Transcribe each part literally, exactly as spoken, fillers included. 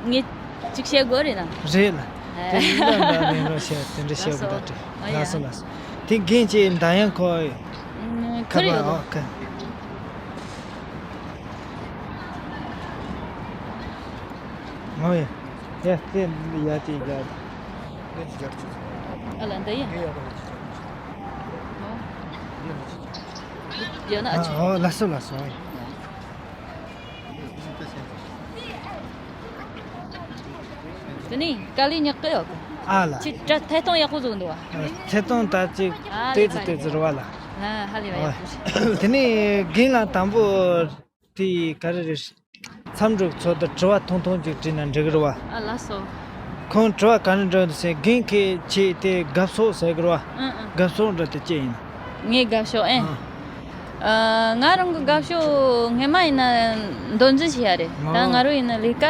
ངས་ཅིག་བཤད་དགོས་རེད་ན། རེད་ལ། ཨ། དེ་ཡིན་ན་འདྲ་ལེན་རོགས་བྱས། དེ་འདྲ་བཤད་དགོས་ད་དྲི། ཨ་ཡ། ལགས་སོ་ལགས་སོ། དེ་རྒན་གྱིས་འདང་ཡང་ཁོ། ཁ་ཁུར་ཡོད་པ། ཨོ་ཁ། ཨོ་ཡ། ཡ་དེ་ཡ་དེ་ཡ། ཨ་ལ་འདི་ཡ། ཡ་ན་ཨ་ཅི། ཨོ་ལགས་སོ་ལགས་སོ། དེ་ནས་དཀའ་ལས་ཉག་གི་ཡོད་གི། ཨ་ལ། ཁྱེད་དྲ་ཐད་གཏོང་ཡག་པོ་བཟོ་འདུག་བ། ཐད་གཏོང་ད་ཅིག་ཨ་ལས་ཏོག་ཙམ་ཏོག་ཙམ་རེད་བ་ལ། ཨ་ཧ་ལས་བ་ཡག་པོ་རེད། དེ་ནས་རྒན་ལགས་དང་པོ་དེ་ག་རེ་རེད། མཚམས་འཇོག་ཚོད་ལྟ་དྲི་བ་ཐུང་ཐུང་ཅིག་དྲིས་ན་འགྲིག་གི་རེད་བ། ཨ་ལགས་སོ། ཁོང་དྲི་བ་ག་རེ་འདྲི་འདུག་ཟེར། རྒན་ཁྱེད་ཀྱིས་དེ་དགའ་ཕྱོགས་ཟེར་གི་རེད་བ། ཨང་ཨང་། དགའ་ཕྱོགས་འདྲ་དེ་ཅི་ཡིན། ངའི་དགའ་ཕྱོགས་ཨེ། ཨ། ཨ། ང་རང་གི་དགའ་ཕྱོགས་སྔས་མ་ཡིན་ན་མདོ་འཛིན་བྱས་ཡ་རེད། ད་ང་རང་ཡིན་ན་ལས་ཀ་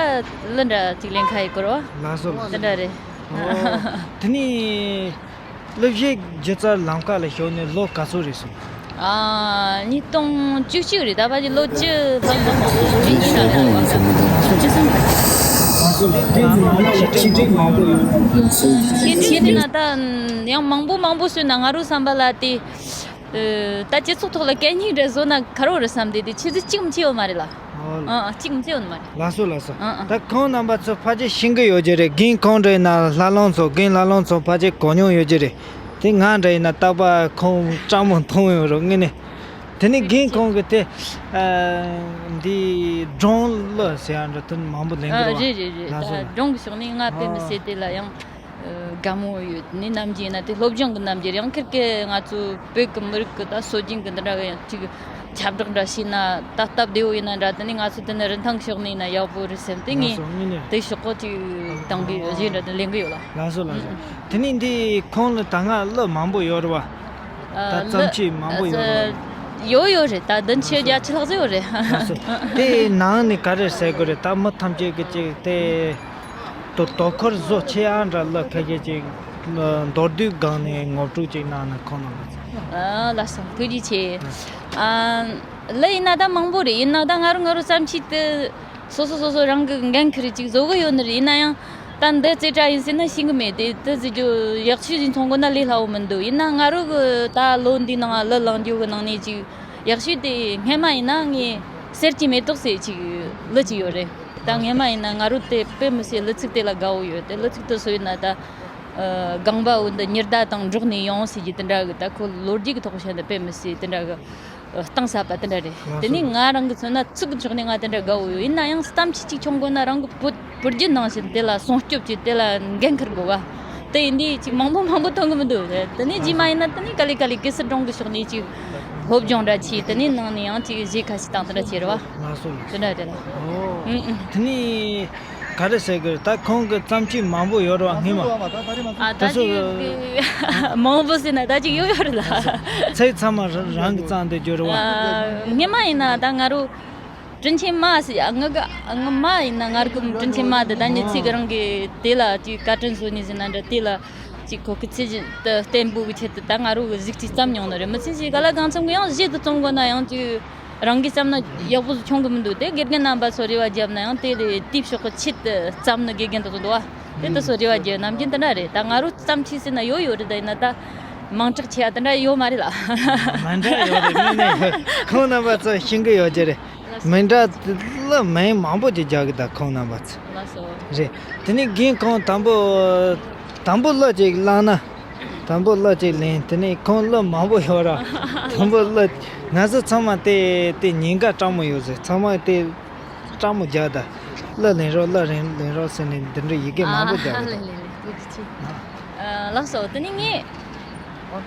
ལི་འདྲ་ཅིག་ལེན་ཁ་ཡི་སྐོར་བ། ལགས་སོ་ལགས་སོ། དེ་འདྲ་རེད། ཨོ། དེ་ནས་སློབ་གཞས་སྒྱུ་རྩལ་ལམ་ཁ་ལ་ཞུགས་ནས་ལོ་ག་ཚོད་རེད་སོང་། ཨ། ཉིས་སྟོང་བཅུ་གཅིག་རེད། ད་ཕལ་ཆེར་ལོ་བཅུ་ལྷག་ཡིན་ས་རེད། ཤེས་འདྲི་ན་ད་ཡང་མང་པོ་མང་པོ་བྱས་ན་ང་རང་བསམ་པ་ལ་དེ། ཨ། ད་སྤྱི་ཚོགས་ཐོག་ལ་གད་སྙིགས་འདྲ་བཟོ་ན་ཁ་རོག་རེད་བསམ་སྟེ། དེ་ཆུ་ཚོད་གཅིག་མ་ཆད་ཡོད་མ་རེད་ལ། ཨོ། ཨ་ཨ། གཅིག་མ་ཆད་ཡོད་མ་རེད། ལགས་སོ་ལགས་སོ། ཨ་ཨ། ད་ཁོང་རྣམ་པ་ཚོ་ཕལ་ཆེར་ཤེས་ཀྱི་ཡོད་ཀྱི་རེད། རྒན་ཁོང་འདྲ་ཡིན་ན་ལྷ་ལུང་ཚོ། རྒན་ལྷ་ལུང་ཚོ་ཕལ་ཆེར་གོ་མྱོང་ཡོད་ཀྱི་རེད། དེ་ང་འདྲ་ཡིན་ན་རྟག་པར་ཁོང་སྤྲང་མོ་མཐོང་ཡོད་རེད་དངོས་གནས། དེ་ནས་རྒན་ཁོང་གིས་དེ། ཨ། འདི་སྒྲུང་གླུ་ཟེར་ཡ་འདྲ་དེ་མང་པོ་ལེན་གྱི་ཨ་རེད་བ། རེད་རེད་རེད། ལགས་སོ། ད་སྒྲུང་གི་ཕྱོགས་ནས་ང་དཔེ་མི་ཨ་སྲིད་དེ་ལ་ཡང་། ཨ། དགའ་མོ་ཡོད། ནི་ནམ་རྒྱུན་ཡིན་ན་དེ་སློབ་སྦྱོང་གི་རྣམ་འགྱུར། ཡང་ཁེར་གི་ང་ཚོ་བོད་ཀྱི་མི་རིགས་ཀྱི་ད་སྲོལ་རྒྱུན་གྱི་འདི་འདྲ་གི་ཡང་ཅིག་ཁྱབ་བསྒྲགས་འདྲ་བྱས་ན་ད་སྟབས་བདེ་བོ་ཡིན་ན་འདྲ། དེ་ནས་ང་ཚོ་དེ་ནས་རིན་ཐང་ཕྱོགས་ནས་ཡིན་ན་ཡག་པོ་རེད་བསམ་སྟེ། ལགས་ངས་སོ། དངོས་གནས། དེ་ཤོག་གོ་ཅིག་དང་པོའི་གཞས་འདྲ་དེ་ལེན་གི་ཡོད་ལ། ལགས་སོ་ལགས་སོ། ཨུ་ཨུ། དེ་ནས་འདི་ཁོང་ལ་ད་སྔ་གླུ་མང་པོ་ཡོད་རེད་བ། ད་ཨ། བརྩམས་ཆོས་མང་པོ་ཡོད་རེད་བ། ཡོད་ཡོད་རེད། ད་བདུན་ཅུ་བརྒྱད་ཅུ་ལྷག་ཙམ་ཡོད་རེད། ལགས་སོ། དེའི་ནང་ནས་ག་རེ་ཟེར་དགོས་རེད། ད་མི་ཐམས་ཅད་ཀྱི་ཅིག་དེ། དོ་དོ་ཁུར་བཟོ་ཆེ་ཨ་འདྲ་གླུ་ཁ་ཤས་ཅིག་མདོར་བསྡུས་སྒང་ནས་ངོ་སྤྲོད་ཅིག་གནང་ན་ཁོང་རྣམ་པ་ཚོ། ཨ། ལགས་སོ། ཐུགས་རྗེ་ཆེ། ཨ། གླུ་ཡིན་ན་ད་མང་པོ་རེད། ཡིན་ན་ད་ང་རང་ང་རང་བརྩམས་ཆོས་དེ་སོ་སོ་སོ་སོ་རང་གི་འགན་ཁུར་ཅིག་བཟོ་གི་ཡོད་ནི་རེད། ཡིན་ན་ཡང་ད་འདི་རྩེ་གྲ་ཡིན་ཟེར་ན་ཤེས་གི་མེད། དེ་དེ་ཟེར་རྒྱུ་ཡག་ཤོས་ཅིག་མཐོང་དགོས་ན་ལས་སླ་བོ་མི་འདུག་ཡིན་ན་ང་རང་གི་ད་ལོ་འདིའི་ནང་གླུ་བླངས་རྒྱུ་གི་ནང་ནས་ཅིག་ཡག་ཤོས་དེ་སྔས་མ་ཡིན་ན་ངས་གསེར་གྱི་མེ་ཏོག་ཟེར་ཅིག་གླུ་ཅིག་ཡོད་རེད། ད་སྔས་མ་ཡིན་ན་ང་རང་དེ་དཔེ་མི་སྲིད་གླུ་ཚིག་དེ་ལ་དགའ་བོ་ཡོད། དེ་གླུ་ཚིག་དེ་སུ་ཡིན་ན་ད། ཨ། སྒང་པ་འོ་འདི་ཉི་ཟླ་དང་འགྲོགས་ནས་ཡོང་ཟེར་གྱི་དེ་འདྲ་གི། ད་ཁོ་ལོ་རྒྱུས་ཀྱི་ཐོག་བཤད་ན་དཔེ་མི་སྲིད་དེ་འདྲ་གི་གཏིང་ཟབ་པ་དེ་འདྲ་རེད། ལགས་སོ། དེ་ནས་ང་རང་གི་མཚོན་ན་ཚིག་གི་ཕྱོགས་ནས་ང་དེ་འདྲ་དགའ་བོ་ཡོད། ཡིན་ན་ཡང་བརྩམས་ཆོས་གཅིག་མཆོང་དགོས་ན་རང་གི་བོད་བོད་བརྒྱུད་ནང་བཞིན་དེ་ལ་སྲུང་སྐྱོབ་ཀྱིས་དེ་ལ་འགན་འཁུར་དགོས་པ། དེ་ཡིན་དུས་ཅིག་མང་པོ་མང་པོ་ཐོན་གི་མི་འདུག་དེ་ནས་རྗེས་མ་ཡིན་ན་དེ་ནས་ག་ལེ་ག་ལེ་གེ་སར་སྒྲུང་གི་ཕྱོགས་ནས་ཅིག་སློབ་སྦྱོང་འདྲ་བྱས། དེ་ནས་ནང་ནས་ཡང་ཅིག་གཞས་ཁ་ཤས་དང་དེ་འདྲ་བྱས་རེད་བ། ལགས་སོ་ལགས་སོ། དེ་འདྲ་རེད་ལ། ཨོ། ཨུ་ཨུ། དེ་ནས། ག་རེ་ཟེར་དགོས་རེད། ད་ཁོང་གི་བརྩམས་ཆོས་མང་པོ་ཡོད་རེད་བ་སྔོན་མ། ཨ། ད་དེ་ཚོ་ཅིག་མང་པོ་ཟེར་ན་ད་ཅིག་ཡོད་ཡོད་རེད་ལ། ཚིག་ཚང་མ་ར་རང་གིས་བརྩམས་ཏེ་བསྒྱུར་བ། ཨ། སྔོན་མ་ཡིན་ན་ད་ང་རང་དྲིན་ཆེན་མ་ཟེར། ཨ། ང་གི་ང་མ་ཡིན་ན་ང་རང་གི་དྲིན་ཆེན་མ་དེ་ད་ནི་ཚིག་རང་གིས་དེ་ལ་ཅིག་བཀའ་དྲིན་གསོ་ནི་ཟེར་ན་འདྲ། དེ་ལ་ཅིག་ཁོ་གི་ཚིག་བརྟན་པོ་གི་ཆེད་དུ་ད་ང་རང་གི་གཟིགས་ཅིག་བརྩམས་མྱོང་ནི་རེད། མི་ཚེ་ཞིག་ག་ལ་གང་འཚམ་གི་ཡང་གཞས་དེ་རྩོམ་དགོས་ན་ཡང་ཅིག་རང་གིས་བརྩམས་ན་ཡག་པོ་ཆུང་གི་མི་འདུག་དེ་དགེ་རྒན་རྣམ་པ་ཚོ་རེ་བ་བརྒྱབ་ན་ཡང་དེ་ལས་དེའི་ཕྱོགས་ཀྱི་ཆེད་དུ་བརྩམས་ནི་དགེ་རྒན་དེ་ཚོ་འདུག་བ། དེ་དེ་ཚོ་རེ་བ་བརྒྱབ་ནམ་རྒྱུན་དེ་འདྲ་རེད། ད་ང་རང་བརྩམས་ཆོས་ཟེར་ན་ཡོད་ཡོད་རེད། ད་ཡིན་ན་ད་མིང་གྲགས་ཆེ་བ་དེ་འདྲ་ཡོད་མ་རེད་ལ། མི་འདྲ་ཡོད་རེད། དངོས་གནས་ཁོང་རྣམ་པ་ཚོ་ཤེས་ཀྱི་ཡོད་ཀྱི་རེད། མི་འདྲ་གླུ་མིང་མང་པོ་ཅིག་རྒྱག་གི། ད་ཁོང་རྣམ་པ་ཚོ། ལགས་སོ། རེད། དེ་ནས་རྒན་ཁོང་དང་པོ་དང་པོ་གླུ་ཅིག་བླངས་ན། དང་པོ་གླུ་ཅིག་ལེན། དེ་ནས་ཁོང་གླུ་མང་པོ་ཡོད་ར། དང་པོ་གླུ། ང་ཚོ་ཚང་མ་དེ་དེ་ཉེན་ཁ་སྤྲང་མོ་ཡོད་ཟེར། ཚང་མ་དེ་སྤྲང་མོ་རྒྱག་ད། གླུ་ལེན་རོགས། གླུ་ལེན་ལེན་རོགས་ཟེར་ནས་འདི་འདྲ་ཡི་གེ་མང་པོ་རྒྱག་གི་འདུག་ཨ། ལགས་སོ། དེ་ནས་ངས་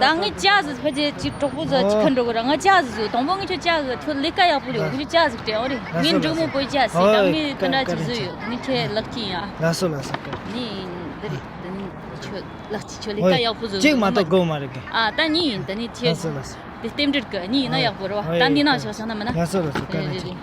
ད་ངས་ཇ་ཟིག་ཕལ་ཆེར་ཅིག་གྲོགས་པོ་ཚོ་ཅིག་ཁ་འགྲོ་གི་ར། ང་ཇ་ཟིག་བཟོ། དང་པོ་ངས་ཁྱོད་ཇ་ཟིག་ཁྱོད་ལས་ཀ་ཡག་པོ་ཡོད། ཁྱོད་ཇ་ཟིག་སྤྲད་ཨོ་རེད། ངས་འབྲུག་མོ་པོའི་ཇ་ཟིག་ད་ངས་དེ་འདྲ་ཅིག་བཟོས་ཡོད། ངས་ཁྱེད་ལག་ཁྱི་ཡིན་ཨ། ལགས་སོ་ལགས་སོ། ནི་འདི་རེད། དེ་ནི་ཁྱོད་ལག་ཁྱི་ཁྱོད་ལས་ཀ་ཡག་པོ་བཟོས་ཡོད། གཅིག་མ་གཏོགས་དགོས་མ་རེད་གི། ཨ། ད་གཉིས་ཡིན། དེ་ནི་ཁྱེད། ལགས་སོ་ལགས་སོ། དེ་རྟེན་འབྲེལ་གི་གཉིས་ཡིན་ན་ཡག་པོ་རེད་བ། ད་འདི་ནང་བཞག་བཞག་ན་མིན་ན། ལགས་སོ་ལགས་སོ། བཀའ་དྲིན་ཆེ།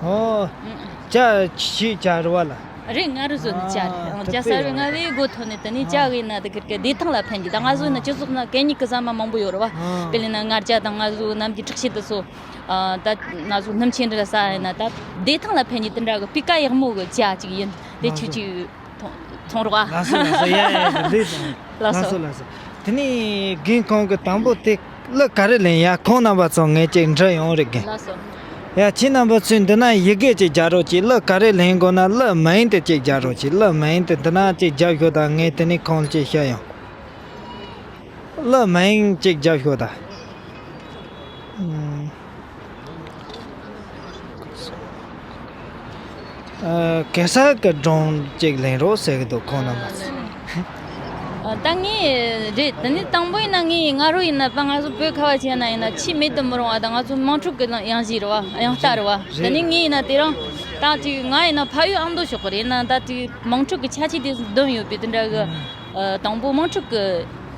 ཨོ། ཨུ། ཇ་ཆི་ཇ་རེད་བ་ལ། རེད། ང་རང་བཟོས་ནི་ཇ་རེད། ཨ། ཇ་ཟ་རུ་ང་བའི་སྒོ་ཐོག་ནས་དེ་ནས་ཇ་གི་ན་དེ་ཁིར་གི་བདེ་ཐང་ལ་ཕན་གི། ད་ང་བཟོས་ན་སྤྱི་ཚོགས་ན་གད་སྙིགས་གི་ཟ་མ་མང་པོ་ཡོད་རེད་བ། དཔེར་ན་ང་ཇ་དང་ང་བཟོས་ནམ་གྱི་དྲག་ཤེད་དེ་ཚོ། ཨ། ད་ང་བཟོས་སྣུམ་ཆེན་འདྲ་ཟ་ཡིན་ན་ད་བདེ་ཐང་ལ་ཕན་གི། དེ་འདྲ་གི་སྤུས་ཀ་ཡག་མོ་གི་ཇ་ཅིག་ཡིན། དེ་ཁྱོད་ཀྱིས་ཐོངས་ཐོངས་རོགས་ཨ། ལགས་སོ་ལགས་སོ། ཡ་ཡ་ཡ། ལགས་སོ། ལགས་སོ་ལགས་སོ། དེ་ནས་རྒན་ཁོང་གི་དང་པོ་དེ་གླུ་ག་རེ་ལེན་ཡ། ཁོང་རྣམ་པ་ཚོ་ངས་ཅིག་འདྲི་ཡོང་རེད་རྒན། ལགས་སོ། ཡ། ཁྱེད་རྣམ་པ་ཚོས་འདི་ན་ཡི་གེ་ཅིག་རྒྱག་རོགས་གྱིས། གླུ་ག་རེ་ལེན་དགོས་ན་གླུ་མིང་དེ་ཅིག་རྒྱག་རོགས་གྱིས། གླུ་མིང་དེ་འདི་ན་ཅིག་རྒྱབ་ཤོག་དང་། ངས་དེ་ནས་ཁོང་ལ་ཅིག་བཤད་ཡོང་། གླུ་མིང་ཅིག་རྒྱབ་ཤོག་དང་། ཨ། གེ་སར་གྱི་སྒྲུང་ཅིག་ལེན་རོགས་ཟེར་གི་འདུག་ཁོང་རྣམ་པ་ཚོས། ཨ། ད་ངས་རེད། དེ་ནས་དང་པོ་ཡིན་ན་ངས་ང་རོ་ཡིན་ན་པ། ང་ཚོ་བོད་ཁ་བ་ཅན་ན་ཡིན་ན་ཆེས་མེད་དུ་མི་རུང་བ་དང་། ང་ཚོ་དམངས་ཁྲོད་ཀྱི་དབྱངས་གཞས་རེད་བ། དབྱངས་རྟ་རེད་བ། རེད། དེ་ནས་ངས་ཡིན་ན་དེ་རིང་ད་ཅིག་ང་ཡིན་ན་ཕ་ཡུལ་ཨ་མདོ་ཕྱོགས་ཀྱི་རེད། ཡིན་ན་ད་ཅིག་དམངས་ཁྲོད་ཀྱི་ཁྱད་ཆོས་དེ་འདོན་ཡོད་པའི་དེ་འདྲ་གི། ཨ། དང་པོ་དམངས་ཁྲོད་ཀྱི་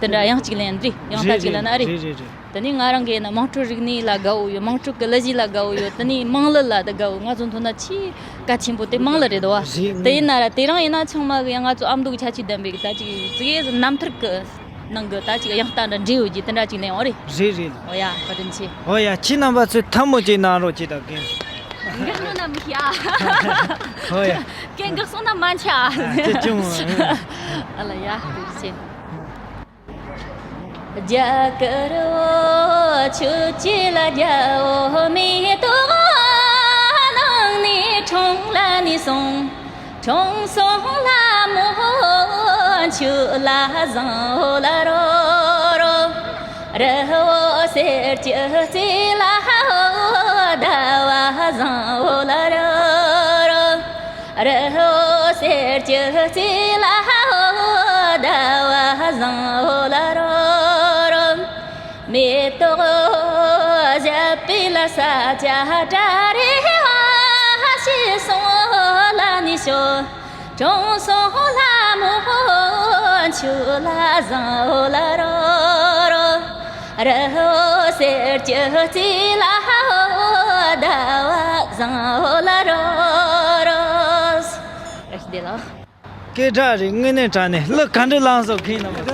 དེ་འདྲ་དབྱངས་གཅིག་ལེན་རེད། དབྱངས་རྟ་གཅིག་ལེན་ན་རེད། རེད་རེད་རེད། དེ་ནས་ང་རང་གིས་ཡིན་ན་དམངས་ཁྲོད་རིག་གནས་ལ་དགའ་བོ་ཡོད། དམངས་ཁྲོད་ཀྱི་གླུ་གཞས་ལ་དགའ་བོ་ཡོད། དེ་ནས་དམངས་གླུ་ལ་ད་དགའ་བོ། ང་ཚོ་མདོར་ན་ཆེས་གལ་ཆེན་པོ་དེ་དམངས་གླུ་རེད་དོ། རེད། དེ་ཡིན་ན་ར་དེ་རིང་ཡིན་ན་ཚང་མ་གི་ཡང་ང་ཚོ་ཨ་མདོ་གི་ཁྱད་ཆོས་ལྡན་པའི་གི་ད་ཅིག་ཙི་གེ་རྣམ་ཐར་གི་ནང་གི་ད་ཅིག་དབྱངས་རྟ་འདྲ་འདྲེས་ཡོད་ཀྱི་དེ་འདྲ་ཅིག་ལེན་འོ་རེད། རེད་རེད། འོ་ཡ། བཀའ་དྲིན་ཆེ། འོ་ཡ། ཁྱེད་རྣམ་པ་ཚོས་ཐལ་མོ་ཅིག་གནང་རོགས་གྱིས་ད་རྒན། འགག་སོང་ན་མི་ཤེས་ཨ། འོ་ཡ། རྒན་འགག་སོང་ན་མ་འཆི་ཨ། ཨ། ཅི་བྱུང་། ཨ་ལ་ཡ། བཀའ་དྲིན་ཆེ། རྒྱ་གར་བོ་ཆོས་ཀྱི་ལ་རྒྱལ་བོ་མེ་ཏོག་ནང་ནས་ཁྲོང་ལ་ནས་སོང་། ཁྲོང་སོང་ལ་མོ་ཆུ་ལ་བཟང་བོ་ལ་རོ་རོ། རི་བོ་གསེར་གྱི་རྩེ་ལ་ཟླ་བ་བཟང་བོ་ལ་རོ་རོ། རི་བོ་གསེར་གྱི་རྩེ་ལ་ཟླ་བ་བཟང་བོ་ལ་རོ་རོ། མེ་ཏོག་བཞད་པའི་ལ་ས་ཆ་གྲ་རེ་བ་ཞིག་སོང་ལ་ནི་ཤོ། ཁྲོང་སོང་ལ་མོ་ཆུ་ལ་བཟང་བོ་ལ་རོ་རོ། རི་བོ་གསེར་གྱི་རྩེ་ལ་ཟླ་བ་བཟང་བོ་ལ་རོ་རོ། ཨེ་བདེ་ལ། སྐད་གྲགས་རེད། དངོས་གནས་དྲང་གནས་གླུ་ག་འདྲ་བླངས་སོང་ཁྱེད་རྣམ་པ།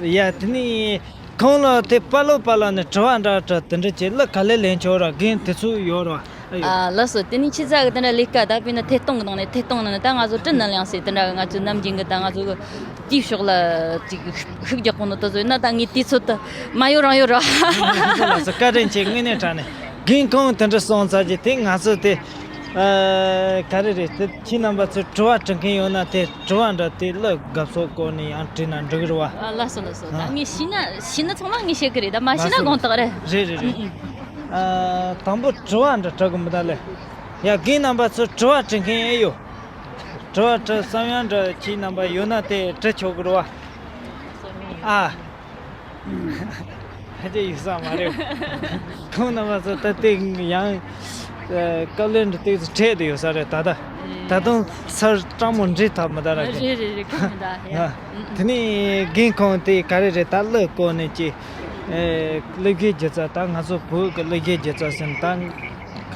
ཡ། དེ་ནས་ཁོང་ལ་དེ་པ་ལོ་པ་ལོ་ནས་དྲི་བ་འདྲ་འདྲ་དེ་འདྲ་བྱས། གླུ་ག་ལེ་ལེན་ཆོག་ར། རྒན་དེ་ཚོ་ཡོད་ར། ཨ་ཡོད། ཨ་ལགས་སོ། དེ་ནས་ཁྱེད་ཚོ་གི་དེ་འདྲ་ལས་ཀ་ད་དཔེར་ན་ཐད་གཏོང་གི་ནང་ནས། ཐད་གཏོང་ནང་ནས་ད་ང་ཚོ་བཀྲིན་ནན་ལེགས་ཟེར་དེ་འདྲ་གི་ང་ཚོ་ནམ་རྒྱུན་གི་ད་ང་ཚོ་གི་དེའི་ཕྱོགས་ལ་ཅིག་ཤུགས་རྒྱག་གོ་ནོ་དེ་ཚོ་ཡིན་ན། ད་ངས་དུས་ཚོད་དུ་མ་ཡོང་རང་ཡོད་ར། ལགས་སོ་ལགས་སོ། བཀའ་དྲིན་ཆེ། དངོས་གནས་དྲང་གནས། རྒན་ཁོང་དེ་འདྲ་གསུངས་ཚར་རྗེས་དེ་ང་ཚོ་དེ། ཨ། ག་རེ་རེད། དེ་ཁྱེད་རྣམ་པ་ཚོས་དྲི་བ་དྲི་མཁན་ཡོད་ན་དེ་དྲི་བ་འདྲ་དེ་གླུ་དགའ་ཕྱོགས་སྐོར་ནས་ཡང་དྲིས་ན་འགྲིག་གི་རེད་བ། ཨ། ལགས་སོ་ལགས་སོ། ད། ཨ། ངས་ཤེས་ན་ཤེས་ན་ཚང་མ་ངས་བཤད་གི་རེད། ད་མ་ཤེས་ན་ལགས་སོ། དགོངས་དག་རེད། རེད་རེད་རེད། ཨ། དང་པོ་དྲི་བ་འདྲ་དྲི་གི་མི་འདུག་ལེ། ཡ། རྒན་རྣམ་པ་ཚོས་དྲི་བ་དྲི་མཁན་ཨེ་ཡོད། དྲི་བ་དྲི་བསམ་ཡང་འདྲ་ཁྱེད་རྣམ་པ་ཡོད་ན་དེ་དྲི་ཆོག་གི་རེད་བ། ཨ། ཕལ་ཆེར་ཡོད་ས་མ་རེད། ཁོང་རྣམ་པ་ཚོ་ད་ལྟའི་ཡང་། ཨ། དཀའ་ལས་འདི་ཏོག་ཙམ་འཕྲད་དུ་ཡོད་ས་རེད། ད་ལྟ། ད་དུང་སར་སྤྲང་མོ་འདྲེས་ཐབས་མི་འདུག་ར། རེད་རེད་རེད། ཁོ་མི་འདུག་ཡ། ཨ། དེ་ནས་རྒན་ཁོང་དེ་ག་རེ་རེད། ད་གླུ་སྐོར་ནས་ཀྱི། ཨེ། གླུ་གཞས་སྒྱུ་རྩལ། ད་ང་ཚོ་བོད་ཀྱི་གླུ་གཞས་སྒྱུ་རྩལ་ཟེར་ན་ད་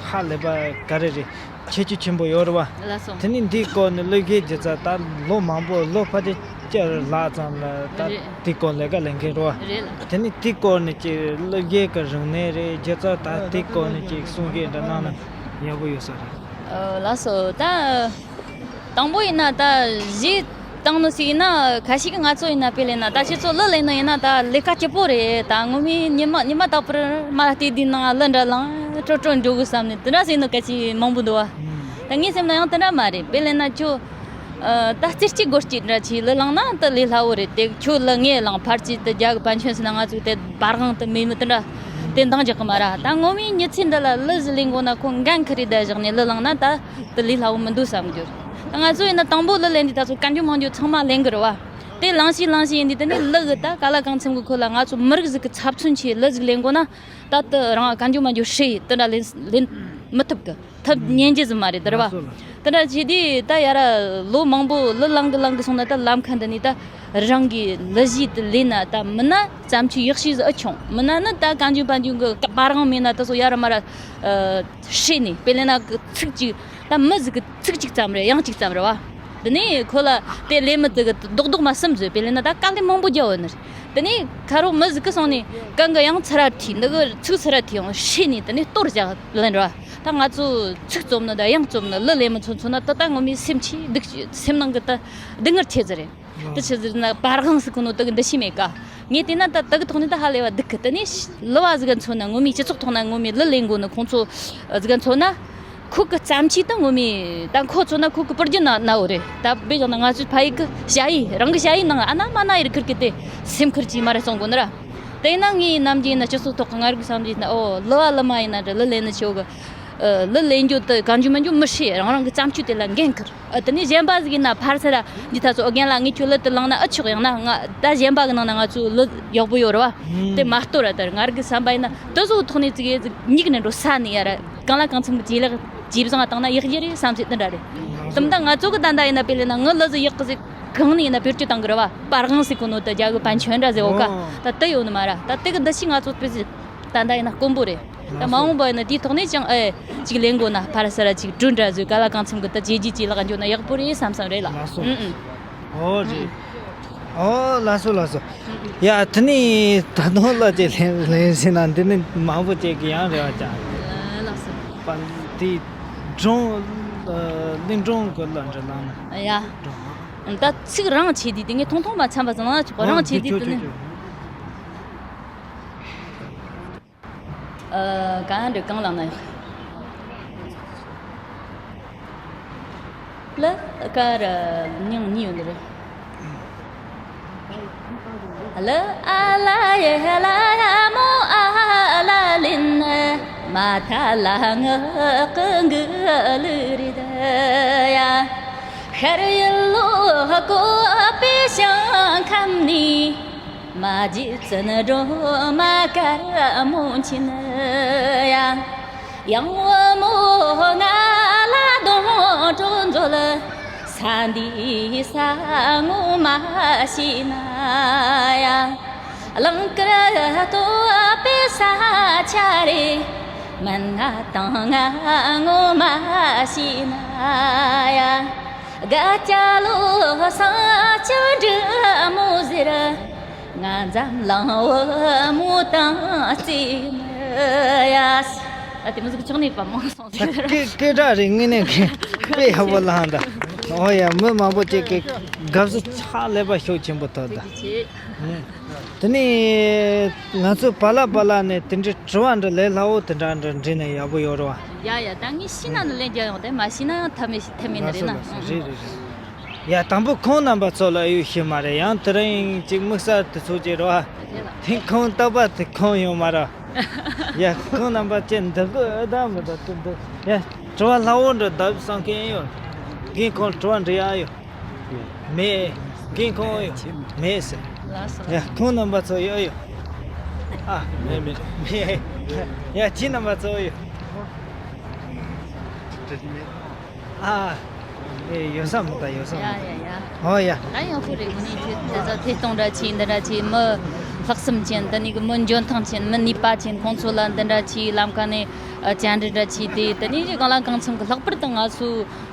ཧ་ལས་པ་ག་རེ་རེད། ཁྱད་ཆོས་ཆེན་པོ་ཡོད་རེད་བ། ལགས་སོ། དེ་ནས་འདིའི་སྐོར་ནས་གླུ་གཞས་སྒྱུ་རྩལ་ད་ལོ་མང་པོ། ལོ་ཕལ་ཆེར་བཅུ་ལྷག་ཙམ་ལ་ད། རེད། དེའི་སྐོར་ལས་ཀ་ལས་མཁན་རེད་བ། རེད་ལགས། དེ་ནས་དེའི་སྐོར་ནས་ཀྱི་གླུ་གཞས་ཀྱི་རིག་གནས་རེད། སྒྱུ་རྩལ། ད་དེའི་སྐོར་ནས་ཀྱི་གསུང་བཤད་འདྲ་གནང་ན་ཡག་པོ་ཡོད་ས་རེད། ཨ། ལགས་སོ། ད་དང་པོ་ཡིན་ན་ད་གཞས་བཏང་ནོ་ཟིག་ཡིན་ན། ཁ་ཤས་ཀྱིས་ང་ཚོ་ཡིན་ན། དཔེ་ལེན་ན་ད་ཁྱེད་ཚོ་གླུ་ལེན་ནོ་ཡིན་ན་ད་ལས་ཀ་སྐྱིད་པོ་རེད། ད་ངོ་མའི་ཉི་མ་ཉི་མ་རྟག་པར་མ་ལ་སྟེ་དེའི་ནང་གླུ་འདྲ་བླངས་ཀྲོ་ཀྲོ་འགྲོ་གི་བསམ་ནས་དེ་འདྲ་ཟེར་ནོ་གལ་ཆེ་མང་པོ་འདུག་བ། ད་ངའི་སེམས་ལ་ཡང་དེ་འདྲ་མ་རེད། དཔེ་ལེན་ན་ཁྱོད། ཨ། ད་རྩེ་གཅིག་སྒོ་གཅིག་འདྲ་ཆེ་གླུ་བླངས་ན་ད་ལས་སླ་བོ་རེད་དེ། ཁྱོད་གླུ་ངས་བླངས། ཕར་ཅིག་ད་རྒྱ་གི་པན་ཆེན་ཟེར་ན་ང་ཚོ་དེ་བར་དབང་དུ་མེད་མི་དེ་འདྲ་དེ་འདང་རྒྱག་གི་མ་ར། ད་ངོ་མའི་མྱི་ཚེ་འདི་ལ་གླུ་ཟིག་ལེན་དགོས་ན་ཁོ་འགན་ཁུར་རེ་བསྡད་བཞག་ནས་གླུ་བླངས་ན་ད་དེ་ལས་སླ་བོ་མི་འདུག་བསམ་གྱི་ཡོད། ད་ང་ཚོ་ཡིན་ན་དང་པོ་གླུ་ལེན་དུས་ད་ཚོ་གང་མགྱོགས་མང་མགྱོགས་ཚང་མ་ལེན་གི་རེད་བ། དེ་བླངས་བྱས་བླངས་བྱས་ཡིན་དུས་དེ་ནས་གླུ་གི་ད་ག་ལ་གང་འཚམ་གི་ཁོ་ལ་ང་ཚོ་མི་རིགས་ཟིག་གི་ཚབ་མཚོན་ཆེ་གླུ་ཟིག་ལེན་དགོས་ན། ད་དེ་རང་གང་མགྱོགས་མང་མགྱོགས་ཧྲེ་དེ་འདྲ་ལེན་ལེན་མི་ཐུབ་གི། ཐུབ་ཉན་རྒྱུ་ཟིག་མ་རེད་དེ་རེད་བ། ལགས་སོ་ལགས། དེ་འདྲ་བྱས་དུས་ད་ཡ་ར་ལོ་མང་པོ་གླུ་བླངས་གི་བླངས་གི་སོང་ན་ད་ལམ་ཁ་འདི་ནས་ད་རང་གི་གླུ་གཞས་དེ་ལེན་ན། ད་མིན་ན་བརྩམས་ཆོས་ཡག་ཤོས་ཟིག་ཨེ་བྱུང་། མིན་ན་ནི་ད་གང་བྱུང་པ་བྱུང་གི་བར་དབང་མེད་ན་ད་སོ་ཡ་ར་མ་ར། ཨ། ཧྲེ་ནས་དཔེ་ལེན་ན་གི་ཚིག་གཅིག་ད་མི་ཟིག་གི་ཚིག་གཅིག་ཙམ་རེད། དབྱངས་གཅིག་ཙམ་རེད་བ། དེ་ནས་ཁོ་ལ་དེ་ལེན་མི་དེ་གི་རྡོག་རྡོག་མ་གསུམ་བཟོས། དཔེ་ལེན་ན་ད་དཀའ་ལས་མང་པོ་རྒྱབ་ཡོད་ནི་རེད། དེ་ནས་ཁ་རོག་མི་ཟིག་གི་སོང་ནས་གང་གི་དབྱངས་ཚུར་ར་ཐིག་འདི་གི་ཚིག་ཚུར་ར་ཐིག་ཡང་ཧྲེ་ནས་དེ་ནས་གཏོར་བཞག་ལེན་ར། ད་ང་ཚོ་ཚིག་རྩོམ་ནི་དང་དབྱངས་རྩོམ་ནི་གླུ་ལེན་མི་ཚོ་མཚོན་ན་ད་ལྟ་ངོ་མའི་སེམས་ཆེས་སྡུག་སེམས་ནང་གི་ད་སྡུག་བསྔལ་ཆེ་ཟིག་རེད། དེ་ཆི་ཟེར་ན་པར་དབང་ཟེར་གོ་ནོ་དེ་གི་འདུ་ཤེས་མེད་ཀ། ངས་བལྟས་ན་ད་དེ་གི་ཐོག་ནས་ད་ཧ་ལས་པ་སྡུག་གི། དེ་ནས་གླུ་བ་ཟིག་ག་མཚོན་ན་ངོ་མའི་སྤྱི་ཚོགས་ཐོག་ན་ངོ་མའི་གླུ་ལེན་གོ་ནི་ཁོང་ཚོ་ཟིག་ག་མཚོན་ན། ཁོ་གི་བརྩམས་ཆོས་ད་ངོ་མའི་ད་ཁོ་མཚོན་ན་ཁོ་གི་པར་རྒྱུ་ན་ནའོ་རེད། ད་དཔེ་བཞག་ན་ང་ཚོའི་ཕ་ཡུལ་གི་ཞ་ཡི་རང་གི་ཞ་ཡི་ནང་ཨ་ན་མ་ན་ཡར་ཁུར་གི་དེ་སེམས་ཁུར་གྱིས་མ་ར་གསུང་གོ་ནི་ར། དེ་ན་ངའི་ནམ་རྒྱུན་ན་སྤྱི་ཚོགས་ཐོག་གི་ང་རིག་བསམ་གྱིས་ན་ཨོ་གླུ་བ་གླུ་མ་ཡིན་ན་འདྲ་གླུ་ལེན་ནི་ཆོ་གི། ཨ། གླུ་ལེན་རྒྱུ་དེ་གང་རྒྱུ་མང་རྒྱུ་མི་ཤེས། རང་རང་གི་བརྩམས་ཆོས་དེ་ལ་འགན་འཁུར། ཨ། དེ་ནས་གཞན་པ་ཟིག་ཡིན་ན་ཕར་ཚུར་ར་འདི་ད་ཚོ་ཨོ་རྒན་ལགས་ངས་ཁྱོད་གླུ་དེ་བླངས་ན་ཨེ་ཆོག་ཡང་ན་ང་ད་གཞན་པ་གི་ནང་ན་ང་ཚོའི་གླུ་ཡག་པོ་ཡོད་རེད་བ། དེ་མ་གཏོར་ར་དར་ང་རང་གི་བསམ་པ་ཡིན་ན་དེ་བཟོ་ཐོག་ནས་ཙིག་གེ་ཟིག་མྱིག་ནས་འགྲོ་ས་ནས་ཡ་ར་གང་ལ་གང་འཚམ་གྱི་ལག་ཇེ་བཟང་བཏང་ན་ཡག་རྒྱུ་རེད་བསམ་སྲིད་དེ་འདྲ་རེད། དེ་མ་ད་ང་ཚོ་གི་ད་ད་ཡིན་ན་དཔེ་ལས་ན་ངའི་གླུ་ཟིག་ཡག་གི་ཟིག་གང་ནས་ཡིན་ན་བེད་སྤྱོད་བཏང་གི་རེད་བ། པར་དབང་ཟེར་གོ་ནོ་ད་རྒྱ་གི་པན་ཆོན་འདྲ་ཟེར་འོ་ཀ། ད་དེ་ཡོད་ནི་མ་ར་ད་དེ་གི་འདུ་ཤེས་ང་ཚོ་དཔེ་ཟིག་ད་ལྟ་ཡིན་ན་དཀོན་པོ་རེད། ད་མ་འོངས་པ་ཡིན་ན་དེའི་ཐོག་ནས་ཀྱང་ཨེ་ཅིག་ལེན་དགོས་ན་ཕར་ཚུར་ཅིག་གྲོས་འདྲ་བཟོས་ག་ལ་གང་འཚམ་གི་ད་བྱས་རྗེས་ཅིག་ལག་འཇོག་ན་ཡག་པོ་རེད་བསམ་བསམ་རེད་ལ། ལགས་སོ། ཨུ་ཨུ། ཨོ་རེད། ཨོ་ལགས་སོ་ལགས་སོ། ཡ་དེ་ནས་ད་དུང་གླུ་ཅིག་ལེན་ལེན་ཟིན་ན་འདི་ནི་མང་པོ་ཅིག་གི་ཡང་རེ་བ་ཅག་ཨ་ལགས་སོ། པ་དེ་སྒྲུང་གླིང་སྒྲུང་གི་གླུ་འདྲ་བླངས་ན། ཡ། སྒྲུང་། ད་ཚིག་རང་བྱས་དུས་དེ་ངས་ཐུང་ཐུང་མ་འཚམས་པ་ཙམ་ལ་ཆོག་རང་བྱས་དུས་དེ་ནི། ཨ། གང་འདྲ་གང་ལ་ན་ཡོད། ལ་ཀ་ར་མྱིང་གཉིས་ཡོད་རེད། ལ་ཨ་ལ་ཡེ་ལ་ཡ་མོ་ཨ་ལ་ལིན་མ་ཐ་ལ་ངག་གི་གུ་ལུ་རི་ད་ཡ། ཤར་ཡུལ་ལོ་ཀོ་པའི་ཞིང་ཁམས་ནས། མ་བརྗེད་བཙུན་སྒྲོལ་མ་དཀར་མོ་མཁྱེན་ཡ། ཡང་བུ་མོ་ང་ལ་སྡོང་གྲོགས་མཛོད། ས་འདིའི་ས་ངོ་མ་ཤེས་ན་ཡ། གླིང་དཀར་སྟོད་པའི་ས་ཆ་རེད། མིན་ན་དང་ང་ངོ་མ་ཤེས་ན་ཡ། དགའ་སྐྱ་ལོ་སང་ཅི་འབྲི་མོ་ཟེར། ང་འཛམ་གླིང་བུ་མོ་དང་རྩེ་མི་ཡ། ཨ་དེ་མོ་ཟིག་ཆགས་ནས་པ་མང་སོང་ཟེར། སྐད་སྐད་གྲགས་རེད་དངོས་གནས་ཀྱི་དཔེ་ཡག་པོ་བླངས་ད། ཨོ་ཡ་མི་མང་པོ་ཅིག་གི་དགའ་བསུ་ཕྱག་ལས་པ་ཤུགས་ཆེན་པོ་ཐོབ་ད། ཐུགས་རྗེ་ཆེ། དེ་ནས་ང་ཚོ་བ་ལ་བ་ལ་ནས་དེ་འདྲའི་དྲི་བ་འདྲ་ལས་སླ་བོ་དེ་འདྲ་འདྲ་འདྲི་ན་ཡག་པོ་ཡོད་རེད་བ། ཡ་ཡ་ད་ངས་ཤེས་ན་ནི་ལན་རྒྱག་ཡོང་དེ་མ་ཤེས་ན་ཡང་ཐབས་མེད་ཐབས་མེད་ནི་རེད་ན། ལགས་སོ་ལགས་སོ་རེད་རེད་རེད། ཡ་དང་པོ་ཁོང་རྣམ་པ་ཚོ་ལ་ཡོད་ཤེས་མ་རེད་ཡང་དེ་རིང་ཅིག་དམིགས་བསལ་དུ་ཚོགས་ཀྱི་རེད་བ། དེ་ཁོང་རྟག་པར་དུ་ཁོང་ཡོང་མ་རེད། ཡ་ཁོང་རྣམ་པ་ཅན་འདི་གི་ཨ་ད་མི་ད་དུ་འདི་ཡ་དྲི་བ་སླ་བོ་འདྲ་བརྡབ་བསམ་མཁན་ཡོད། རྒན་ཁོང་དྲི་བ་འདྲི་ཡ་ཡོད། མེད། རྒན་ཁོང་ཡོད་མེད་ཟེར། ལགས་སོ། ཡ་ཁོང་རྣམ་པ་ཚོ་ཡོད་ཡོད། ཨ་མེད་མེད་མེད། ཡ་ཁྱེད་རྣམ་པ་ཚོ་ཡོད། ཨ། ཨེ་ཡོད་ས་མི་ད་ཡོད་ས་མི་ད། ཡ་ཡ་ཡ། ཨོ་ཡ། ད་ཡག་པོ་རེད་དངོས་གནས་ཁྱོད་དེ་ཚོ་ཐད་གཏོང་འདྲ་བྱས་འདི་འདྲ་བྱས་མི་ལྷག་བསམ་ཅན་དེ་ནས་གི་མི་འཇོན་ཐང་ཅན་མི་ནུས་པ་ཅན་ཁོང་ཚོ་ལ་འདི་འདྲ་བྱས་ལམ་ཁ་ནས་བཅར་འདྲི་འདྲ་བྱས་ཏེ་དེ་ནས་གང་ལ་གང་འཚམ་གི་ལྷག་པར་དུ་ང་ཚོ་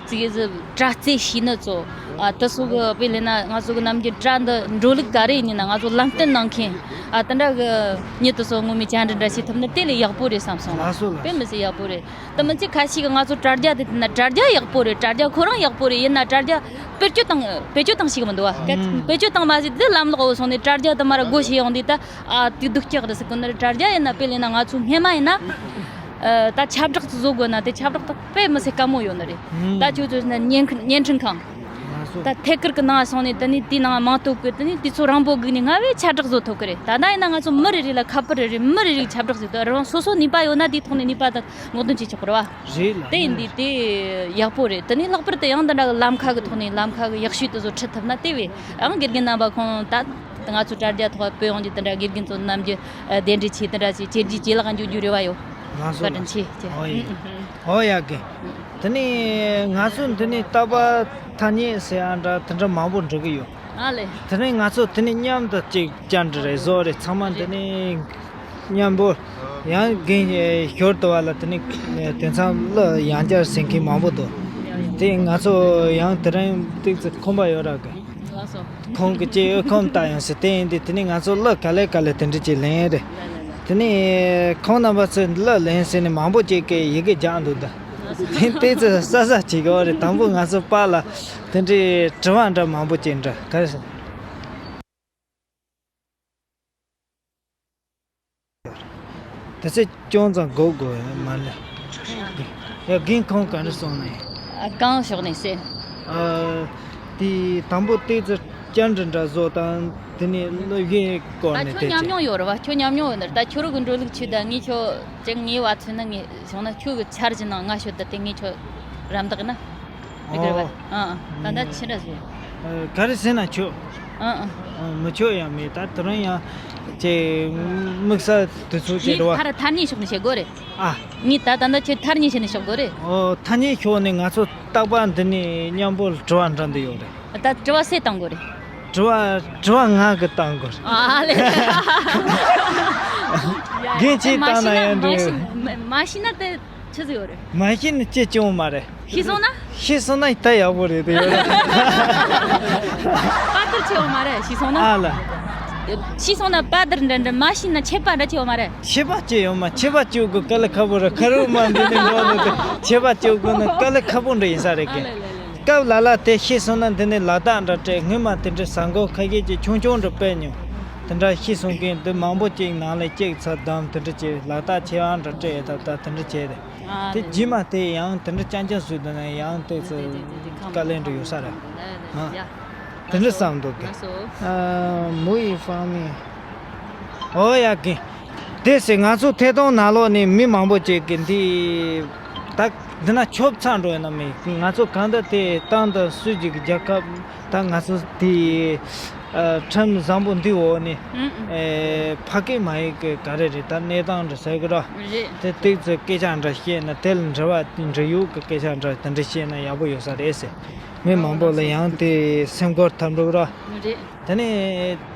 ཙི་གེ་ཟིག་དྲ་རྩེད་ཤེས་ནི་ཚོ། ཨ་དེ་ཚོ་གི་དཔེ་ལེན་ན་ང་ཚོ་གི་ནམ་རྒྱུན་དྲ་འདི་འགྲོ་ལུགས་ག་རེ་ཡིན་ན་ང་ཚོ་ལམ་སྟོན་གནང་མཁན་ཨ་དེ་འདྲ་གི་མྱི་དེ་ཚོ་ངོ་མའི་བཅར་འདྲི་འདྲ་བྱེད་ཐུབ་ན་དེ་ལས་ཡག་པོ་རེད་བསམ་སོང་། ལགས་སོ་ལགས་སོ། དཔེ་མི་སྲིད་ཡག་པོ་རེད། དེ་མིན་ཚེ་ཁ་ཤས་ཀྱིས་ང་ཚོ་དྲ་རྒྱ་དེ་བལྟས་ན་དྲ་རྒྱ་ཡག་པོ་རེད། དྲ་རྒྱ་ཁོ་རང་ཡག་པོ་རེད། ཡིན་ན་དྲ་རྒྱ་བེད་སྤྱོད་བཏང་བེད་སྤྱོད་བཏང་ཤེས་ཀྱི་མི་འདུག་བ། ཨང་། བེད་སྤྱོད་བཏང་མ་ཟིག་དེ་ལམ་ལོག་འོ་སོང་ནས་དྲ་རྒྱ་དེ་མར་སྒོ་ཕྱེ་ཡོང་དུས་ད་ཨ་དེ་སྡུག་ཅག་རེད་ཟེར་གི་ནི་རེད། དྲ་རྒྱ་ཡིན་ན་དཔེ་ལེན་ན་ང་ཚོ་སྔས་མ་ཡིན་ན་ཨ་ད་ཁྱབ་བསྒྲགས་ཚོ་བཟོ་དགོས་ན་དེ་ཁྱབ་བསྒྲགས་དེ་དཔེ་མི་སྲིད་དཀའ་མོ་ཡོད་ནི་རེད། ཨང་། ད་ཁྱོད་ཚོ་ན་བརྙན་འཕྲིན་བརྙན་འཕྲིན་ཁང་། ལགས་སོ། ད་ཐད་ཀར་གི་ནང་སོང་ནས་དེ་ནས་དེའི་ནང་མིང་བཏོན་གི་དེ་ནས་དེ་ཚོ་རང་པོ་སྒུག་ནས་སྔ་བས་ཁྱབ་བསྒྲགས་བཟོ་ཐུབ་གི་རེད། ད་ལྟ་ཡིན་ན་ང་ཚོ་མི་རེ་རེ་ལ་ཁ་པར་རེ་རེ་མི་རེ་རེ་ཁྱབ་བསྒྲགས་བྱེད་དུས་རང་སོ་སོ་ནུས་པ་ཡོད་ན་དེའི་ཐོག་ནས་ནུས་པ་དང་སྔོག་འདོན་བྱེད་ཆོག་གི་རེད་བ། རེད་ལ། དེ་ཡིན་དུས་དེ་ཡག་པོ་རེད། དེ་ནས་ལྷག་པར་དུ་ཡང་འདི་འདྲ་གི་ལམ་ཁ་གི་ཐོག་ནས་ལམ་ཁ་གི་ཡག་ཤོས་དེ་ཚོ་ཁྲིད་ཐུབ་ན་དེ་བས་ཡང་དགེ་རྒན་རྣམ་པ་ཁོང་ད་ང་ཚོ་དྲ་རྒྱ་ཐོག་བོད་ཡོངས་ཀྱི་དེ་འདྲ་དགེ་རྒན་ཚོ་རྣམས་ཀྱི་གདན་འདྲེན་བྱས་དེ་འདྲ་བྱས་བྱས་རྗེས་ཇེ་ལེགས་འགྱོ་རྒྱུ་རེ་བ་ཡོད། ལགས་སོ། བཀའ་དྲིན་ཆེ། ཨོ་ཡེ། ཨོ་ཡ་གི། དེ་ནས་ང་ཚོ་འདི་ནས་རྟག་པར་ཐ་སྙད་ཟེར་ཡ་འདྲ་དེ་འདྲ་མང་པོ་འགྲོ་གི་ཡོད། ཨ་ལེ། དེ་ནས་ང་ཚོ་དེ་ནས་མཉམ་དུ་ཅིག་བཅར་འདྲི་རེ་བཟོ་རེ་ཚང་མ་འདི་ནས་མཉམ་པོ་ཡང་རྒན་ཞོར་དུ་བ་ལ་དེ་ནས་དེང་སང་གླུ་ཡང་བསྐྱར་ཟིན་མཁན་མང་པོ་འདུག་དེ་ང་ཚོ་ཡང་དེ་རིང་ཏིག་ཙི་ཁོམ་པ་ཡོད་ར་གི། ལགས་སོ། ཁོང་གི་ཅིག་ཨོ་ཁོམ་ལྟ་ཡང་ཟེར་དེ་ཡིན་དུས་དེ་ནས་ང་ཚོ་གླུ་ག་ལེ་ག་ལེ་དེ་འདྲ་ཅིག་ལེན་རེ། ལ་ལ་ལ། དེ་ནས་ཁོང་རྣམ་པ་ཚོས་འདི་ལ་ལན་ཟེར་ནས་མང་པོ་ཅིག་གིས་ཡི་གེ་རྒྱག་འདུག་ད་དེ་ཏོག་ཙམ་གསལ་གསལ་བྱེད་དགོས་རེད། དང་པོ་ང་ཚོ་པཱ་ལགས་དེ་འདྲའི་དྲི་བ་འདྲ་མང་པོ་ཅིག་འདྲ་ག་རེ་ཟེར། དེ་ཚོ་ཅུང་ཙམ་སྒུག་དགོས་མ་ལེ། ཡ་རྒན་ཁོང་ག་རེ་གསུངས་ནས། ཨ། གང་ཕྱོགས་ནས་ཟེར། ཨ། དེ་དང་པོ་ཏོག་ཙམ་བཅར་འདྲི་འདྲ་བཟོ་དང་དེ་ནས་སློབ་གཞིའི་སྐོར་ད་ནས། ཁྱོད་དེ་ཉམས་ཅིག་མྱོང་ཡོད་རེད་བ། ཁྱོད་ཉམས་མྱོང་ཡོད་ནི་རེད། ད་ཁྱོད་རང་གི་འགྲོ་ལུགས་ཆུ་ད་ངས་ཁྱོད་ཅིག་ངའི་བ་ཚོད་ན་ངས་བྱུང་ན་ཁྱོད་ཀྱི་འཆར་གཞི་ནང་ང་ཤོད་ད་དེ་ངས་ཁྱོད་རམ་འདེགས་ན། མི་དགོས་པ། ཨོ། ཨ་ཨ། ད་ལྟ་ཕྱི་འདྲ་བཟོས། ཨ། ག་རེ་ཟེར་ན་ཆོག་ཨ་ཨ། ཨ། མི་ཆོག་ཡང་མེད། ད་དེ་རིང་ཡང་ཅེ་དམིགས་བསལ་དུས་ཚོད་ཅེ་ངས་རེད་བ། ཐར་ཐར་ཉེས་ཤོག་ནས་བཤད་དགོས་རེད། ཨ། ངས་ད་ད་ལྟ་ཁྱོད་ཐར་ཉེས་བཤད་ནས་བཤད་དགོས་རེད། ཨོ། ཐར་ཉེས་ཤོག་ནས་ང་ཚོ་རྟག་པར་འདི་ནས་མཉམ་པོ་དྲི་བ་འདྲི་འདི་ཡོད་རེད། ད་དྲི་བ་སུས་བཏང་དགོས་རེད། དྲི་བ་དྲི་བ་ང་གིས་བཏང་དགོས་རེད། ཨ་ལེ། རྒན་ཁྱེད་བཏང་ན་ཡང་འགྲིག་མ་ཤེས་ན་དེ། ཆི་ཟིག་ཡོད་རེད། མ་ཤེས་ན་ཅི་བྱུང་མ་རེད། ཤེས་སོང་ན། ཤེས་སོང་ན་ད་ཡག་པོ་རེད་དེ་ཡོད་རེད། དཔའ་དར་ཆེ་བ་མ་རེད། ཤེས་སོང་ན། ཨ་ལ། ཤེས་སོང་ན་དཔའ་དར་འདྲ་འདྲ། མ་ཤེས་ན་ཆད་པ་འདྲ་ཆེ་བ་མ་རེད། ཆད་པ་ཅི་ཡོད་མ། ཆད་པ་གཅོད་དགོས་དཀའ་ལས་ཁག་པོ་རེད། ཁ་རུ་མ་འདི་ནས་འགྲོ་ནས་དེ་ཆད་པ་གཅོད་དགོས་ན་དཀའ་ལས་ཁག་པོ་འདྲ་ཡིན་ས་རེད་ཨ་གི། ལེ་ལེ་ལེ། སྐབས་ལ་ལ་དེ་ཤེས་སོང་ན་འདི་ནས་ལ་དྭགས་འདྲ་སྤྲད། སྔོན་མ་དེ་འདྲའི་ཟ་འགོ་ཁ་ཤས་ཀྱིས་ཆུང་ཆུང་འདྲ་སྤེལ་མྱོང་། དེ་འདྲ་ཤེས་སོང་མཁན་འདི་མང་པོ་ཅིག་ནང་ལ་གཅིག་ཚ་དམ་དེ་འདྲ་བྱས། ལ་དྭགས་ཆེ་བ་འདྲ་སྤྲད་ཡོད། ད་ད་དེ་འདྲ་བྱས་ཏེ། ཨ་དེ་ལེ། རྗེས་མ་དེ་ཡང་དེ་འདྲ་རྐྱང་རྐྱང་བཟོས་འདུག་ན་ཡང་ཏོག་ཙམ་དཀའ་ལས་འདྲ་ཡོད་ས་རེད། ཨ། དེ་འདྲ་བསམ་འདུག་གི། ཨ། མུ་ཡི་ཧྥང་མི། ཨོ་ཡ་གི། དེ་ཟེར་ང་ཚོ་ཐད་གཏོང་ནང་ལོགས་ནས་མི་མང་པོ་ཅིག་གིས་འདི་ད་འདི་ན་ཆོབ་ཚང་འགྲོ་ཡོད་ན་མེད། ང་ཚོ་གང་ལྟར་དེ་ཏང་དང་སྲིད་ཀྱི་རྒྱལ་ཁབ་ད་ང་ཚོ་དེ། ཨ། ཁྲིམས་བཟང་པོ་འདི་འོག་ནས། ཨུ་ཨུ། ཨེ། ཕ་སྐད་མ་ཡིག་གི་ག་རེ་རེད། ད་གནས་སྟངས་འདྲ་ཟེར་གི་ར། རེད། དེ་ཏོག་ཙམ་སྐད་ཆ་འདྲ་བཤད་ན། དེ་ལ་འབྲེལ་བ་འབྲེལ་ཡོད་ཀྱི་སྐད་ཆ་འདྲ་དེ་འདྲ་བཤད་ན་ཡག་པོ་ཡོད་ས་རེད་ཟེར། མི་མང་པོ་ལ་ཡང་དེ་སེམས་ཁུར་ཐོབ་འགྲོ་གི་ར། རེད། དེ་ནས་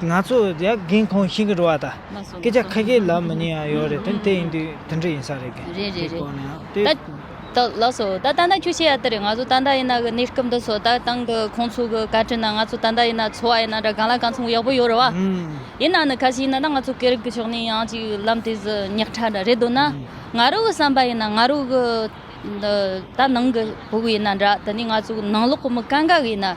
ང་ཚོ་ཡ་རྒན་ཁོང་ཤེས་ཀྱི་རེད་བ། ད་སྐད་ཆ་ཁ་ཤས་ལབ་མི་ཉན་ཡ་ཡོད་རེད། དེ་དེ་ཡིན་དུས་དེ་འདྲ་ཡིན་ས་རེད་གི། རེད་རེད་རེད། དེ་སྐོར་ནས་ཡང་དེ། ད་ད་ལགས་སོ། ད་ད་ལྟ་ཁྱོད་བཤད་ཡ་དེ་རེད། ང་ཚོ་ད་ལྟ་ཡིན་ན་གི་གནས་སྐབས་འདི་ཚོ་ད་ཏང་གི་ཁོང་ཚོ་གི་བཀའ་དྲིན་ན་ང་ཚོ་ད་ལྟ་ཡིན་ན་འཚོ་བ་ཡིན་ན་འདྲ་གང་ལ་གང་འཚམ་ཡག་པོ་ཡོད་རེད་བ། ཨུམ། ཡིན་ན་ནི་ཁ་ཤས་ཡིན་ན་ད་ང་ཚོ་སྐད་རིགས་ཀྱི་ཕྱོགས་ནས་ཡང་ཅིག་ལམ་དེ་ཟིག་ཉག་ཕྲ་འདྲ་རེད་འདུག་ན། ཨུམ། ང་རང་གི་བསམ་པ་ཡིན་ན་ང་རང་གི་འདི་ད་ནང་གི་བུ་གུ་ཡིན་ན་འདྲ། དེ་ནས་ང་ཚོ་གི་ནང་ལོགས་གི་མི་གང་ག་གི་ཡིན་ན།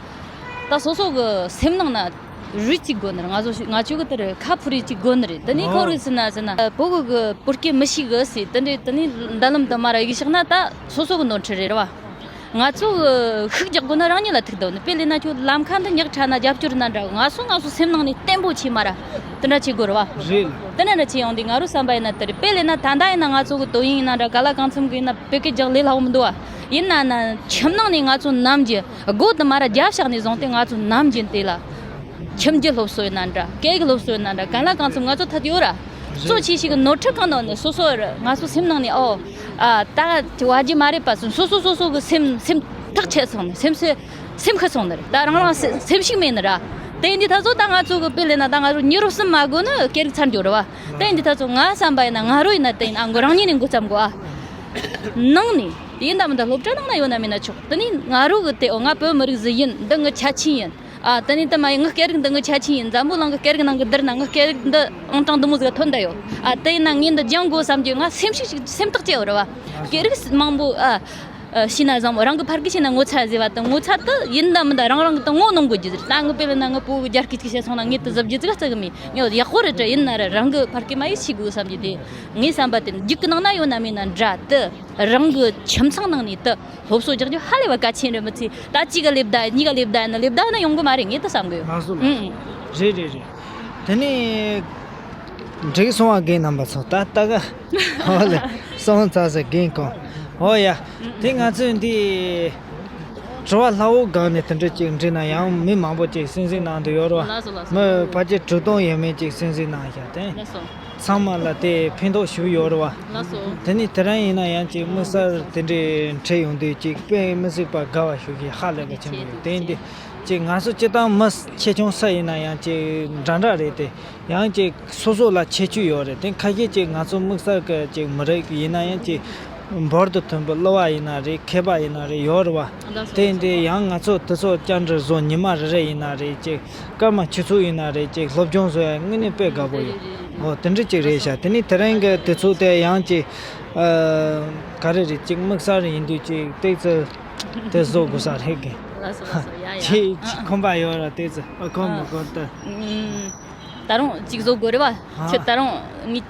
ད་སོ་སོ་གི་སེམས་ནང་ན་རུས་གཅིག་དགོས་ནི་རེད། ང་ཚོ་ང་ཚོ་གི་དེ་རེད། ཁ་ཕུ་རུས་གཅིག་དགོས་ནི་རེད། དེ་ནས་ཁོ་རུ་ཟེར་ན་ཟེར་ན་བུ་གུ་གི་བུ་སྐྱེ་མི་ཤེས་གི་ཟེར། དེ་འདྲའི་དེ་ནས་མདུན་ལམ་དུ་མར་གཡུག་བཞག་ན་ད་སོ་སོ་གི་ནོར་འཁྲུལ་རེད་ར་བ། ང་ཚོ་གི་ཤུགས་རྒྱག་དགོས་ན་རང་ཉིད་ལ་ཐུག་འདུག་ནི། དཔེ་ལས་ན་ཁྱོད་ལམ་ཁ་འདི་ཉག་ཕྲ་ན་རྒྱབ་སྐྱོར་ན་འདྲ། ང་ཚོ་ང་ཚོ་སེམས་ནང་ནས་བརྟན་པོ་བྱས་མ་ར། དེ་འདྲ་བྱེད་དགོས་ར་བ། རེད། དེ་འདྲ་འདྲ་བྱེད་ཡོང་དུས་ང་རང་བསམ་པ་ཡིན་ན་དེ་རེད། དཔེ་ལས་ན་ད་ལྟ་ཡིན་ན་ང་ཚོ་གི་ཏོ་ཡིན་ཡིན་ན་འདྲ་ག་ལ་གང་འཚམ་གི་ཡིན་ན་བོད་སྐད་རྒྱག་ལས་སླ་བོ་མི་འདུག་བ། ཡིན་ན་ན་ཁྱིམ་ནང་ནས་ང་ཚོ་ནམ་རྒྱུན་སྒོ་དུ་མ་ར་རྒྱབ་ཤག་ནས་བཟུང་སྟེ་ང་ཚོ་ནམ་རྒྱུན་དེ་ལ། ཁྱིམ་རྒྱུད་སློབ་གསོ་ཡིན་ན་འདྲ། སྐད་ཡིག་སློབ་གསོ་ཡིན་ན་འདྲ། གང་ལ་གང་འཚམ་ང་ཚོ་ཐད་ཡོད་ར། གཙོ་ཆེ་ཤོས་ཀྱི་ནོར་འཁྲུལ་གང་ནོར་ནས་སོ་སོ་ར་ང་ཚོ་སེམས་ནང་ནས་ཨོ། ཨ། ད་བ་རྒྱུ་མ་རེད་པ་སོ་སོ་སོ་སོ་གི་སེམས་སེམས་ཐག་ཆད་སོང་ནས་སེམས་སེ་སེམས་ཁ་སོང་ནས་ད་རང་རང་སེ་སེམས་ཤུགས་མེད་ནི་ར། དེ་འདི་ད་ཚོ་ད་ང་ཚོ་གི་དཔེ་ལས་ན་ད་ང་ཚོ་མྱི་རོ་གསུམ་མ་དགོས་ནི་སྐད་རིགས་ཚར་འགྱོ་ར་བ། དེ་འདི་ད་ཚོ་ང་བསམ་པ་ཡིན་ན་ང་རོ་ཡིན་ན་དེ་ཡིན་ཨ་མགོ་རང་ཉིད་ནས་འགོ་བརྩམ་དགོས་ཨ། ནང་ནས་ཡིན་ད་མིན་ད་སློབ་གྲྭ་ནང་ན་ཡོད་ན་མེད་ན་ཆོག་དེ་ནས་ང་རོ་གི་དེ་ཨོ་ང་བོད་མི་རིགས་ཟིག་ཡིན། འདི་ངི་ཁྱད་ཆོས་ཡིན། ཨ། དེ་ནས་དེ་མ་ཡིན་ངི་སྐད་རིགས་འདི་ངི་ཁྱད་ཆོས་ཡིན། འཛམ་བུ་གླིང་གི་སྐད་རིགས་ནང་གི་བསྡུར་ན་ངི་སྐད་རིགས་འདི་ཨང་གྲངས་འདི་མོ་ཟིག་ཐོན་བསྡད་ཡོད། ཨ། དེ་ཡིན་ན་ངས་འདི་སྦྱང་དགོས་བསམ་རྒྱུ་ང་སེམས་ཤུགས་ཤིག་སེམས་ཐག་བཅད་ཡོད་རེད་བ། སྐད་རིགས་མང་པོ་ཨ། ཨ། ཤེས་ན་བཟང་མོ་རང་གི་ཕ་སྐད་ཤེས་ན་ངོ་ཚ་ཟེར་བ་དང་ངོ་ཚ་དེ་ཡིན་ད་མིན་ད་རང་རང་གི་དེ་ངོ་གནོང་དགོས་རྒྱུ་ཟེར། ད་ངི་དཔེ་ལ་ན་ངི་བུ་གི་རྒྱ་སྐད་ཅིག་བཤད་སོང་ན་ངས་དེ་གཟབ་རྒྱུ་ཙིག་ཙིག་གི་མེད། ངས་ཡག་པོ་རེད་དྲ་ཡིན་ན་ར་རང་གི་ཕ་སྐད་མ་ཡིག་ཤེས་དགོས་བསམ་རྒྱུ་དེ་ངའི་བསམ་པ་དེ་རྒྱུད་ཀྱི་ནང་ན་ཡོད་ན་མེད་ན་འདྲ་དེ། རང་གི་ཁྱིམ་ཚང་ནང་ནས་དེ་སློབ་གསོ་རྒྱག་རྒྱུ་ཧ་ལས་པ་གལ་ཆེན་རེད། མི་ཚེ་ད་གཅིག་ག་ལེབ་ད་གཉིས་ཀ་ལེབ་ད་ཡིན་ན་ལེབ་ད་ཡིན་ན་ཡོང་གི་མ་རེད། ངས་དེ་བསམ་གི་ཡོད། ལགས་སོ་ལགས་སོ། ཨུ་ཨུ། རེད་རེད་རེད། དེ་ནས་འགྲིག་སོང་བ་རྒན་རྣམ་པ་ཚོ་ད་ལྟ་ག་ཧོ་ལེ་སོང་ཚར་ཟེར་རྒན་ཁོང་། ཧོ་ཡ། དེ་ང་ཚོས་འདི་དྲི་བ་སླ་བོ་སྒང་ནས་དེ་འདྲ་ཅིག་འདྲི་ན་ཡང་མི་མང་པོ་ཅིག་གསན་གཟིགས་གནང་འདུག་ཡོད་རེད་བ། ལགས་སོ་ལགས་སོ། མི་ཕལ་ཆེར་དྲུག་སྟོང་ཡས་མས་ཅིག་གསན་གཟིགས་གནང་ཤག་དེ། ལགས་སོ། ཚང་མ་ལ་དེ་ཕན་ཐོགས་ཞུ་ཡོད་རེད་བ། ལགས་སོ། དེ་ནས་དེ་རིང་ཡིན་ན་ཡང་ཅིག་དམིགས་བསལ་དེ་འདྲའི་འཕྲད་ཡོང་དུས་ཅིག་དཔེ་མི་སྲིད་པ་དགའ་བ་ཞུ་གི་ཧ་ལས་པ་ཆེན་པོ་ཡོད། དེ་འདི་ཅིག་ང་ཚོ་སྤྱིར་བཏང་མི་ཆེ་ཆུང་སུ་ཡིན་ན་ཡང་ཅིག་འདྲ་འདྲ་རེད་དེ། ཡང་ཅིག་སོ་སོ་ལ་ཁྱད་ཆོས་ཡོད་རེད་དེ། ཁ་ཤས་ཅིག་ང་ཚོ་དམིགས་བསལ་གི་ཅིག་མི་རིགས་ཡིན་ན་ཡང་ཅིག་འབུར་དུ་ཐོན་པའི་གླུ་བ་ཡིན་ན་རེད། མཁས་པ་ཡིན་ན་རེད། ཡོད་རེད་བ། དེ་འདི་ཡང་ང་ཚོ་དེ་ཚོ་བཅར་འདྲི་བཟོ་ཉི་མ་རེ་རེ་ཡིན་ན་རེད། ཅིག་སྐར་མ་ཆུ་ཚོད་ཡིན་ན་རེད། ཅིག་སློབ་སྦྱོང་བཟོ་ཡ་དངོས་གནས་དཔེ་དགའ་པོ་ཡོད། ཨོ་དེ་འདྲ་ཅིག་རེད་ཤག་དེ་ནས་དེ་རིང་གི་དུས་ཚོད་དེ་ཡང་ཅིག་ཨ། ག་རེ་རེད། ཅིག་དམིགས་བསལ་ཡིན་དུས་ཅིག་ཏོག་ཙམ་དེ་བཟོ་དགོས་ས་རེད་གི། ལགས་སོ་ལགས་སོ། ཡ་ཡ། ཅིག་ཅིག་ཁོམ་པ་ཡོད་ར་ཏོག་ཙམ། ཨ་ཁོམ་མི་ཁོམ་ད། ཨུམ། ད་རུང་ཅིག་བཟོ་དགོས་རེད་བ། ཨ། ཁྱོད་ད་རུང་ངས་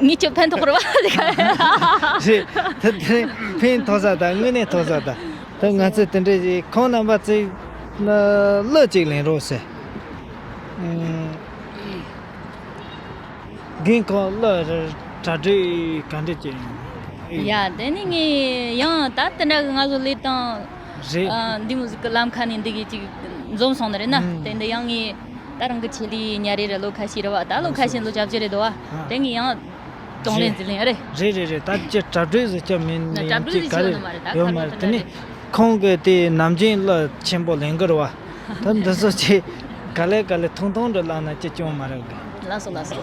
ངས་ཁྱོད་ཕན་ཐོགས་རེད་བ། རེད། ད་དེ་ཕན་ཐོགས་ས་ད། དངོས་གནས་ཐོགས་ས་ད། ད་ང་ཚོས་དེ་འདྲ་ཞིག་ཁོང་རྣམ་པ་ཚོས་གླུ་ཅིག་ལེན་རོགས་ཟེར། ཨུམ། རྒན་ཁོང་གླུ་རེ་གྲ་སྒྲིག་ག་འདྲ་བྱས་ཡོད། ཡ་དེ་ནི་ངས་ཡང་ད་དེ་འདྲ་གི་ང་ཚོ་ལས་སྟངས། རེད། ཨ། འདི་མོ་ཟིག་གི་ལམ་ཁ་ནས་འདི་གི་ཅིག་འཛོམས་སོང་ནི་རེད་ན། ཨུམ། དེ་འདི་ཡང་ངས་ད་རང་གི་ཆེད་ལས་ཉ་རེ་རེ་ལོ་ཁ་ཤས་རེད་བ། ད་ལོ་ཁ་ཤས་ལོ་བཅོ་བརྒྱད་རེད་དོ་བ། ཨ། དེ་ངས་ཡང་གདོང་ལེན་རེད། འཛིན་ལེན་རེད། རེད་རེད་རེད། ད་ཅི་གྲ་སྒྲིག་ཟིག་ཅི་མིན་ན་མིན་གྲ་སྒྲིག་ཅིག་ཟིག་ག་ཅི་རེད་ཡོད་ནི་མ་རེད། ད་ཡོད་ག་མ་ལེ་རེད། དེ་ནས་ཁོང་གིས་དེ་ནམ་རྒྱུན་གླུ་ཆེན་པོ་ལེན་གི་རེད་བ། ད་འདི་ཚོ་ཅིག་ག་ལེ་ག་ལེ་ཐུང་ཐུང་འདྲ་བླངས་ན་ཅི་སྐྱོན་མ་རེད་གི། ལགས་སོ་ལགས་སོ།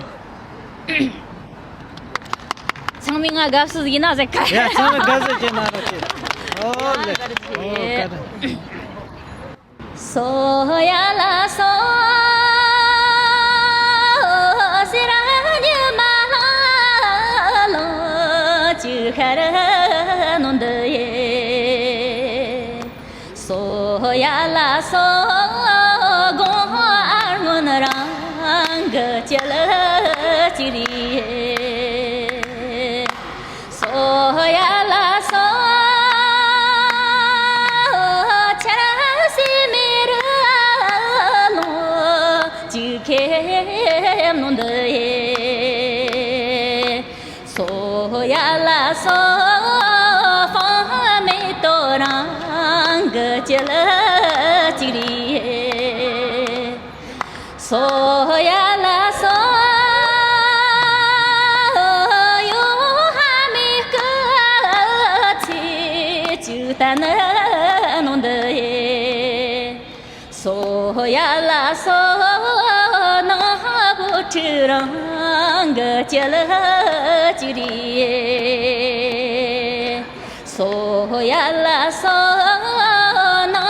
ཚང་མས་ང་དགའ་བསུ་ཡིན་ན་ཟེར་ག་ཡ་ཚང་མས་དགའ་བསུ་བྱེད་ན་རོགས་བྱེད། ཨོ་ལེ། ཨོ་ཀ་རེ། སོ་ཡ་ལ་སོ་སེ་ར་ཉི་མ་ལ་ལོ་ཅི་ཤར་ནོ་འདི་ཡེ། སོ་ཡ་ལ་སོ་དགོང་ཨ་སྔོན་རང་གི་བྱེད་ཅིག་རེད། སོ་ཡ་ལ་སོ་ཆར་སེ་མེ་རུ་ལོ་ཅི་ཁེ་ནོ་འདི་ཡེ། སོ་ཡ་ལ་སོ་ཧྥང་མེ་ཏོ་རང་གི་བྱེད་ཅིག་རེད། སོ་ཡ་ལ་སོ་ཡོ་ཧ་མེ་སྐུ་ཚེ་ཅིག་བརྟན་ནོ་འདི་ཡེ། སོ་ཡ་ལ་སོ་ནང་བུ་ཁྲི་རང་གི་བྱེད་ཅིག་རེད། སོ་ཡ་ལ་སོ་ནང་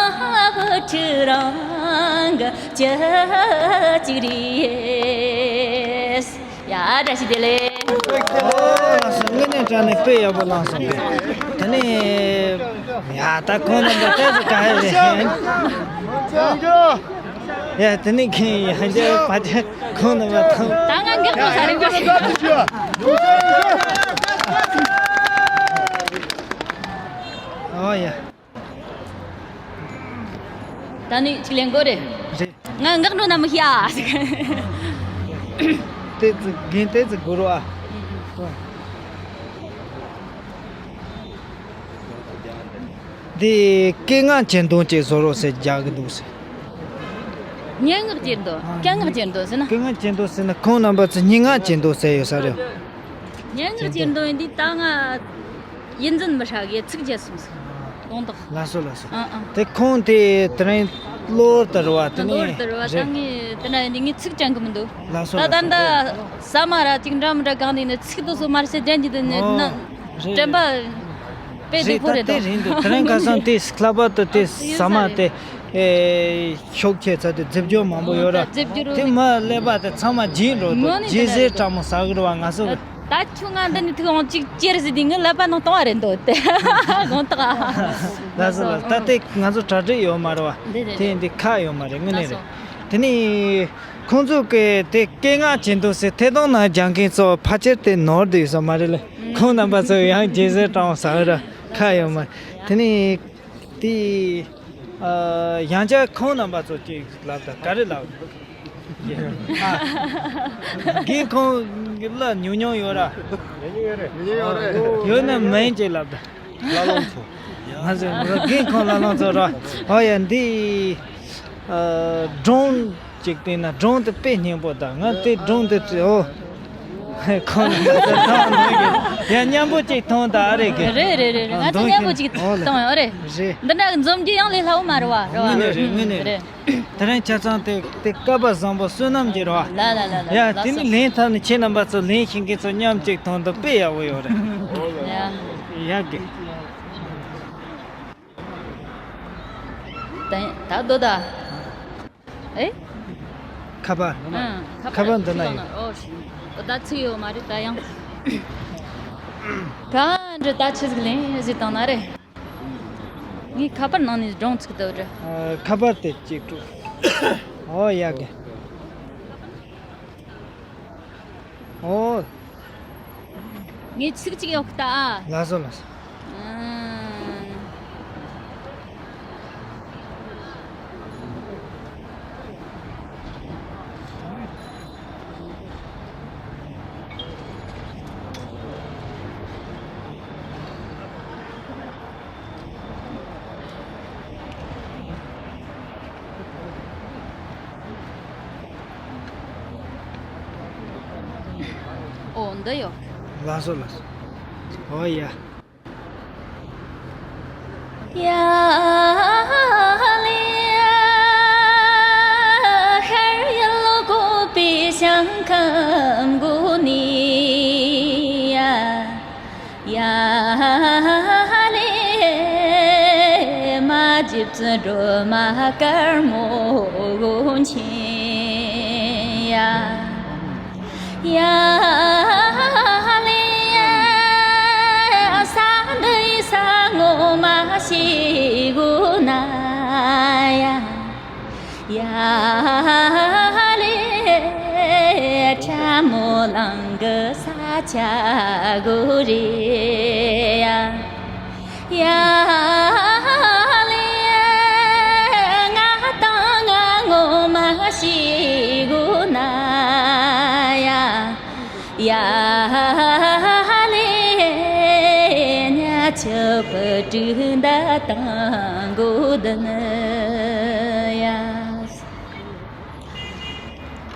བུ་ཁྲི་རང་གི་བྱེད་ཅིག་རེད། ཡ་བཀྲ་ཤིས་བདེ་ལེགས། ཨོ་ལགས་སོ། དངོས་གནས་དྲང་གནས་དཔེ་ཡག་པོ་བླངས་སོང་། དེ་ནས་ཡ་ད་ཁོང་རྣམ་པ་ཏོག་ཙམ་ག་རེ་རེད། ཡ་དེ་ནས་ཁྱེད་ཡང་རྒྱལ་བ་རྒྱལ་ཁོང་རྣམ་པ་ཐང་། ད་ང་འགག་པ་ས་རེད་པ། ཨོ་ཡ། ད་ནི་ཅིག་ལེན་དགོས་རེད། རེད། ང་འགག་འགྲོ་ན་མི་ཤེས་ཨ། ཏོག་ཙམ་རྒན་ཏོག་ཙམ་སྒུར་རོགས་ཨ། འདི་སྐད་ངག་གཅིག་མཐུན་ཅིག་བཟོ་རོགས་ཟེར་རྒྱག་གི་འདུག་ཟེར། སྙན་ངག་གཅིག་མཐུན། སྐད་ངག་གཅིག་མཐུན་ཟེར་ན། སྐད་ངག་གཅིག་མཐུན་ཟེར་ན་ཁོང་རྣམ་པ་ཚོ་སྙན་ངག་གཅིག་མཐུན་ཟེར་ཡོད་ས་རེད། སྙན་ངག་གཅིག་མཐུན་འདི་ད་ང་ཡིད་འཛིན་མི་ཧྲ་གི། ཚིག་བརྗེད་སོང་ཟིག་དོན་དག་ལགས་སོ་ལགས་སོ། ཨང་ཨང་། དེ་ཁོང་དེ་དེ་རིང་གློ་བུར་དུ་རེད་བ། དེ་ནས་གློ་བུར་དུ་རེད་བ། ད་རེད། ངས་དེ་འདྲ་ཡིན་དུས་ངས་ཚིག་དྲན་གི་མི་འདུག་ལགས་སོ་ད་ལགས་ད་སོ། འདི་ཟ་མ་ར་ཅིག་འདྲ་མི་འདྲ་གང་དེ་ནས་ཚིག་དེ་ཚོ་མར་ཟེར་དྲན་གྱི་འདུག་ནས་ཨོ། ན་རེད། དྲན་པ་དཔེ་བདེ་པོ་རེད་རེད། ད་དེ་རེད་འདུག་དེ་རིང་ཁ་སང་དེ་ལྷག་པར་དུ་དེ་ཨ་ཟ་མ་དེ་ཨེ་ཤུགས་ཆེ་ཚ་དེ་རྫིབ་སྦྱོར་མང་པོ་ཡོད་ར། རྫིབ་སྦྱོར་དེ་མ་ཀླད་པ་དེ་ཚང་མ་འཇིག་འགྲོ་འདུག་དངོས་གནས་དེ་འདྲ་རེད་འདུག་རྗེས་གཟེར་གྲང་མོ་ཟ་གི་རེད་བ། ང་ཚོ་གི་ད་ཁྱོད་ང་འདི་ནས་ཐུག་འོང་གཅིག་ཅེར་ཟེར་དུས་ངའི་ཀླད་པ་ནང་གཏོང་བ་རེད་འདུག་དེ་དགོངས་དག་ལགས་སོ་ལགས། ད་དེ་ང་ཚོ་གྲ་སྒྲིག་ཡོད་མ་རེད་བ། འདི་རེད་དེ་རེད། འདི་ཁག་ཡོད་མ་རེད། དངོས་གནས་རེད། ལགས་སོ། དེ་ནས་ཁོང་ཚོ་གི་དེ་སྐད་ངག་གཅིག་མཐུན་ཟེར་ཐད་གཏོང་ནང་རྒྱག་མཁན་ཚོ་ཕལ་ཆེར་དེ་ནོར་བསྡད་ཡོད་ས་མ་རེད་ལ། ཁོང་རྣམ་པ་ཚོ་ཡང་རྗེས་གཟེར་གྲང་མོ་ཟ་གི་ར་ཁག་ཡོད་མ་རེད། དེ་ནས་དེ་ཡང་བསྐྱར་ཁོང་རྣམ་པ་ཚོ་ཅིག་ལབ་དང་ག་རེ་ལབ། ཨ། རྒན་ཁོང་གི་གླུ་ཉོ་མྱོང་ཡོད་ར། ཡོད་ན་མིང་ཅིག་ལབ་དང་། བླ་ལོང་ཚོ། ང་ཚོ་རྒན་ཁོང་བླ་ལོང་ཚོ་ར། ཨོ་ཡ་འདི། ཨ། སྒྲུང་ཅིག་བལྟས་ན་སྒྲུང་དེ་དཔེ་སྙན་པོ་དང་ང་དེ་སྒྲུང་དེ་ཨོ། ཁོང་ཚོ་མཐོང་འདུག་གི། ཡ་མཉམ་པོ་ཅིག་མཐོང་དང་ཨ་རེད་གི། རེད་རེད་རེད་རེད། ང་ཚོ་མཉམ་པོ་ཅིག་མཐོང་ཡོད་རེད། རེད། འདི་འདྲ་འཛོམས་རྒྱུ་ཡང་ལས་སླ་བོ་མ་རེད་བ། རེད་བ། དངོས་གནས་རེད། དངོས་གནས་རེད། རེད། དེ་རིང་ཆ་ཚང་དེ་དེ་སྐལ་བ་བཟང་པོ་བསོད་ནམས་ཀྱི་རེད་བ། ལ་ལ་ལ་ལ། ཡ་ལ་དེ་ནི་ལེན་ཐབས་ནི་ཁྱེད་རྣམ་པ་ཚོ་ལེན་ཤེས་མཁན་ཚོ་མཉམ་གཅིག་མཐོང་དུས་དཔེ་ཡག་པོ་ཡོད་རེད། ཡ། ཡག་གི། ད་ད་དོ་ད། ཨེ། ཁ་པར། ཨང་། ཁ་པར་འདི་ན་ཡོད། ཨོ་ཤི། ཨོ་ད་ཚིག་ཡོད་མ་རེད་ད་ཡང་། ག་འདྲ་ད་ཆི་ཟིག་ལེན་ཟིག་བཏང་ན་རེད། ངའི་ཁ་པར་ནང་ནས་སྒྲུང་ཚིག་ཏུ་རེད། ཨ། ཁ་པར་དེ་གཅིག་སྤྲོད། ཨོ་ཡ་གི། ཨོ། ངས་ཚིག་གཅིག་ཡོད་ཀི་ད་ཨ། ལགས་སོ་ལགས་སོ། ཨང་། ཨོ་འདི་ཡོད། ལགས་སོ་ལགས་སོ། ཨོ་ཡ།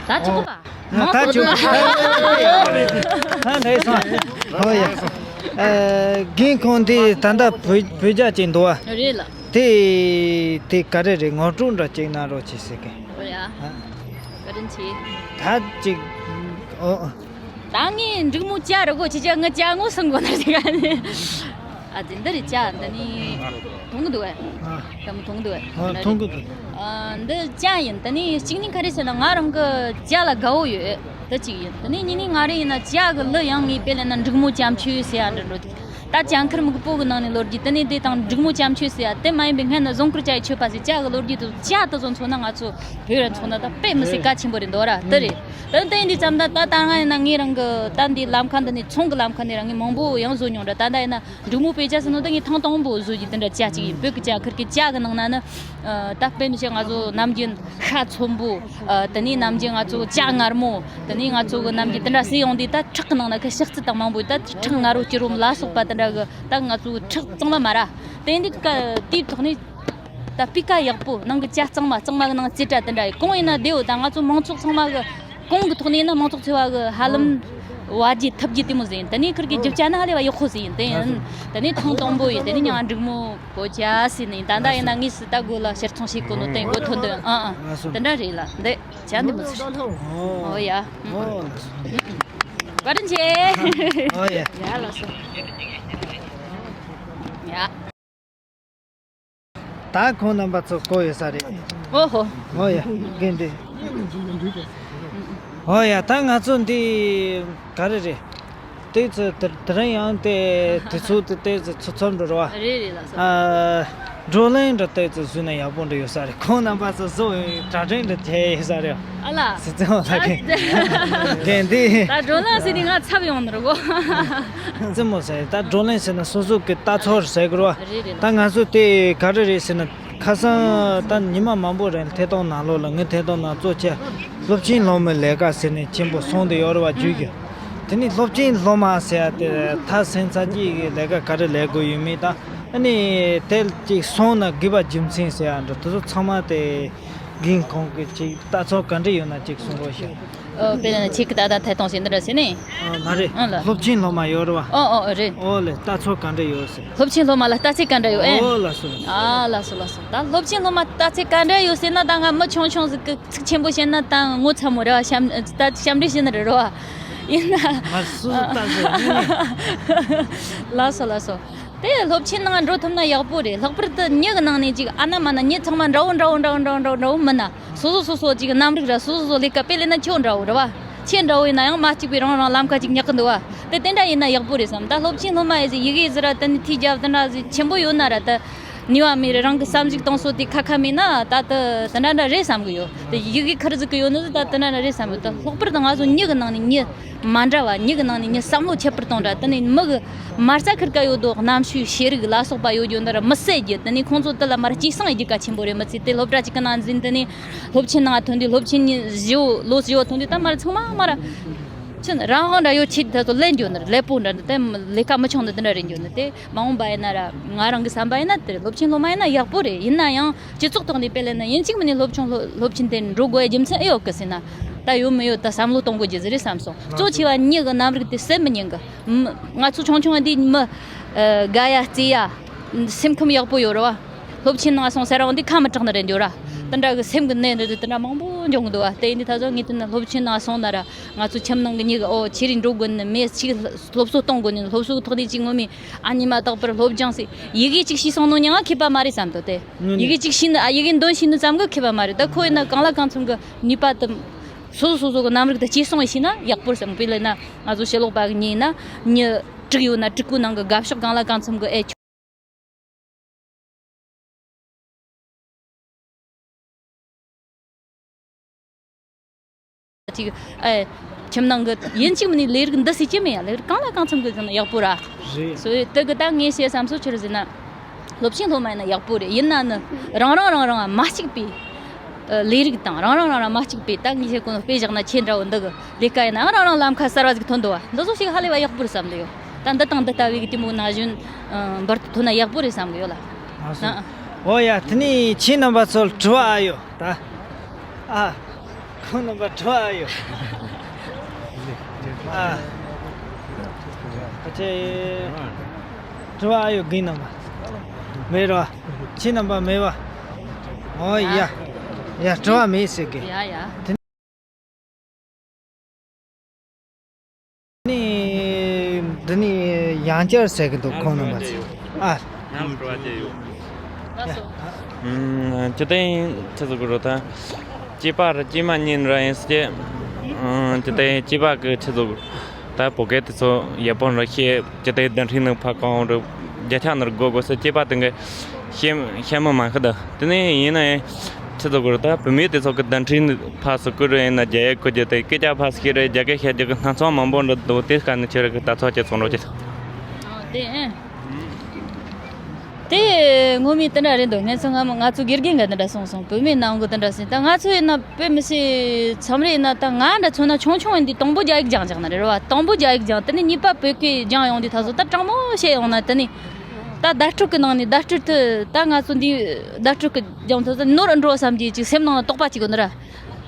ད་ཆོག་གི་པ། ད་ཆོག་གི། ད་ལྷས་སོང་། ཧོ་ཡ། ཨ། རྒན་ཁོང་འདི་ད་ལྟ་བོད་བོད་རྒྱ་ཅིག་འདུག་བ། རེད་ལ། དེ་དེ་ག་རེ་རེད། ངོ་སྤྲོད་འདྲ་ཅིག་གནང་རོགས་བྱེད་ཟེར་གི། ཨོ་ཡ། ཨ། བཀའ་དྲིན་ཆེ། ད་ཅིག་ཨོ། ད་ངས་འབྲུག་མོ་ཅག་རེད་གོ། ཁྱེད་ཅག་ངའི་ཅག་ངོ་ཟིན་གོ་ན་ཟེར་ག་ནི། ཨ། དེ་འདི་རེད། ཅག་འདི་ནི་མཐོང་གི་འདུག་གས། ཨ། ད་མོ་མཐོང་གི་འདུག་གས། ཨ། མཐོང་གི་འདུག། ཨ། འདི་ཅག་ཡིན། དེ་ནི་གཅིག་ནི་ག་རེ་ཟེར་ན། ང་རང་གི་ཅག་ལ་དགའ་བོ་ཡོད། དེ་གཅིག་ཡིན། དེ་ནི་གཉིས་ནི་ང་རང་ཡིན་ན་ཅག་གི་གླུ་ཡང་ངས་དཔེ་ལེན་ན་འབྲུག་མོ་ཅམ་ཆོས་ཟེར་ཡ་འདྲ་འགྲོ་དུས། ད་ཅ་མཁར་མི་གི་སྤོ་གི་ནང་ནས་ལོ་རྒྱུས་དེ་ནས་དེ་དང་འབྲུག་མོ་ཅམ་ཆོས་ཟེར་ཡ་དེ་མ་ཡིན་པའི་སྔན་ན་རྫོང་དཀར་ཅ་ཡི་ཆོས་པ་ཟེར་ཅ་གི་ལོ་རྒྱུས་དེ་ཅ་དེ་ཚོ་མཚོན་ན། ང་ཚོ་བོད་ར་མཚོན་ན་ད་དཔེ་མི་སྲིད་གལ་ཆེན་པོ་རེད་འདུག་ར། དེ་རེད། དེ་དེ་ཡིན་དུས་ཙམ་ད་ད་ད་ང་ཡིན་ན་ངའི་རང་གི་ད་འདི་ལམ་ཁ་འདི་ནས་ཚོང་གི་ལམ་ཁ་ནས་རང་ངས་མང་པོ་ཡང་བཟོ་མྱོང་ར། ད་ད་ཡིན་ན་འབྲུག་མོ་དཔེ་ཆ་ཟེར་ནོ་ད་ངས་ཐེངས་དང་པོ་བཟོ་རྒྱུ་དེ་འདྲ་ཅ་གཅིག་ཡིན། བོད་ཀྱི་ཅ་མཁར་གི་ཅ་གི་ནང་ན་ནི། ཨ། ད་དཔེ་མི་སྲིད་ང་ཚོ་ནམ་རྒྱུན་ཤ་ཚོན་པོ། ཨ། དེ་ནས་ནམ་རྒྱུན་ང་ཚོ་ཅ་མངར་མོ། དེ་ནས་ང་ཚོ་གི་ནམ་རྒྱུན་དེ་འདྲ་ཟོས་ཡོང་དུས་ད་ཁྲག་གི་ནང་ན་ཁ་ཤ་ཚིལ་དང་མང་པོ། ད་ཁྲག་མངར་བོ་སྐྱུར་བོ་ལ་སོགས་པ་དེ་འདྲ་གི་ད་ང་ཚོ་ཁྲག་གཙང་མ་མ་ར། དེ་འདི་ཀ་དེའི་ཐོག་ནས་ད་སྤུས་ཀ་ཡག་པོ། ནང་གི་ཅ་གཙང་མ། གཙང་མ་གི་ནང་རྩེ་གྲ་དེ་འདྲ་ཡོད། གང་ཡིན་ན་བདེ་བོ། ད་ང་ཚོ་མང་ཚོགས་ཚང་མ་གི་གང་གི་ཐོག་ནས་ཡིན་ན་མང་ཚོགས་འཚོ་བ་གི་ཧ་ལམ་བ་རྒྱུ་ཐུབ་རྒྱུ་དེ་མོ་ཟིག་ཡིན། དེ་ནས་ཁུར་གི་རྒྱུ་ཆ་ནི་ཧ་ལས་པ་ཡག་པོ་ཟིག་ཡིན། དེ་ཡིན། དེ་ནས་ཐེངས་དང་པོ་ཡིན། དེ་ནས་ཉང་འབྲུག་མོ་བོད་ཇ་ཟེར་ནས་ད་ལྟ་ཡིན་ན་དངོས་སུ་ད་སྒོ་ལ་ཕྱིར་ཚོང་བྱེད་དགོས་ནོ་དེ་མགོ་ཐོན་དོན། ཨ་ཨ། དེ་འདྲ་རེད་ལ། འདི་ཇ་འདི་མོ་ཟིག། ཨོ་ཡ། ཨོ་ལགས་སོ། བཀའ་དྲིན་ཆེ། ཨོ་ཡ། ཡ་ལགས་སོ། ཡ། ད་ཁོང་རྣམ་པ་ཚོ་གོ་ཡོད་ས་རེད། ཨོ་ཧོ། ཨོ་ཡ། རྒན་འདི། ཨོ་ཡ། ད་ང་ཚོ་འདི་ག་རེ་རེད། ཏོག་ཙམ་དེ་དེ་རིང་ཡང་དེ་དུས་ཚོད་དེ་ཏོག་ཙམ་ཚོད་ཚོད་འགྲོ་ར་བ། རེད་རེད་ལགས་སོ། ཨ། བགྲོ་གླེང་འདྲ་ཏོག་ཙམ་བཟོས་ན་ཡག་པོ་འདྲ་ཡོད་ས་རེད། ཁོང་རྣམ་པ་ཚོ་བཟོ་བའི་དྲ་སྒྲིག་འདྲ་བྱས་ཡོད་ས་རེད། ཨ་ལ། སི་ཙི་མོ་ལ་གི། རྒན་འདི། ད་བགྲོ་གླེང་ཟེར་ནས་ང་ཚབ་ཡོང་ནི་རེད་གོ། སི་ཙི་མོ་ཟེར། ད་བགྲོ་གླེང་ཟེར་ན་སོ་སོ་གི་ལྟ་ཚུལ་ཟེར་དགོས་ར་བ། རེད་རེད། ད་ང་ཚོ་དེ་ག་རེ་རེད་ཟེར་ན། ཁ་སང་ད་ཉི་མ་མང་པོ་རིང་ཐད་གཏོང་ནང་ལོགས་ལ་ངའི་ཐད་གཏོང་ནང་གཙོ་ཆེ་སློབ་ཆེན་སློབ་མའི་ལས་ཀ་ཟེར་ནས་ཆེན་པོ་སོང་དེ་ཡོད་རེད་བ། བརྗོད་རྒྱུ། དེ་ནས་སློབ་ཆེན་སློབ་མ་ཟེར་ཡ་དེ་ད་སེམས་ཚ་གྱི་ལས་ཀ་ག་རེ་ལས་དགོས་ཡོད་མེད་དང་། ཨ་ནི་དེ་ཅིག་སོང་ན་དགོས་པ་རྒྱུ་མཚན་ཟེར་ཡ་འདྲ་དེ་ཚོ་ཚང་མ་དེ་རྒན་ཁོང་གི་ཅིག་ལྟ་ཚུལ་ག་འདྲ་ཡོད་ན་ཅིག་གསུང་རོགས་ཞུ། ཨོ། དཔེར་ན་ཁྱེད་ཀྱི་ད་ལྟ་ཐད་གཏོང་བྱེད་འདི་འདྲ་ཟེར་ནས། ཨ། མ་རེད། ཨ་ལ། སློབ་ཆེན་སློབ་མ་ཡོད་རེད་བ། ཨོ་ཨོ་ཨོ་རེད། ཨོ་ལེ། ལྟ་ཚུལ་ག་འདྲ་ཡོད་ཟེར། སློབ་ཆེན་སློབ་མ་ལ་ལྟ་ཚུལ་ག་འདྲ་ཡོད་ཨེ། ཨོ་ལགས་སོ་ལགས་སོ། ཨ་ལགས་སོ་ལགས་སོ། ད་སློབ་ཆེན་སློབ་མ་ལྟ་ཚུལ་ག་འདྲ་ཡོད་ཟེར་ན། ད་ང་མི་ཆུང་ཆུང་ཟིག་གི་ཚིག་ཆེན་པོ་བཤད་ན་ད་ངོ་ཚ་མོ་རེད་བ། ཞབས་ད་ཞབས་འདྲེན་བྱེད་ནི་རེད་རོ། ཡིན་ན། ང་སུ་ལྟ་ཟེར་ནི། ལགས་སོ་ལགས་སོ། དེ་སློབ་ཆེན་ནང་འགྲོ་ཐུབ་ན་ཡག་པོ་རེད། ལྷག་པར་དུ་མྱི་གི་ནང་ནས་ཅིག་ཨ་ན་མ་ན་མྱི་ཚང་མ་འདྲ་བོ་འདྲ་བོ་འདྲ་བོ་མིན་ན། སོ་སོ་སོ་སོ་ཅིག་རྣམ་རིག་ར་སོ་སོ་སོ་ལས་ཀ་སྤེལ་ལེ་ན་ཁྱོད་འདྲ་བོ་ར་བ། ཁྱེད་འདྲ་བོ་ཡིན་ན་ཡང་མ་གཅིག་པའི་རང་རང་ལམ་ཁ་ཅིག་ཉག་གི་འདུག་བ། དེ་དེ་འདྲ་ཡིན་ན་ཡག་པོ་རེད་བསམ། ད་སློབ་ཆེན་སློབ་མ་ཡི་ཟི་ཡི་གེ་ཟི་ར་དེ་ནི་ཐིག་རྒྱབ་དེ་འདྲ་ཟི་ཆེན་པོ་ཡོད་ན་ར་ད། ནུས་པ་མེད་རེད། རང་གི་བསམ་གཞིག་གཏོང་སྲོལ་དེ་ཁ་ཁ་མེད་ན་ད་དེ་དེ་འདྲ་འདྲ་རེད་བསམ་གི་ཡོད། དེ་ཡི་གེ་ཁར་ཟིག་གི་ཡོད་ནི་ཟི་ད་དེ་འདྲ་འདྲ་རེད་བསམ་ཡོད། ད་ལྷག་པར་དུ་ང་ཚོ་མྱི་གི་ནང་ནས་མྱི་མ་འདྲ་བ། མྱི་གི་ནང་ནས་མྱི་བསམ་བློ་ཁྱད་པར་གཏོང་འདྲ། དེ་ནས་མི་གི་མ་རྩ་ཁུར་ཀ་ཡོད་དོ་རྣམ་ཤེས་ཤེས་རིག་ལ་སོགས་པ་ཡོད་རྒྱུ་འདི་ར་མི་བསད་རྒྱུ། དེ་ནས་ཁོང་ཚོ་དེ་ལ་མར་སྐྱེད་སྲིང་ཡེད་རྒྱུ་གལ་ཆེན་པོ་རེད། མི་ཚེ་དེ་སློབ་གྲྭ་གཅིག་གི་ནང་འཛིན། དེ་ནས་སློབ་ཆེན་ནང་ཐོན་དུས་སློབ་ཆེན་བཞི་བོ་ལོ་བཞི་བོ་ཐོན་དུས་ད་མར་ཚང་མ་མར་ཆུ་རང་དབང་འདྲ་ཡོད་ཆེད་དུ་ལེན་རྒྱུ་ནི་ལེ་པོ་འདྲ་འདི་དེ་ལས་ཀ་མི་ཆུང་འདི་འདི་འདྲ་རེད་རྒྱུ་ནི། དེ་མ་འོངས་པ་ཡིན་ན་ར་ང་རང་གི་བསམ་པ་ཡིན་ན་དེ་རེད། སློབ་ཆེན་སློབ་མ་ཡིན་ན་ཡག་པོ་རེད། ཡིན་ན་ཡང་སྤྱི་ཚོགས་ཐོག་ནས་དཔེ་ལེན་ན་ཡིན་གཅིག་མིན་ནས་སློབ་ཆུང་སློབ་སློབ་ཆེན་དེ་འགྲོ་དགོས་རྒྱུ་མཚན་ཨེ་ཡོད་གི་ཟེར་ན། ད་ཡོད་མི་ཡོད་ད་བསམ་བློ་གཏོང་དགོས་རྒྱུ་ཟིག་རེད་བསམ་སོང་། གཙོ་ཆེ་བ་མྱི་གི་རྣམ་རིག་དེ་སེམས་མི་ཉན་གི། མི་ང་ཚོ་ཆུང་ཆུང་འདི་མི་དགའ་ཡ་བརྩེ་ཡ་སེམས་ཁམས་ཡག་པོ་ཡོད་རེད་བ། སློབ་ཆེན་ནང་སོང་ཟེར་ར་འོང་འདི་ཁ་མི་གྲག་ནི་རེད་འགྱོ་ར། དེ་འདྲ་གི་སེམས་གི་ནད་འདི་དེ་འདྲ་མང་པོ་འབྱུང་གི་འདུག་བ། དེ་ཡིན་དུས་ད་གཟོད་ངས་དེ་ནི་སློབ་ཆེན་ནང་སོང་ན་ར་ང་ཚོ་ཁྱིམ་ནང་གི་མྱི་གི་ཨོ་ཁྱེད་རིགས་འགྲོ་དགོས་ནི་མེད། ཅིག་སློབ་གསོ་གཏོང་དགོས་ནི། སློབ་གསོ་གི་ཐོག་ནས་ཅིག་ངོ་མས་ཨ་ནི་མ་དག་པར་སློབ་སྦྱོང་ཟེར་ཡི་གེ་ཅིག་ཤེས་སོང་ནོ་ཉང་ང་མཁས་པ་མ་རེད་བསམ་དོ། དེ་ཡི་གེ་ཅིག་ཤེས་ནི་ཨ་ཡི་གེ་འདོན་ཤེས་ནི་ཙམ་གི་མཁས་པ་མ་རེད། ད་ཁོ་ཡིན་ན་གང་ལ་གང་འཚམ་གི་ནུས་པ་དུ་སོ་སོ་སོ་སོ་གི་རྣམ་རིག་དུ་སྐྱེད་སྲིང་ཤེས་ན་ཡག་པོ་བསམ། དཔེ་ལེན་ན་ང་ཚོ་ཕྱི་ལོགས་པ་གི་མྱི་ཡིན་ན་མྱི་དྲུག་ཡོད་ན་དྲུག་གི་ནང་གི་དགའ་ཕྱོགས་གང་ལ་གང་འཚམ་གི་ཨེ་ཆོག་ཅིག་ཨེ། ཁྱིམ་ནང་གི་ཡིན་གཅིག་མིན་ནི་ལས་རིགས་འདི་སྲིད་ཀྱི་མེད་ཡ། ལས་རིགས་གང་ལ་གང་འཚམ་གི་ཡག་པོ་ར། རེད། སོ་ཡི་དེ་གི་ད་ངས་བཤད་བསམ་སོ་ཆི་རེད་ཟེར་ན། སློབ་ཆེན་སློབ་མ་ཡིན་ན་ཡག་པོ་རེད། ཡིན་ན་ནི་རང་རང་རང་རང་མ་གཅིག་པའི་ལས་རིགས་དང་རང་རང་རང་རང་མ་གཅིག་པའི་ད་ངས་བཤད་གོ་ནོ་དཔེ་བཞག་ན་ཁྱེད་འདྲ་བོ་འདི་གི་ལས་ཀ་ཡིན་ན་རང་རང་ལམ་ཁ་གསར་བ་ཟིག་ཐོན་འདུག་བ། འདི་ཚོ་ཞིག་ཧ་ལས་པ་ཡག་པོ་རེད་བསམ་གི་ཡོད། ད་འདི་དང་འདི་ལྟ་བུའི་གི་དེ་མོ་ན་གཞོན་འབུར་དུ་ཐོན་ན་ཡག་པོ་རེད་བསམ་གི་ཡོད་ལ། ཨ་སོ། ཨ། ཨོ་ཡ། དེ་ནས་ཁྱེད་རྣམ་པ་ཚོར་དྲི་བ་ཨ་ཡོད་ད། ཨ། ཁོང་རྣམ་པ་དྲི་བ་ཨ་ཡོད། ཨ། ཁ་ཆེ། དྲི་བ་ཨ་ཡོད་རྒན་རྣམ་པ། མེད་རོ། ཁྱེད་རྣམ་པ་མེད་པ། ཨོ་ཡ། ཡ་དྲི་བ་མེད་ཟེར་གི། ཡ་ཡ། དེ་ནི་འདི་ནི་ཡང་བསྐྱར་ཟེར་གི་འདུག་ཁོང་རྣམ་པ་ཚོ། ཨ། ང་ལ་དྲི་བ་ཅིག་ཡོད། ལགས་སོ། ཨུམ། སྤྱི་བཏང་ཆི་ཟེར་དགོས་རེད་ད། སྐྱེས་པ་ར་སྐྱེས་མ་གཉིས་ར་ཡིན་སྐྱེ། ཨུམ། སྤྱི་བཏང་སྐྱེས་པ་གི་ཆི་ཟེར་དགོས། ད་བོད་སྐད་དེ་ཚོ་ཡག་པོ་ར་ཤེས། སྤྱི་བཏང་བརྡ་འཕྲིན་ནང་ཕར་གང་རུ་བརྒྱ་ཆ་ནང་དགོས་དགོས་ཟེར། སྐྱེས་པ་དེ་གི་ཤེས་ཤེས་མི་མང་གི་ད། དེ་ནས་ཡིན་ན་ཡང་ཆི་ཟེར་དགོས་རེད་ད། བུད་མེད་དེ་ཚོ་གི་བརྡ་འཕྲིན་ཕར་སུ་བསྐུར་རེ་ཡིན་ན་རྒྱ་ཡིག་བསྐུར་རྒྱུ་དེ། སྐད་ཆ་ཕར་སུ་བཤད་རེ་རྒྱ་སྐད་བཤད་རྒྱུ་གི་སྣ་ཚོགས་མང་པོ་འདུག་དེ་ག་ནས་ཁྱེད་རང་གི་ལྟ་ཚུལ་ཅིག་གསུང་རོགས་གྱིས། ཨོ་དེ། དེ་ངོ་མ་དེ་འདྲ་རེད་འདུག་ངས་ཚོ་སྔ་མོ་ང་ཚོ་དགེ་རྒན་ག་དེ་འདྲ་གསུངས་སོང་། བུད་མེད་ནང་གི་དེ་འདྲ་ཟིན། ད་ང་ཚོ་ཡིན་ན་དཔེ་མི་སྲིད་མཚམས་རེ་ཡིན་ན་ད་ང་འདྲ་མཚོན་ན་ཆུང་ཆུང་ཡིན་དུས་དང་པོ་རྒྱ་ཡིག་སྦྱང་སྦྱང་ན་རེད་བ། དང་པོ་རྒྱ་ཡིག་སྦྱང་དེ་ནས་གཉིས་པ་བོད་སྐད་སྦྱང་ཡོང་དུས་ད་གཟོད་ད་དྲང་མོ་བཤད་ཡོང་ན་དེ་ནས་ད་བརྡ་སྤྲོད་ཀྱི་ནང་ནས་བརྡ་སྤྲོད་དུ་ད་ང་ཚོ་འདི་བརྡ་སྤྲོད་ཀྱི་སྦྱང་ཐུབ་ས་ནོར་འགྲོ་བསམ་གྱི་ཅིག་སེམས་ནང་ལ་དོགས་པ་ཅིག་ཡོད་ནི་ར།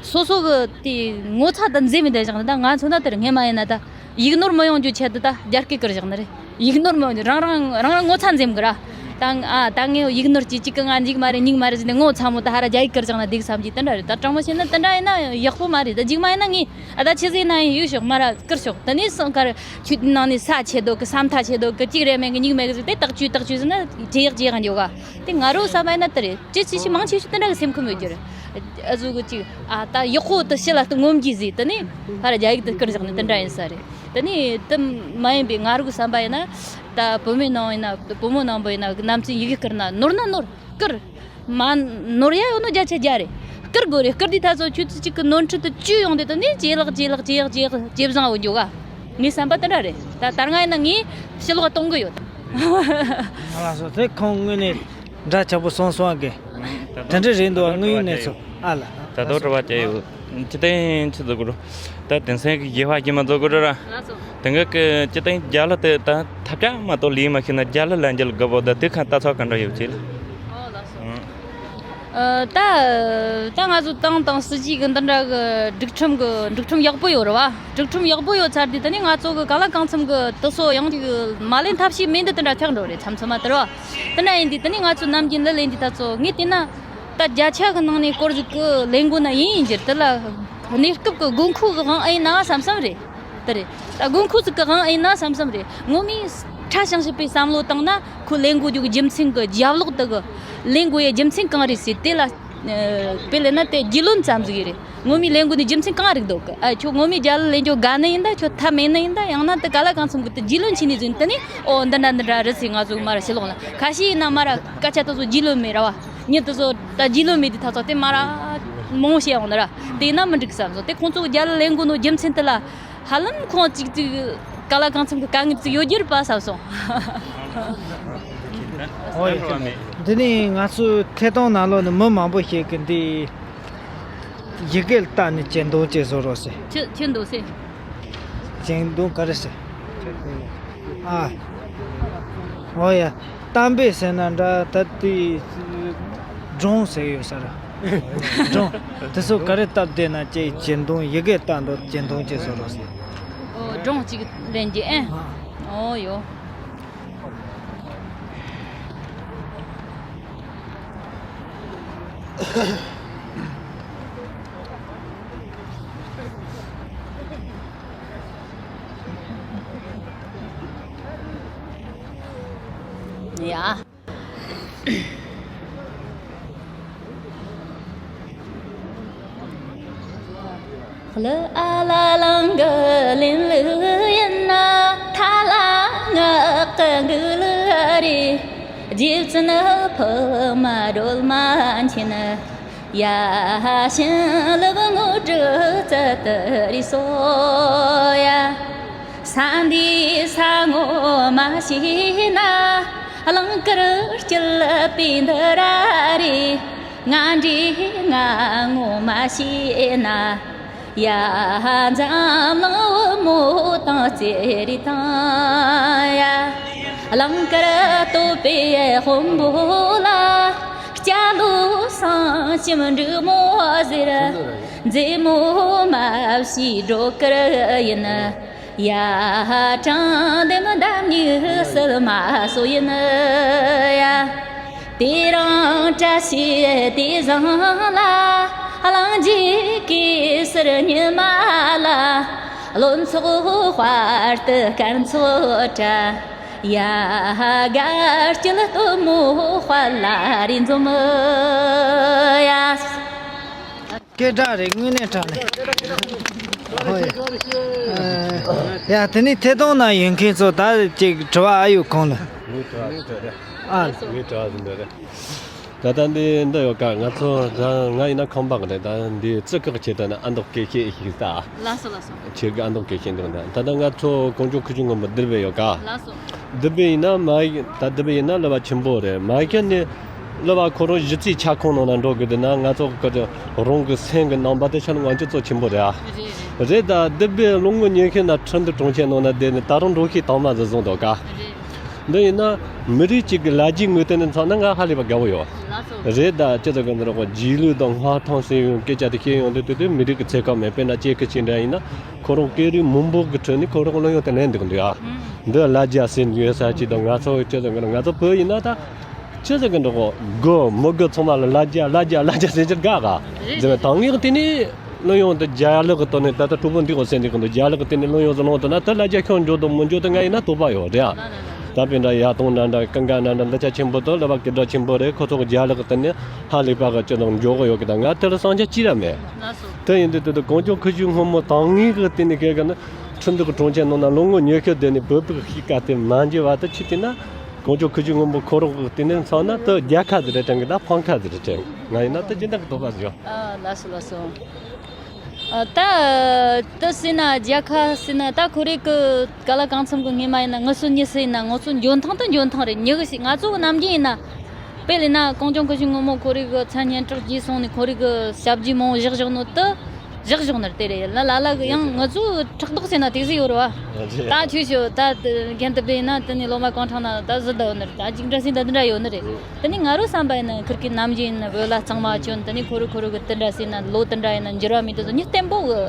སོ་སོ་གི་དེ་ངོ་ཚ་དང་འཛེམ་མི་བསྡད་བཞག་ན་ད་ང་མཚོན་ན་དེར་སྔས་མ་ཡིན་ན་ད་ཡིག་ནོར་མི་ཡོང་རྒྱུ་ཆེད་དུ་ད་རྒྱ་སྐད་བསྐུར་བཞག་ནི་རེད། ཡིག་ནོར་མི་ཡོང་རྒྱུ་རང་རང་རང་རང་ངོ་ཚ་འཛེམ་གི་ར། ད་ཨ་ད་ངས་ཡིག་ནོར་གྱི་གཅིག་གི་ང་འཇིག་མ་རེད་གཉིས་མ་རེད་ཟེར་ནས་ངོ་ཚ་མོ་ད་ཧ་ར་རྒྱ་ཡིག་བསྐུར་བཞག་ན་འགྲིག་བསམ་གྱི་དེ་འདྲ་རེད། ད་དྲང་མོ་བཤད་ན་དེ་འདྲ་ཡིན་ན་ཡག་པོ་མ་རེད། ད་འཇིག་མ་ཡིན་ན་ངས་ཨ་ད་ཆི་ཟིག་ན་ཡིན་ཡུལ་ཤོག་མ་ར་བསྐུར་ཤོག་དེ་ནས་སང་ཁར་ཁྱོད་ནང་ནས་ས་ཆེ་དོ་གི་ས་མཐའ་ཆེ་དོ་གི་གཅིག་རེ་མེད་གི་གཉིས་མེད་གི་ཟེར་དེ་ཐག་གཅོད་ཐག་གཅོད་ཟེར་ན་ཇེ་ཡག་ཇེ་ཡག་འགྱོ་ག་དེ་ང་རོ་བསམ་པ་ཡིན་ན་དེ་རེད། ཅི་ཆེ་ཤོས་མང་ཆེ་ཤོས་དེ་འདྲ་གི་སེམས་ཁམས་ཡོད་རྒྱུ་རེད། ཨ་ཟུག་གི་ཅིག་ཨ་ད་ཡག་པོ་དེ་ཕྱི་ལ་དེ་ངོམ་གྱིས་ཟིག་དེ་ནས་ཕར་རྒྱ་ཡིག་དེ་བསྐུར་བཞག་ནས་དེ་འདྲ་ཡིན་ས་རེད། དེ་ནས་དེ་མ་ཡིན་པའི་ང་རོ་གི་བསམ་པ་ཡིན་ན་ད་བུད་མེད་ནང་ཡིན་ན་བུ་མོ་ནང་པོ་ཡིན་ན་ནམ་རྒྱུན་ཡི་གེ་བསྐུར་ན་ནོར་ན་ནོར་བསྐུར། མ་ནོར་ཡ་ཡོད་ནོ་བརྒྱ་ཆ་བརྒྱ་རེད། བསྐུར་དགོས་རེད། བསྐུར་དུས་ད་ཚོ་ཆུ་ཚོད་གཅིག་གི་ནོར་འཁྲུལ་དུ་བཅུ་ཡོང་དུས་དེ་ནས་ཇེ་ལེགས་ཇེ་ལེགས་ཇེ་ལེགས་ཇེ་ལེགས་ཇེ་བཟང་བོ་འགྱོ་ག་ངའི་བསམ་པ་དེ་འདྲ་རེད། ད་ད་སྔ་ཡིན་ན་ངས་ཕྱི་ལོགས་གཏོང་གི་ཡོད། ང་ལ་སོ་དེ་ཁོང་དངོས་གནས་འདྲ་ཆགས་པོ་སོང་སོང་གི་དེ་འདྲ་རེད་འདུག་དངོས་ཡོད་གནས་ཚུལ་ཨ་ལ། ད་དོ་དྲི་བ་བཅས་ཡོད། ཅི་སྟེང་ཆི་ཟེར་དགོས་རོ། ད་དེང་སང་གི་རྒྱལ་བ་རྒྱལ་མ་ཟེར་དགོས་རོ་ར། དེང་གི་ཅི་སྟེང་རྒྱ་ལ་དེ་ད་ཐབས་ཆག་མ་གཏོགས་ལས་མ་ཤེས་ན་རྒྱ་ལ་ལན་འཇལ་དགོས་པོ་ད་དེ་ཁ་ལྟ་ཚོགས་ག་འདྲ་ཡོད་ཅེས་ལ། ཨོ་ལགས་སོ། ཨ་ད་ད་ང་ཚོ་ཏང་དང་སྲིད་ཇུས་གི་འདི་འདྲ་གི་སྒྲིག་ཁྲིམས་གི་སྒྲིག་ཁྲིམས་ཡག་པོ་ཡོད་རེད་བ། སྒྲིག་ཁྲིམས་ཡག་པོ་ཡོད་ཚར་དུས་ད་ནི་ང་ཚོ་གི་གང་ལ་གང་འཚམ་གི་དེ་ཚོ་ཡང་ཅིག་མ་ལེན་ཐབས་ཤེས་མེད་འདི་དེ་འདྲ་ཆགས་འགྲོ་རེད། མཚམས་མཚམས་མ་དེ་རེད་བ། དེ་འདྲ་ཡིན་དུས་ད་ནི་ང་ཚོ་ནམ་རྒྱུན་ལ་ལེན་དུས་ད་ཚོ་ངས་བལྟས་ན། ད་བརྒྱ་ཆ་གི་ནང་ནས་སྐོར་ཟིག་གི་ལས་འགོ་ན་ཡིན་ཡིན་གྱི་དེ་ལ་གནས་སྐབས་ཀྱི་དགོས་མཁོ་གི་དབང་ཨེ་ཡིན་ན་བསམ་བསམ་རེད། དེ་རེད། ད་དགོས་མཁོ་ཟིག་གི་དབང་ཨེ་ཡིན་ན་བསམ་བསམ་རེད། ངོ་མས་ཕྲ་ཞིང་ཞིབ་པའི་བསམ་བློ་བཏང་ན་ཁོ་ལས་འགོ་རྒྱུ་གི་རྒྱུ་མཚན་གི་རྒྱབ་ལོགས་དེ་གི་ལས་འགོ་ཡི་རྒྱུ་མཚན་གང་རེད་ཟེར་དེ་ལ་ དཔེ་ལེན་ན་དེ་རྒྱུས་ལོན་ཙམ་ཟིག་རེད། ངོ་མའི་ལས་འགུལ་ནི་རྒྱུ་མཚན་གང་རིགས་འདུག་གི། ཨ་ཁྱོད་ངོ་མའི་རྒྱ་ལ་ལས་འགྱོ་དགའ་ནི་ཡིན་ད། ཁྱོད་ཐབས་མེད་ནི་ཡིན་ད། ཡང་ན་དེ་ག་ལ་གང་འཚམ་གི་དེ་རྒྱུས་ལོན་བྱས་ནས་ཟིན་དེ་ནི་ཨོ་འདི་འདྲ་འདི་འདྲ་རེད་ཟེར་ང་ཚོ་མར་ཕྱི་ལོགས་ལ་ཁ་ཤས་ཡིན་ན་མར་སྐད་ཆ་དེ་ཚོ་རྒྱུས་ལོན་མེད་ར་བ། མྱི་དེ་ཚོ་ད་རྒྱུས་ལོན་མེད་དེ་ཐག་ཚོ་དེ་མར་མང་བཤད་ཡོང་ནི་ར། དེ་ཡིན་ན་མི་འགྲིག་བསམ་སོང་། དེ་ཁོང་ཚོ་རྒྱ་ལ་ལས་འགུལ་ནོ་རྒྱུ་མཚན་དེ་ལ། ཧ་ལམ་ཁོང་གཅིག་གཅིག་ག་ལ་གང་འཚམ་གྱི་དཀའ་ངལ་ཅིག་ཡོད་རྒྱུ་རེད་པ་བསམ་སོང་། འོ་ཡ། འདི་ནི་ང་ཚོའི་ཐད་གཏོང་ནང་ལོགས་ནས་མི་མང་པོ་ཞིག་གིས་འདི་ཡི་གེ་ལ་བལྟས་ནས་གཅེན་གཏོང་བྱེད་བཟོ་རོགས་ཟེར། ཁྱི་ཁྱི་འདུག་ཟེར། གཅེན་གཏོང་ག་རེ་ཟེར། ཨ། འོ་ཡ། གཏམ་དཔེ་ཟེར་ན་འདྲ། ད་དེ་སྒྲུང་ཟེར་ཡོད་ས་རེད། སྒྲུང་། དེ་ཚོ་ག་རེ་སྟབས་བདེ་ན་ཅིག་གཅེན་གཏོང་། ཡི་གེ་ལྟ་འདོད་གཅེན་གཏོང་བྱེད་བཟོ་རོགས་ཟེར། ཨོ་སྒྲུང་གཅིག་ལེན་རྒྱུ་ཨེ། ཨོ་ཡོ། ཡ། ལ་ཨ་ལ་ལང་གི་ལིན་ལུ་ཡིན་ན། ཐ་ལ་ངག་གི་འགུ་ལུ་རེ། རྗེ་བཙུན་ཕུ་མ་སྒྲོལ་མ་མཁྱེན། ཡ་ཤིན་ལུག་ངོ་སྤྲུལ་ཙི་ཏི་རི་སོ་ཡ། ས་འདི་ས་ངོ་མ་ཤེས་ན། གླིང་དཀར་སྐྱིད་པའི་འདི་ར་རེད། ང་འདྲེ་ང་ངོ་མ་ཤེས་ན། ཡ་འཛམ་གླིང་བུ་མོ་དང་ཙེ་རི་དང་ཡ། གླིང་དཀར་སྟོད་པའི་དཔོན་པོ་ལ། སྐྱ་ལོ་སྲང་ཞིམ་འབྲུག་མོ་ཟེར། མཛེས་མོ་མ་བྱས་སྒྲོ་དཀར་ཡིན། ཡ་དྲང་འདེམས་འདམ་སྨྱུག་སིལ་མ་སོ་ཡིན་ཡ། དེ་རིང་བཀྲ་ཤིས་དེ་བཟང་ལ། གླིང་རྗེ་གེ་སར་ཉི་མ་ལ། བློན་ཚོགས་དཔལ་དུ་སྐར་ཚོགས་བཀྲ། ཡ་དགའ་སྐྱིད་སྟོན་མོ་དཔལ་ལ་རེ་འཛོམས་ཡ། སྐད་གྲགས་རེད། དངོས་གནས་དྲང་གནས། ཧོ་ཡ། ཡ་དེ་ནས་ཐད་གཏོང་ནང་ཡོད་མཁན་ཚོ་ད་ཅིག་དྲི་བ་ཨ་ཡོད་གོང་ལ། ངའི་དྲི་བ་ཟིན་པ་རེད། ཨ། ངའི་དྲི་བ་ཟིན་པ་རེད། ད་ལྟ་འདི་འདི་ཡོད་ཀ། ང་ཚོ་ད་ང་ཡིན་ན་ཁང་པ་གི་རེད། ད་འདི་བཙུགས་སྐབས་ཆེད་དུ་ནི་ཨ་མདོ་སྐད་བཤད་ཤིག་ད། ལགས་སོ་ལགས་སོ། ཁྱེད་ཀྱི་ཨ་མདོ་སྐད་བཤད་འདུག་ད་ད་ལྟ་ང་ཚོ་གངས་ལྗོངས་ཁུལ་གཞུང་སྔོན་པོ་སྡེ་པ་ཡོད་ཀ། ལགས་སོ། སྡེ་པ་ཡིན་ན་མ་ཡིག་ད་སྡེ་པ་ཡིན་ན་སློབ་པ་ཆེན་པོ་རེད། མ་ཡིག་ནི་སློབ་པ་ཁོ་རང་གཞི་རྩའི་ཁྱབ་ཁོངས་ནང་ན་འགྲོ་དགོས་དུས་ན། ང་ཚོ་གི་རང་གི་སེམས་ཀྱི་རྣམ་པ་དེ་ཆ་ནས་ང་ཚོ་གཙོ་ཆེན་པོ་རེད་ཨ། རེད་རེད། རེད་ད་སྡེ་པའི་ལོ་ངོ་ཉི་ཤུ་ན་ཁྲིན་ཏུའུ་གྲོང་ཁྱེར་ནང་ན་བསྡད་ནས་ད་རུང་འགྲོ་ཤེས་དང་མ་ཟིག་བཟུང་འདུག་ཀ། རེད། འདི་ཡིན་ན་མི་རིགས་གཅིག་གི་ལ་རྒྱའི་ངོས་སྟེང་ནས་མཚོན་ན་ང་ཧ་ལས་པ་དགའ་བོ་ཡོད། ལགས་སོ། རེད་ད་སྤྱི་ཚོགས་ཀྱི་འདི་རོགས་རྗེས་ལུས་དང་སྔར་ཐང་ཟེར་ཡོང་སྐད་ཆ་དེ་བཤད་ཡོང་དུས་དུས་དུས་མི་རིགས་ཀྱི་ཚད་བཀག་མེད། དཔེར་ན་ཅེ་ཁི་ཅིན་འདྲ་ཡིན་ན་ཁོ་རང་སྐད་རིགས་མང་པོ་གི་ཁྲོད་ནས་ཁོ་རང་གླུ་དབྱངས་དེ་ལེན་འདུག་འདུག་ཨ། ཨང་། འདི་ལ་རྒྱ་ཟེར་ཡོད་ས་ཅིག་དང་། ང་ཚོ་སྤྱི་ཚོགས་ཀྱི་ང་ཚོ་བོད་ཡིན་ན་ད་སྤྱི་ཚོགས་ཀྱི་འདི་རོགས་དགོ་མི་དགོ་ཚང་མ་ལ་ལ་རྒྱ་ལ་རྒྱ་ལ་རྒྱ་ཟེར་གྱི་དགའ་ག། རེད། ཟེར་བའི་དང་ངེས་དེ་ནི། གླུ་དབྱངས་དེ་རྒྱ་ལུགས་ཀྱི་ཐོག་ནས་ད་ལྟ་གྲོགས་པོ་འདི་གོ་སེམས་འདི་གོ་འདུག་རྒྱ་ལུགས་ཀྱི་སྟེང་ནས་གླུ་དབྱངས་བཟོ་ལོང་དུ་ན་ད་ལ་རྒྱ་ཁྱོན་འཇོག་དང་མི་འཇོག་དེ་ང་ཡིན་ན་དོགས་པ་ཡོད་རེད་ཨ། ད་དཔེ་འདྲ་ཡ་དོང་འདྲ་འདྲ་ཀུན་དགའ་འདྲ་འདྲ་འདི་ཆ་ཆེན་པོ་དང་སློབ་པ་སྐད་གྲགས་ཆེན་པོ་རེད། ཁོ་ཚོ་གི་རྒྱ་ལུགས་ཀྱི་སྟེང་ནས་ཧ་ལས་པ་གི་སྤྱི་དང་འཇོག་གི་ཡོད་གི། ད་ང་དེ་ལ་བསམ་འཆར་ཅི་ར་མེད། དེ་ཡིན་དུས་དེ་དུས་གངས་ལྗོངས་ཁུལ་གཞུང་སྔོན་མོ་དང་ངེས་ཀྱི་སྟེང་ནས་གལ་གི་ནི་ཁྲིན་ཏུའུ་གྲོང་ཁྱེར་ནང་ན་ལོ་ངོ་ཉི་ཤུ་བསྡད་ནས་བོད་ཕྲུག་ཤིག་ག་དེ་མ་འཇུ་བ་དེ་ཆི་དེ་ན་གངས་ལྗོངས་ཁུལ་གཞུང་སྔོན་མོ་ཁོ་རང་གི་སྟེང་ནས་མཚོན་ན་དེ་རྒྱལ་ཁ་ཟིག་རེད་དྲན་གི། ད་ཕམ་ཁ་ཟིག་རེད་དྲན་གི། ང་ཡིན་ན་དེ་སྦྱིན་བདག་གི་དོགས་པ་ཟིག་ཡོད། ཨ་ལགས་སོ་ལགས་སོ། ཨ་ད་དེ་ཟེར་ན་རྒྱལ་ཁ་ཟེར་ན་ད་ཁོ་རེ་གི་ག་ལ་གང་འཚམ་གི་ངེས་མ་ཡིན་ན་ངུ་སུ་ཉི་སུ་ཡིན་ན་ང་ཚོ་འཇོན་ཐང་དུ་འཇོན་ཐང་རེད། ཉི་གི་ཞིག་ང་ཚོ་གི་ནམ་རྒྱུན་ཡིན་ན་དཔེ་ལེན་ན་གངས་ལྗོངས་ཁུལ་གཞུང་སྔོན་མོ་ཁོ་རེ་གི་མཚན་སྙན་གྲགས་རྒྱས་སོང་ནས་ཁོ་རེ་གི་ཞབས་རྗེས་མང་བོ་བཞག་བཞག་ནོ་དེ་བཞག་བཞག་ནི་རེད། དེ་རེད་ལ་ལ་ལ་གི་ཡང་ང་ཚོ་ཕྲག་དོག་ཟེར་ན་དེ་ཟིག་ཡོད་རེད་བ། ད་ཆོས་ཞུ་ད་རྒན་དེ་དཔེ་ཡིན་ན་དེ་ནས་སློབ་མ་གང་དྲག་ན་ད་ཟི་ད་ཡོད་ནི་རེད། ད་ཅིག་འདྲ་ཟིག་འདི་འདྲ་ཡོད་ནི་རེད། དེ་ནས་ང་རོ་བསམ་པ་ཡིན་ན་ཁིར་གི་ནམ་རྒྱུན་ཡིན་ན་བོད་ལ་གཙང་མ་བཅོན། དེ་ནས་ཁོ་རུ་ཁོ་རུ་གི་དེ་འདྲ་ཟེར་ན་ལོ་དེ་འདྲ་ཡིན་ན་འགྱུར་བ་མེད། དེ་ཚོ་མྱི་བརྟན་པོ་གི་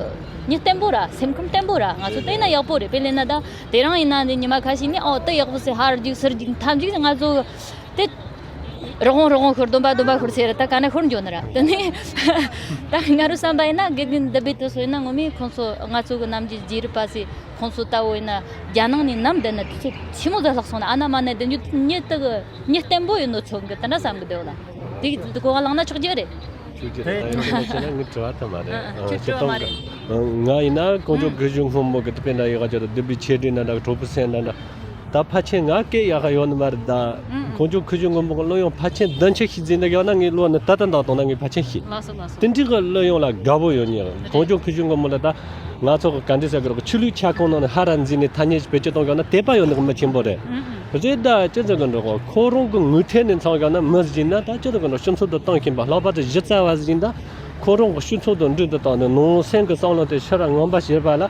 མྱི་བརྟན་པོ་ར་སེམས་ཁམས་བརྟན་པོ་ར། ང་ཚོ་དེ་ཡིན་ན་ཡག་པོ་རེད། དཔེ་ལེན་ན་ད་དེ་རིང་ཡིན་ན་འདི་ཉི་མ་ཁ་ཤས་ནས་ཨོ་དེ་ཡག་པོ་ཟེར་ཧར་རྒྱུག་ཚུར་རྒྱུག་ཐབས་རྒྱུག་ང་ཚོ་དེ་རོགས་འོང་རོགས་འོང་ཤོར་སྡོམ་པ་སྡོམ་པ་ཤོར་ཟེར་ད་ག་ནས་ཤོར་འགྱོ་ནི་ར། དེ་ནས་ད་ང་རོ་བསམ་པ་ཡིན་ན་དགེ་རྒན་འདི་བེད་དུ་སོ་ཡིན་ན་ངོ་མས་ཁོང་ཚོ་ང་ཚོ་གི་ནམ་རྒྱུན་རྗེས་རབས་པ་ཟེར་ཁོང་ཚོ་ལྟ་བུ་ཡིན་ན་རྒྱ་ནང་ནས་ནམ་བསྡད་ན་དུས་ཚོད་ཆི་མོ་ཟིག་ལྷག་སོང་ན་ཨ་ན་མ་ན་བསྡད་རྒྱུ་མྱི་དེ་གི་མྱི་བརྟན་པོ་ཡིན་ནོ་ཚོད་གི་དེ་འདྲ་བསམ་གི་འདུག་ལ། དེ་གི་གོ་བ་བླངས་ན་ཆོག་རྒྱུ་རེད། ཐུགས་རྗེ་ཆེ། ད་ཡང་ཁྱེད་ཆ་ན་ངའི་དྲི་བ་ད་མ་རེད། ཨ། ཁྱོད་དྲི་བ་མ་རེད། ང་ཡིན་ན་ཀོང་ཇོ་ཀུ་ཤུ་སྔོན་མོ་གི་དཔེར་ན་ཡོད་ག་ཅོ་ད་བདུད་པའི་ཆེ་འདྲི་ན་འདྲ་གྲོགས་པོ་སེང་ན་འདྲ། ད་ཕལ་ཆེར་ང་སྐད་ཡག་ག་ཡོད་ནི་མ་རེད་ད། ཨང་། ཀོང་ཇོ་ཁུ་བྱུག་སྔོན་མོ་གི་གླུ་དབྱངས་ཕལ་ཆེར་བདུན་ཅུ་ཞིག་འཛིན་འདུག་ཡོད་ན་ངའི་བློ་ནི་ད་ལྟ་འདང་གཏོང་ན་ངས་ཕལ་ཆེར་ཤེས། ལགས་སོ་ལགས་སོ། དེ་འདྲའི་གི་གླུ་དབྱངས་ལ་དགའ་པོ་ཡོད་ནི་ཡང་ཀོང་ཇོ་ཁུ་བྱུག་སྔོན་མོ་ལ་ད་ང་ཚོ་གི་ག་འདྲ་ཟེར་གི་རེད། ཆོས་ལུགས་ཁྱབ་ཁོངས་ནང་ནས་ཧ་ར་འཛིན་ནས་ཐ་སྙད་བེད་སྤྱོད་གཏོང་གི་ཡོད་ན་དད་པ་ཡོད་ནི་གི་མི་ཆེན་པོ་རེད། ཨང་ཨང་། རེད་ད་ཅི་ཟེར་གི་འགྲོ་གོ། ཁོ་རང་གི་ངོས་ཐད་ནས་མཚོན་གི་ན་མི་ཟིན་ན་ད་ཅི་ཟེར་གི་འགྲོ། སྤྱི་ཚོགས་དུ་བཏང་མཁན་པ་ལྷག་པར་དུ་གཞི་རྩ་བ་ཟིན་ད། ཁོ་རང་གི་སྤྱི་ཚོགས་དང་འབྲེལ་དུ་བཏང་ནས་ནང་སེམས་ཀྱི་བསམ་བློ་དེ་ཕྱིར་ངོམ་པ་བྱེད་པ་ལ།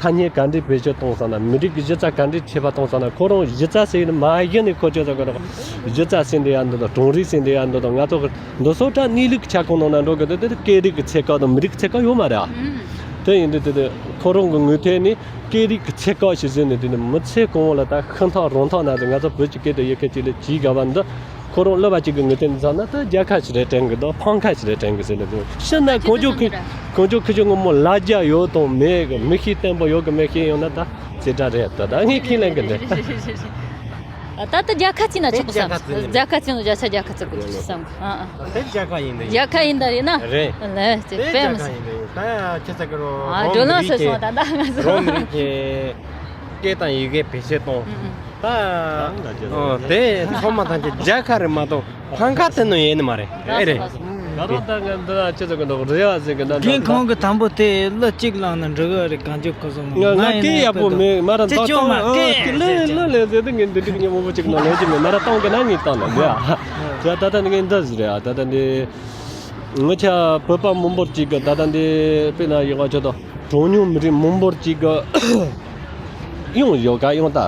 ཐ་སྙད་ག་འདྲའི་བེད་སྤྱོད་གཏོང་སོང་ན། མི་རིགས་ཀྱི་གཞི་རྩ་ག་འདྲའི་ཁྱད་པར་གཏོང་སོང་ན། ཁོ་རང་གཞི་རྩ་ཟེར་ནི་མ་གཞི་ནས་ཁོ་ཅི་ཟེར་གི་རེད། གཞི་རྩ་ཟེར་འདི་ཡང་འདི་དང་གྲོང་རིག་ཟེར་འདི་ཡང་འདི་དང་ང་ཚོ་གི་འདི་ཚོ་ད་གནས་ལུགས་ཀྱི་ཁྱབ་ཁོངས་ནང་ན་འགྲོ་གི། དེ་དེ་སྐད་རིགས་ཀྱི་ཚད་བཀག་དང་མི་རིགས་ཀྱི་ཚད་བཀག་ཡོད་མ་རེད་ཨ། དེ་ཡིན་དུས་དེ་དེ་ཁོ་རང་གི་ངོས་ཐད་ནས་སྐད་རིགས་ཀྱི་ཚད་བཀག་ཞིག་བཟོས་ནས། དེ་ནི་མི་ཚེ་གང་བོ་ལ་ད་ཤིང་ཐག་རོང་ཐག་ན་ང་ཚོ་བོད་ཀྱི་སྐད་དུ་ཡི་གེ་གཅིག་ལས་གཅིག་དགའ་བ་འདི། ཁོ་རང་སློབ་པ་གཅིག་གི་ངོས་ཐད་ནས་བསམ་ན་ད་རྒྱལ་ཁ་ཞིག་རེད་དྲན་གི་འདུག་ཕམ་ཁ་ཞིག་རེད་དྲན་གི་ཟེར་ནས་འདུག་ཕྱིར་ན་ཀོང་ཇོ་ཁུ་ཀོང་ཇོ་ཁུ་བྱུག་སྔོན་མོ་ལ་རྒྱ་ཡོད་དང་མེད་གི་མི་ཤེས། བརྟན་པོ་ཡོད་གི་མེད་ཤེས་ཡོང་ན་ད་རྩེ་གྲ་རེད། ད་ད་ངས་ཁས་ལེན་གི་འདུག་ད་ལྟ་རྒྱལ་ཁ་ཅི་ན་ཆོག་གི་བསམ། རྒྱལ་ཁ་ཅི་ན་བརྒྱ་ཆ་རྒྱལ་ཁ་ཅི་དགོས་ཀྱི་བསམ་གི་ཨ་ཨ། དེ་རྒྱལ་ཁ་ཡིན་ད་ཡིན། རྒྱལ་ཁ་ཡིན་ད་ཡིན་ན། རེད། ལས་ཅི་དཔེ་མི་སྲིད། ད་ཁྱེད་ཚ་གི་རོ་ཨ་བགྲོ་གླེང་སོ་སོ་ད་ད་ང་ཚོ་རོ་མི་རིགས་ཀྱི་སྐད་དང་ཡི་གེ་བེད་སྤྱོད་གཏོང་། ད་དེ་ཚང་མ་ཐམས་ཅད་རྒྱལ་ཁ་རེད་མ་གཏོགས་ཕམ་ཁ་དེ་ནོ་ཡེ་ནི་མ་རེད། ཨེ་རེད། ད་རུང་ད་ང་འདི་ན་ཅི་ཟེར་གི་འདུག་རེ་བ་ཟེར་གི་འདུག་རྒན་ཁོང་གི་དང་པོ་དེ་གླུ་གཅིག་བླངས་ན་འགྲིག་གི་རེད། གང་ཅི་ཁོ་ཚོ་ང་ང་སྐད་ཡག་པོ་མེད། མ་ར་ཅི་ཅོ་མ་སྐད་གླུ་གླུ་ལས་ཟེར་དུས་ངས་འདི་འདྲ་གི་སྙན་མོ་ཅིག་ན་ལོས་ཀྱི་མེད། མ་ར་བཏང་གི་ན་ངས་བཏང་ན་འདི་ཨ། ད་ད་ད་ངས་འདི་ཟེར་རེད་ཨ། ད་ད་འདི་ང་ཆ་བོད་པ་མང་པོར་ཅིག་གི་ད་ད་འདི་དཔེར་ན་ཡོད་ག་ཆོད་དོ། གྲངས་ཉུང་མི་རིགས་མང་པོར་ཅིག་གི་ཡོང་ཡོད་ག་ཡོང་ད།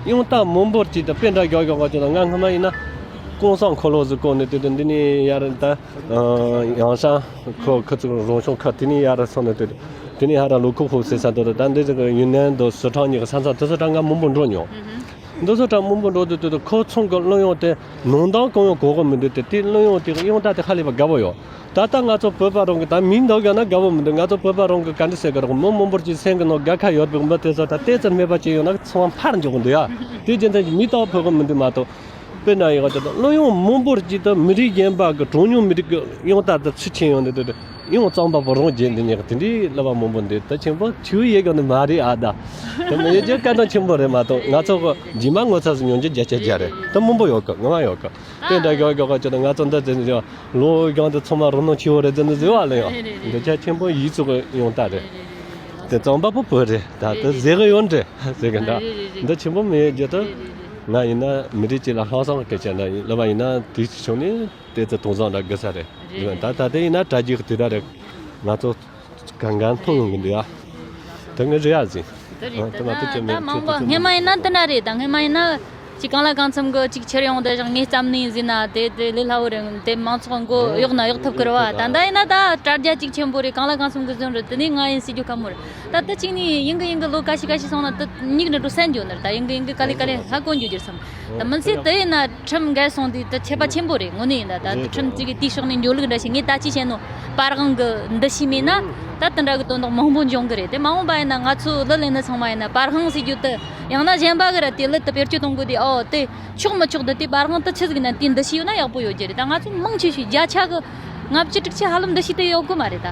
ཡོང་ད་མང་པོར་ཅིག་ད་དཔེ་འདྲ་རྒྱག་རྒྱག་ག་ཆོད་དོ། ང་སྔ་མ་ཡིན་ན་གོང་ས་འཁོར་ལོ་ཟིག་བསྐོར་ནས་དེ་དུས་འདི་ནས་ཡར་ད། ཡང་ས་ཁོ་ཁོ་ཚོ་རང་བྱུང་ཁ་དེ་ནས་ཡར་སོང་ནས་དེ་དེ་ནས་ཧ་ར་ལོ་ཁོ་ཁོ་ཟེར་ས་དེ་ད་འདི་ཚོ་ཡུན་ནན་དང་སི་ཁྲོན་གཉིས་ཀྱི་ས་མཚམས་དེ་ཚོ་ད་ང་མང་པོ་འགྲོ་མྱོང་། འདི་ཚོ་ད་མང་པོ་འགྲོ་དུས་དེ་དུས་ཁོ་ཚང་གི་གླུ་དབྱངས་དེ་ནང་དོན་གང་ཡང་གོ་གི་མི་འདུག་དེ་དེ་གླུ་དབྱངས་དེ་དབྱངས་རྟ་དེ་ཧ་ལས་པ་དགའ་པོ་ཡོད། ད་ལྟ་ང་ཚོ་བོད་པ་རང་གི་ད་མིང་འདོགས་དགོས་ན་དགའ་པོ་མི་འདུག་ང་ཚོ་བོད་པ་རང་གི་ག་འདྲ་ཟེར་གི་རོགས་མི་མང་པོར་གྱི་སེམས་ཀྱི་ནང་དགའ་ཁ་ཡོད་པའི་མི་དེ་ཚོ་ད་ལྟའི་ཚེ་མེད་པ་ཅིག་ཡོང་ན་ཚང་མ་ཕར་འཇོག་གི་འདུག་ཡ། དེ་རྒྱུ་མཚན་གྱིས་མིང་དག་ཕོད་གི་མི་འདུག་མ་གཏོགས། དཔེར་ན་ཡོད་ག་ཅིག་ད་གླུ་དབྱངས་མང་པོར་ཅིག་ད་མི་རིགས་གཞན་པ་གི་གྲངས་ཉུང་མི་རིགས་ཀྱི་དབྱངས་རྟ་དེ་ཚུལ་ཆེན་ཡོང་དུས་དེ་དེ་དབྱངས་གཙང་པ་པོ་རང་རྒྱལ་འདི་ཉག་དེ་འདྲའི་བསླབ་པ་མང་པོ་འདི་ད་ཆེན་པོ་ཆུ་ཡེ་ག་ནི་མ་རེད་ཨ། ད་དེ་མི་ཡེ་རྒྱུ་བཀའ་དྲིན་ཆེན་པོ་རེད་མ་གཏོགས་ང་ཚོ་གི་རྗེས་མ་ངོ་ཚ་སུ་མྱོང་རྒྱུ་བརྒྱ་ཆ་བརྒྱ་རེད། ད་མང་པོ་ཡོད་གི་ངོ་མ་ཡོད་གི་དེ་འདྲ་ཡོད་ཡོད་ག་ཅིག་ད་ང་ཚོ་འདི་དེ་ལོ་རྒྱང་དུ་ཚང་མ་རོ་ནོ་ཆེ་བོ་རེད་ཟེར་ནི་ཟེར་བ་ལ་ཡང་འདི་ཆ་ཆེན་པོ་ཡིད་ཚུགས་གི་དབྱངས་རྟ་རེད། དེ་གཙང་པ་པོ་བོད་རེད། ད་དེ་ཟེར་གི་ཡོད་འདྲ་ཟེར་གི་འདྲ། འདི་ཆེན་པོ་མི་ཡེ་རྒྱུ་ད། ང་ཡིན་ན་མི་རིགས་གཅིག་ལ་ལྷག་བསམ་སྐད་ཆ་འདྲ་ཡིན་ལབ་པ་ཡིན་ན་དེ་ཕྱོགས་ནས་དེ་ཚོ་དོགས་ཟོན་འདྲ་དགོས་ས་རེད། ད་ད་དེ་ཡིན་ན་དྲ་རྒྱའི་དུས་ར་རེད། ང་ཚོ་གང་གང་མཐོང་ཡོང་གི་འདུག་ཨ། དེ་ངས་རེད་ཡ་ཟིན། དེ་རེད། ཨ་དེ་ང་ད་ཚོ་ཅི་ད་མེད་མང་པོ་ཚོ་སྔས་མ་ཡིན་ན་དེ་འདྲ་རེད། ད་སྔས་མ་ཡིན་ན་ཅི་གང་ལ་གང་འཚམ་གི་ཅིག་ཁྱེར་ཡོང་དེ་རང་ངས་བརྩམས་ནས་ཟིན་ན་དེ་དེ་ལས་སླ་བོ་རེད། དེ་མང་ཚོགས་མགོ་གཡོག་ན་གཡོག་ཐུབ་ཀི་རེད་བ། ད་ད་ཡིན་ན་ད་དྲ་རྒྱ་ཅིག་ཆེན་པོ་རེད། གང་ལ་གང་འཚམ་གི་ཟིན་རེད། དེ་ནས་ང་ཡིན་ཟེར་རྒྱུ་ཁ་མོ་རེད། ད་ལྟ་གཅིག་ནས་ཡིན་གི་ཡིན་གི་ལོ་ཁ་ཤས་ཁ་ཤས་སོང་ན་དེ་མྱིག་འདྲ་འགྲོ་སན་འགྱོ་ནི་རེད། ད་ཡིན་གི་ཡིན་གི་ག་ལེ་ག་ལེ་ཧ་གོ་འགྱོ་རྒྱུ་རེད་བསམ། ད་མི་ཚེ་དེ་ཡིན་ན་ཁྲིམས་འགལ་སོང་དུས་དེ་ཆད་པ་ཆེན་པོ་རེད། དངོས་གནས་ཡིན་ད། ད་ཁྲིམས་གཅིག་གི་དེའི་ཕྱོགས་ནས་འགྱོ་ལུགས་འདྲ་ཞིག་ངས་ད་ཅི་བྱས་ནོ། པར་དབང་གི་འདུ་ཤེས་མེད་ན་ད་དེ་འདྲ་གི་དོན་དག་མང་པོ་འབྱུང་གི་རེད། དེ་མ་འོངས་པ་ཡིན་ན་ང་ཚོ་གླུ་ལེན་ནི་ཚང་མ་ཡིན་ན་པར་དབང་ཟེར་རྒྱུ་དེ་ཡང་ན་གཞན་པ་གི་ར་དེ་གླུ་དེ་བེད་སྤྱོད་གཏོང་དགོས་དེ། ཨོ་དེ་ཆོག་མི་ཆོག་དེ་དེ་པར་དབང་དེ་ཆི་ཟིག་ན་དེ་འདུ་ཤེས་ཡོད་ན་ཡག་པོ་ཡོད་རྒྱུ་རེད། ད་ང་ཚོ་མང་ཆེ་ཤོས་བརྒྱ་ཆ་གི་ལྔ་བཅུ་དྲུག་ཅུ་ཧ་ལམ་འདུ་ཤེས་དེ་ཡོད་གི་མ་རེད་ད།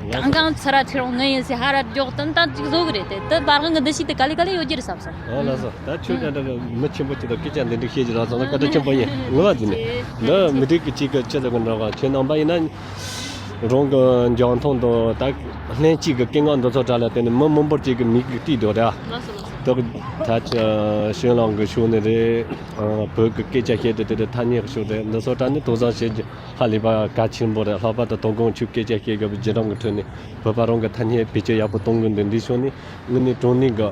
གང་གང་ཚུར་ར་ཁྱེར་འོང་ངི་ཡིན་ཟེར་ཧ་ར་རྒྱོག་དོན་དག་ཅིག་བཟོ་གི་རེད་དེ། དེ་པར་དབང་གི་འདུ་ཤེས་དེ་ག་ལེ་ག་ལེ་ཡོད་རྒྱུ་རེད་བསམ་སོང་། ཨ་ལགས་སོ། ད་ཁྱོད་ཀྱང་ད་གི་མི་ཆེན་པོ་ཅིག་དང་སྐད་ཆ་འདི་འདྲ་བཤད་ཀྱི་རག་སོང་ན་བཀའ་དྲིན་ཆེན་པོ་ཡིན། ངུ་བ་འདི་ནས་འདི་མི་འགྲིག་གི་ཅིག་གི་ཅི་ཟེར་གི་འདྲ་བ་ཁྱེད་ནང་པ་ཡིན་ན་རང་གི་འཇོན་ཐང་དང་ད་ལྷན་སྐྱེས་ཀྱི་སྐད་ངག་འདི་ཚོ་དྲ་ལ་བརྟེན་ནས་མི་མང་པོར་ཅིག་གི་མིག་གིས་བལྟས་འདུག་ར། ད་ད་ཅི་ཞིང་ལང་གི་ཕྱོགས་ནས་རེད། བོད་ཀྱི་སྐད་ཆ་བཤད་དེ་དེ་དེ་ཐ་སྙད་ཀྱི་ཕྱོགས་རེད། འདི་ཚོ་དྲ་ནས་དོ་བཟང་བྱེད་རྒྱུ་ཧ་ལས་པ་གལ་ཆེན་པོ་རེད། ལྷག་པར་དུ་དོ་དགོང་ཁྱོད་སྐད་ཆ་བཤད་དགོས་པའི་བརྒྱུད་རིམ་གྱི་ཁྲོད་ནས་བོད་པ་རང་གི་ཐ་སྙད་བེད་སྤྱོད་ཡག་པོ་གཏོང་གི་འདུག་འདི་ཕྱོགས་ནས་དངོས་གནས་དྲང་གནས་གི་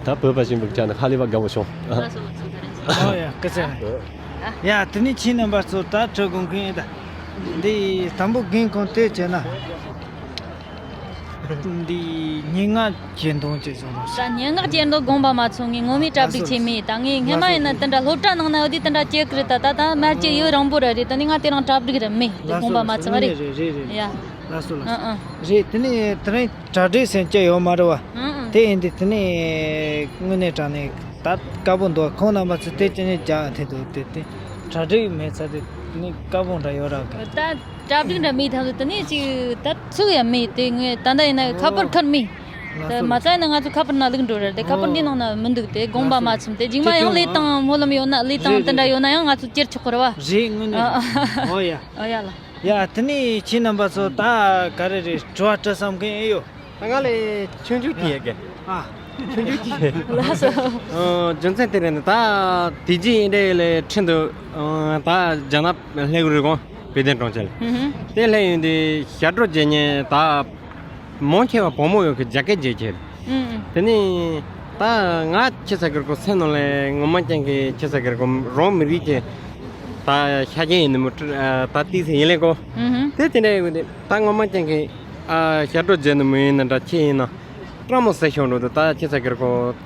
ད་བོད་པ་ཞིག་ཡིན་པའི་ཆ་ནས་ཧ་ལས་པ་དགའ་པོ་བྱུང་། ཨོ་ཡ་སྐུ་ཚེ་རིང་། ཡ་དེ་ནས་ཁྱེད་རྣམ་པ་ཚོ་ད་ཁྲི་དགོན་མཁན་ད་འདི་དང་པོ་རྒན་ཁོང་དེ་བྱས་ན། འདི་སྙན་ངག་གྱེར་འདོན་ཅིག་བཟོ་རོགས་ཞུ། ད་སྙན་ངག་གྱེར་འདོན་དགོངས་པ་མ་ཚོམ། ངས་ངོ་མའི་གྲ་སྒྲིག་བྱས་མེད། ད་ངས་སྔས་མ་ཡིན་ན་དེ་འདྲ་སློབ་གྲྭ་ནང་ན་ཡོད་དུས་དེ་འདྲ་བྱེད་ཀྱི་རེད། ད་ད་ད་མར་གྱི་ཡུན་རིང་པོ་ར་རེད། ད་ནི་ང་དེ་རིང་གྲ་སྒྲིག་ར་མེད། དེ་དགོངས་པ་མ་ཚོམ་རེད། རེད་རེད་རེད། ཡ། ལགས་སོ་ལགས་སོ། ཨང་ཨང་། རེད། དེ་ནས་དེ་རིང་གྲ་སྒྲིག་སེམས་ཅན་ཡོད་མ་རེད་བ། ཨང་ཨང་། དེ་ཡིན་དུས་དེ་ནས་དངོས་གནས་དྲང་གནས་ད་དཀའ་པོ་འདུག་ཁོང་རྣམ་པ་ཚོ་དེ་ཅི་ནས་རྒྱག་ཐེ་འདུག་དེ་དེ་གྲ་སྒྲིག་མེད་ཚ་དེ། ནི་ཀ་བོང་འདྲ་ཡོད་ར་གི། ད་གྲ་སྒྲིག་འདྲ་མེད་ཐང་དུ་དེ་ནས་ཅིག་ད་ཚུགས་ཡ་མེད་དེ། ངས་ད་ལྟ་ཡིན་ན་ཁ་པར་ཁར་མེད། ཨོ། ད་མ་ཚད་ན་ང་ཚོ་ཁ་པར་ནང་བླུགས་འགྲོ་ར། དེ་ཁ་པར་འདི་ནང་ན་མི་འདུག་དེ་དགོངས་པ་མ་ཚོམ་དེ། རྗེས་མ་ཡང་ལས་དང་སྨོན་ལམ་ཡོད་ན། ལས་དང་དེ་འདྲ་ཡོད་ན་ཡང་ང་ཚོ་ཅེར་ཆོག་གི་ར་བ། རེད། དངོས་གནས། ཨོ་ཡ། ཨོ་ཡ་ལ། ཡ་དེ་ནས་ཁྱེད་རྣམ་པ་ཚོ་ད་ག་རེ་རེད། དྲི་བ་དྲི་བསམ་མཁན་ཨེ་ཡོད། ད་ང་ལས་ཆུང་ཆུང་དེ་ཡ་གི། ཨ། ཆུང་ཆུང་དེ། ལགས་སོ། ཨ། རྒྱུ་མཚན་དེ་རེད་ན། ད་དེ་རྗེས་ཨེ་འདྲ་ལས་ཁྲིན་དུ། ཨ། ད་རྒྱ་ནག་སླེབས་རེད་གོ། བེ་ཏན་གྲོང་ཁྱེར་ལ། ཧུམ་ཧུམ། དེ་སླེབས་ཡོང་དུས་ཞབས་བྲོ་རྒྱག་མཁན་ད་མང་ཆེ་བ་བུ་མོ་ཡོད་གི། རྒྱ་སྐད་རྒྱག་མཁན་རེད། ཨུམ། དེ་ནས་ད་ང་ཁྱེད་ཚ་གི་ར་གོ། སེམས་ནང་ལ་ངོ་མ་ཅན་གི་ཁྱེད་ཚ་གི་ར་གོ། རང་མི་རིགས་ཀྱི་ད་ཤ་རྒྱན་ཡིན་ནི་མོ། ད་ཏི་སེ་ཡིན་ལེ་གོ། ཧུམ་ཧུམ། དེ་དེ་འདྲ་ཡོད་གི། ད་ངོ་མ་ཅན་གི། ཨ། ཞབས་བྲོ་རྒྱག་ནི་མོ་ཡིན་ན་འདྲ། ཁྱེད་ཡིན་ན་སྤྲང་མོ་ཟེར་ཤོག་འགྲོ་འདུག་ད་ཁྱེད་ཚ་གི་ར་གོ།